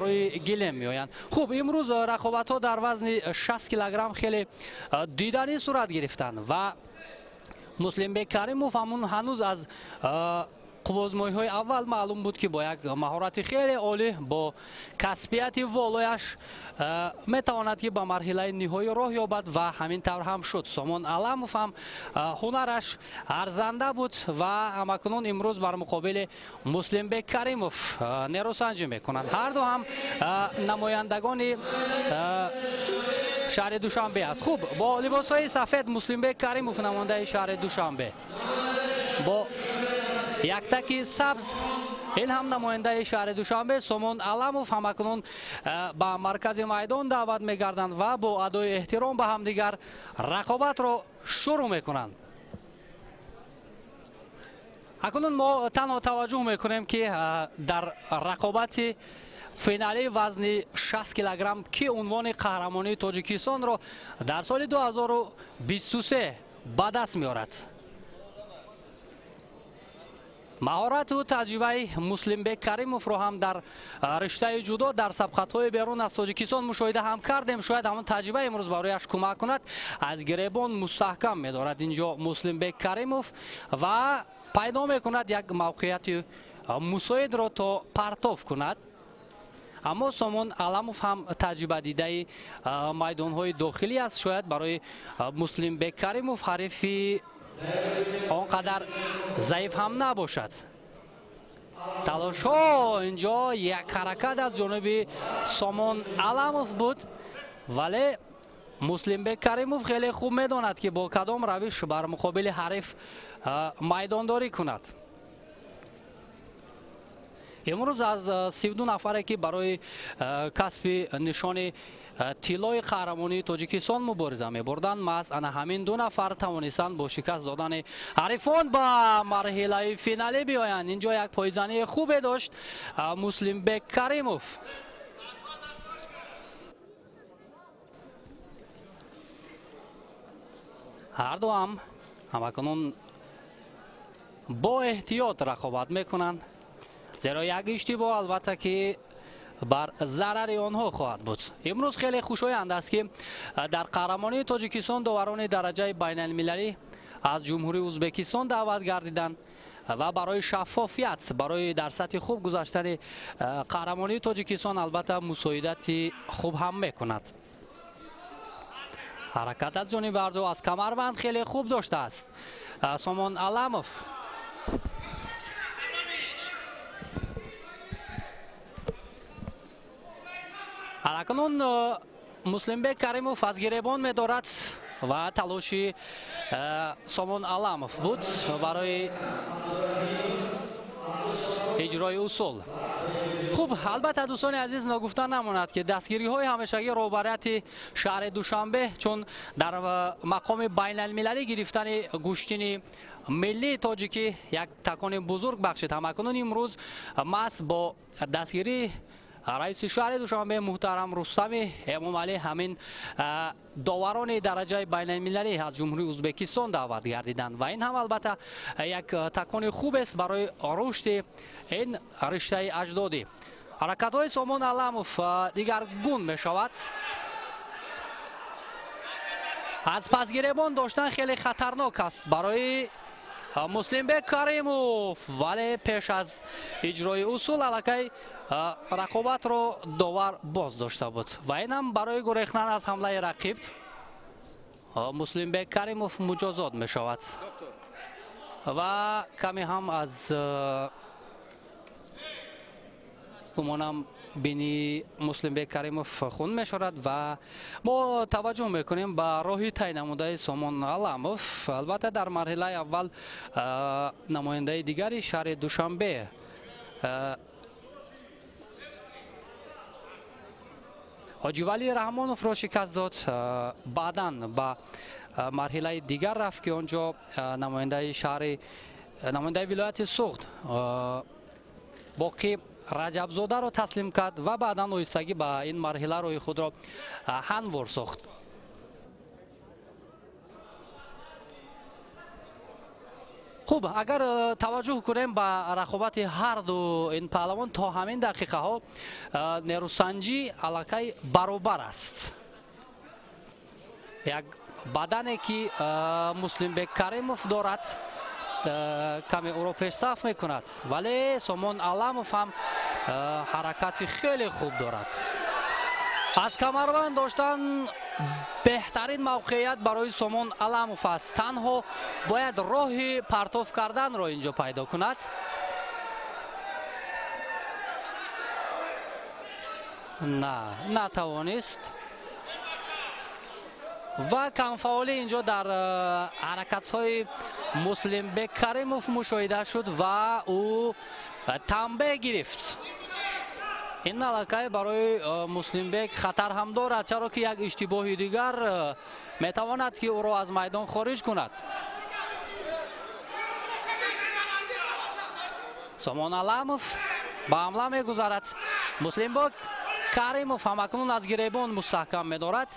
рӯи гилем меоянд. Хуб, имрӯз рақобатҳо дар вазни 60 килограмм хеле диданӣ сурат гирифтанд ва Муслимбек Каримов ҳамун ҳанӯз аз қуввозмоиҳои аввал маълум буд, ки бо як маҳорати хеле олӣ, бо касбияти волояш метавонад ки ба марҳилаи ниҳоӣ роҳ ёбад ва ҳамин тавр ҳам шуд. Сомон Аламов ҳам ҳунараш арзанда буд ва ҳамакунун имрӯз бар муқобили Муслимбек Каримов нерӯсанҷӣ мекунанд. Ҳар ду ҳам намояндагони шаҳри Душанбе аст. Хуб, бо либосҳои сафед Муслимбек Каримов намояндаи шаҳри Душанбе, бо яктаки сабз ин ҳам намояндаи шаҳри Душанбе Сомон Аламов ҳамакунун ба маркази майдон даъват мегарданд ва бо адои эҳтиром ба ҳамдигар рақобатро шурӯъ мекунанд. Акнун мо танҳо таваҷҷӯҳ мекунем, ки дар рақобати финалии вазни 60 килограмм ки унвони қаҳрамонии Тоҷикистонро дар соли 2023 ба даст меорад. Маҳорату таҷрибаи Муслимбек Каримовро ҳам дар риштаи ҷудо дар сабқатҳои берун аз Тоҷикистон мушоҳида ҳам кардем. Шояд ҳамон таҷриба имрӯз барояш кӯмак кунад. Аз гиребон мустаҳкам медорад инҷо Муслимбек Каримов ва пайдо мекунад як мавқеияти мусоидро то партов кунад. Аммо Сомон Аламов ҳам таҷрибадидаи майдонҳои дохилӣ аст. Шояд барои Муслимбек Каримов ҳарифи он қадар заиф ҳам набошад. Талошҳо инҷо як ҳаракат аз ҷониби Сомон Аламов буд, вале Муслимбек Каримов хеле хуб медонад, ки бо кадом равиш бар муқобили ҳариф майдондорӣ кунад. Имрӯз аз 32 нафаре ки барои касби нишони тиллои қаҳрамонии Тоҷикистон мубориза мебурданд, маҳз ана ҳамин ду нафар тавонистанд бо шикаст додани ҳарифон ба марҳилаи финалӣ биёянд. Инҷо як пойзании хубе дошт Муслимбек Каримов. Ҳар ду ҳам ҳамакунун бо эҳтиёт рақобат мекунанд, зеро як иштибоҳ албатта ки бар зарари онҳо хоҳад буд. Имрӯз хеле хушоянд аст, ки дар қаҳрамонии Тоҷикистон доварони дараҷаи байналмилалӣ аз Ҷумҳурии Ӯзбекистон даъват гардиданд ва барои шаффофият, барои дар сатҳи хуб гузаштани қаҳрамонии Тоҷикистон албатта мусоидати хуб ҳам мекунад. Ҳаракат аз ҷониби ҳарду аз камарбанд хеле хуб доштааст Сомон Аламов. Акнун Муслимбек Каримов аз гиребон медорад ва талоши Сомон Аламов буд барои иҷрои усул. Хуб, албатта, дӯстони азиз, ногуфта намонад, ки дастгириҳои ҳамешагии роҳбарияти шаҳри Душанбе, чун дар мақоми байналмилалӣ гирифтани гӯштини миллии тоҷикӣ як такони бузург бахшид. Ҳамакунун имрӯз маҳз бо дастгирии раиси шаҳри Душанбе муҳтарам Рустами Эмомалӣ ҳамин доварони дараҷаи байналмилалӣ аз Ҷумҳурии Ӯзбекистон даъват гардиданд ва ин ҳам албатта як такони хубест барои рушди ин риштаи аҷдодӣ. Ҳаракатҳои Сомон Аламов дигаргун мешавад. Аз пасгиребон доштан хеле хатарнок аст барои Муслимбек Каримов, вале пеш аз иҷрои усул аллакай рақобатро довар боз дошта буд ва ин ҳам барои гурехтан аз ҳамлаи рақиб Муслимбек Каримов муҷозот мешавад ва каме ҳам аз гумонам бини Муслимбек Каримов хун мешорад ва мо таваҷҷӯҳ мекунем ба роҳи тай намудаи Сомон Аламов. Албатта, дар марҳилаи аввал намояндаи дигари шаҳри Душанбе Ҳоҷивали Раҳмоновро шикаст дод, баъдан ба марҳилаи дигар рафт, ки он ҷо намояндаи шаҳри намояндаи вилояти Суғд Боқӣ Раҷабзодаро таслим кард ва баъдан оҳистагӣ ба ин марҳила роҳи худро ҳамвор сохт. Хуб, агар таваҷҷӯҳ кунем ба рақобати ҳарду ин паҳлавон, то ҳамин дақиқаҳо нерӯсанҷӣ аллакай баробар аст. Як бадане, ки Муслимбек Каримов дорад, каме ӯро пешсаф мекунад, вале Сомон Аламов ҳам ҳаракати хеле хуб дорад. Аз камарбанд доштан беҳтарин мавқеият барои Сомон Аламов аст. Танҳо бояд роҳи партоф карданро инҷо пайдо кунад. На, натавонист ва камфаъолӣ инҷо дар ҳаракатҳои Муслимбек Каримов мушоҳида шуд ва ӯ танбеҳ гирифт. Ин аллакай барои Муслимбек хатар ҳам дорад, чаро ки як иштибоҳи дигар метавонад, ки ӯро аз майдон хориҷ кунад. Сомон Аламов ба ҳамла мегузарад. Муслимбек Каримов ҳамакнун аз гиребон мустаҳкам медорад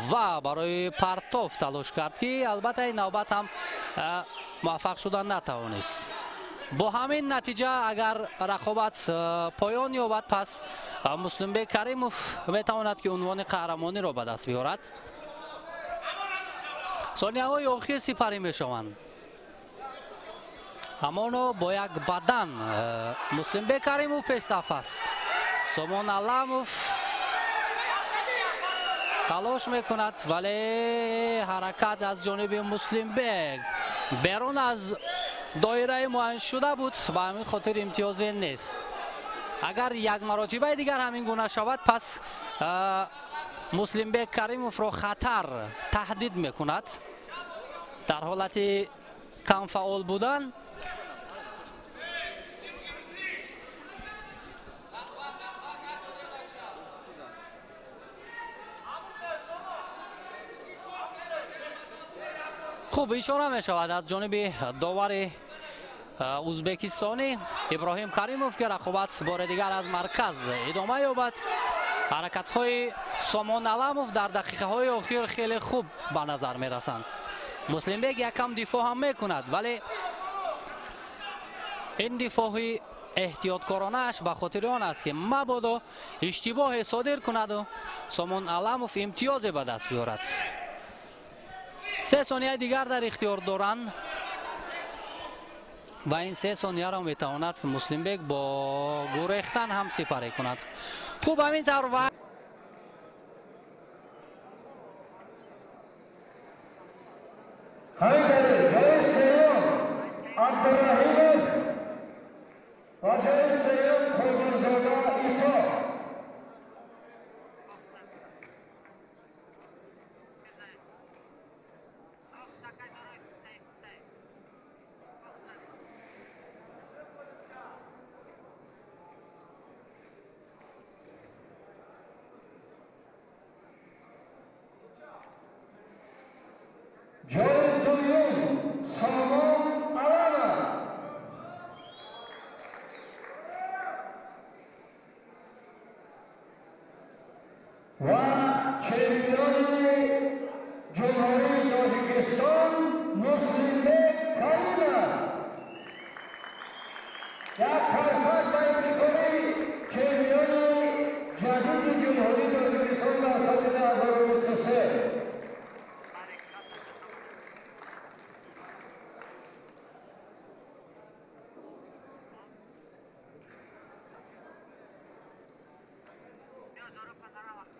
ва барои партоф талош кард, ки албатта ин навбат ҳам муваффақ шуда натавонист. Бо ҳамин натиҷа агар рақобат поён ёбад, пас Муслимбек Каримов метавонад, ки унвони қаҳрамониро ба даст биёрад. Сонияҳои охир сипарӣ мешаванд. Ҳамоно бо як бадан Муслимбек Каримов пешсаф аст. Сомон Аламов талош мекунад, вале ҳаракат аз ҷониби Муслимбек берун аз доираи муайяншуда буд, ба ҳамин хотир имтиёзе нест. Агар як маротибаи дигар ҳамин гуна шавад, пас Муслимбек Каримовро хатар таҳдид мекунад. Дар ҳолати камфаъол будан хуб ишора мешавад аз ҷониби довари ӯзбекистонӣ Иброҳим Каримов, ки рақобат бори дигар аз марказ идома ёбад. Ҳаракатҳои Сомон Аламов дар дақиқаҳои охир хеле хуб ба назар мерасанд. Муслимбек якам дифоъ ҳам мекунад, вале ин дифоъи эҳтиёткоронааш ба хотири он аст, ки мабодо иштибоҳе содир кунаду Сомон Аламов имтиёзе ба даст биёрад. 3 сонияи дигар дар ихтиёр доранд ва ин 3 сонияро метавонад Муслимбек бо гурехтан ҳам сипарӣ кунад. Хуб, ҳамин тавр. Як қарсак ба ифтихори чемпиони ҷадиди Ҷумҳурии Тоҷикистон дар соли 2023.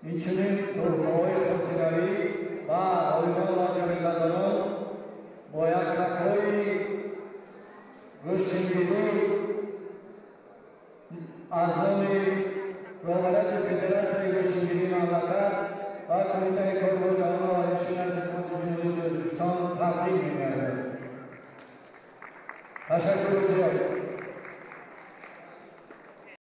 Инчунин туҳфаҳои хотиравӣ ба ғолибон ва ҷоизадорон бо якракҳои гӯштингирӣ аз номи роҳбарияти Федератсияи гӯштингирии мамлакат ва Кумитаи кор бо ҷавонон ва варзиши назди Ҳукумати Ҷумҳурии Тоҷикистон тақдим мегардад. Ташаккури зиёд.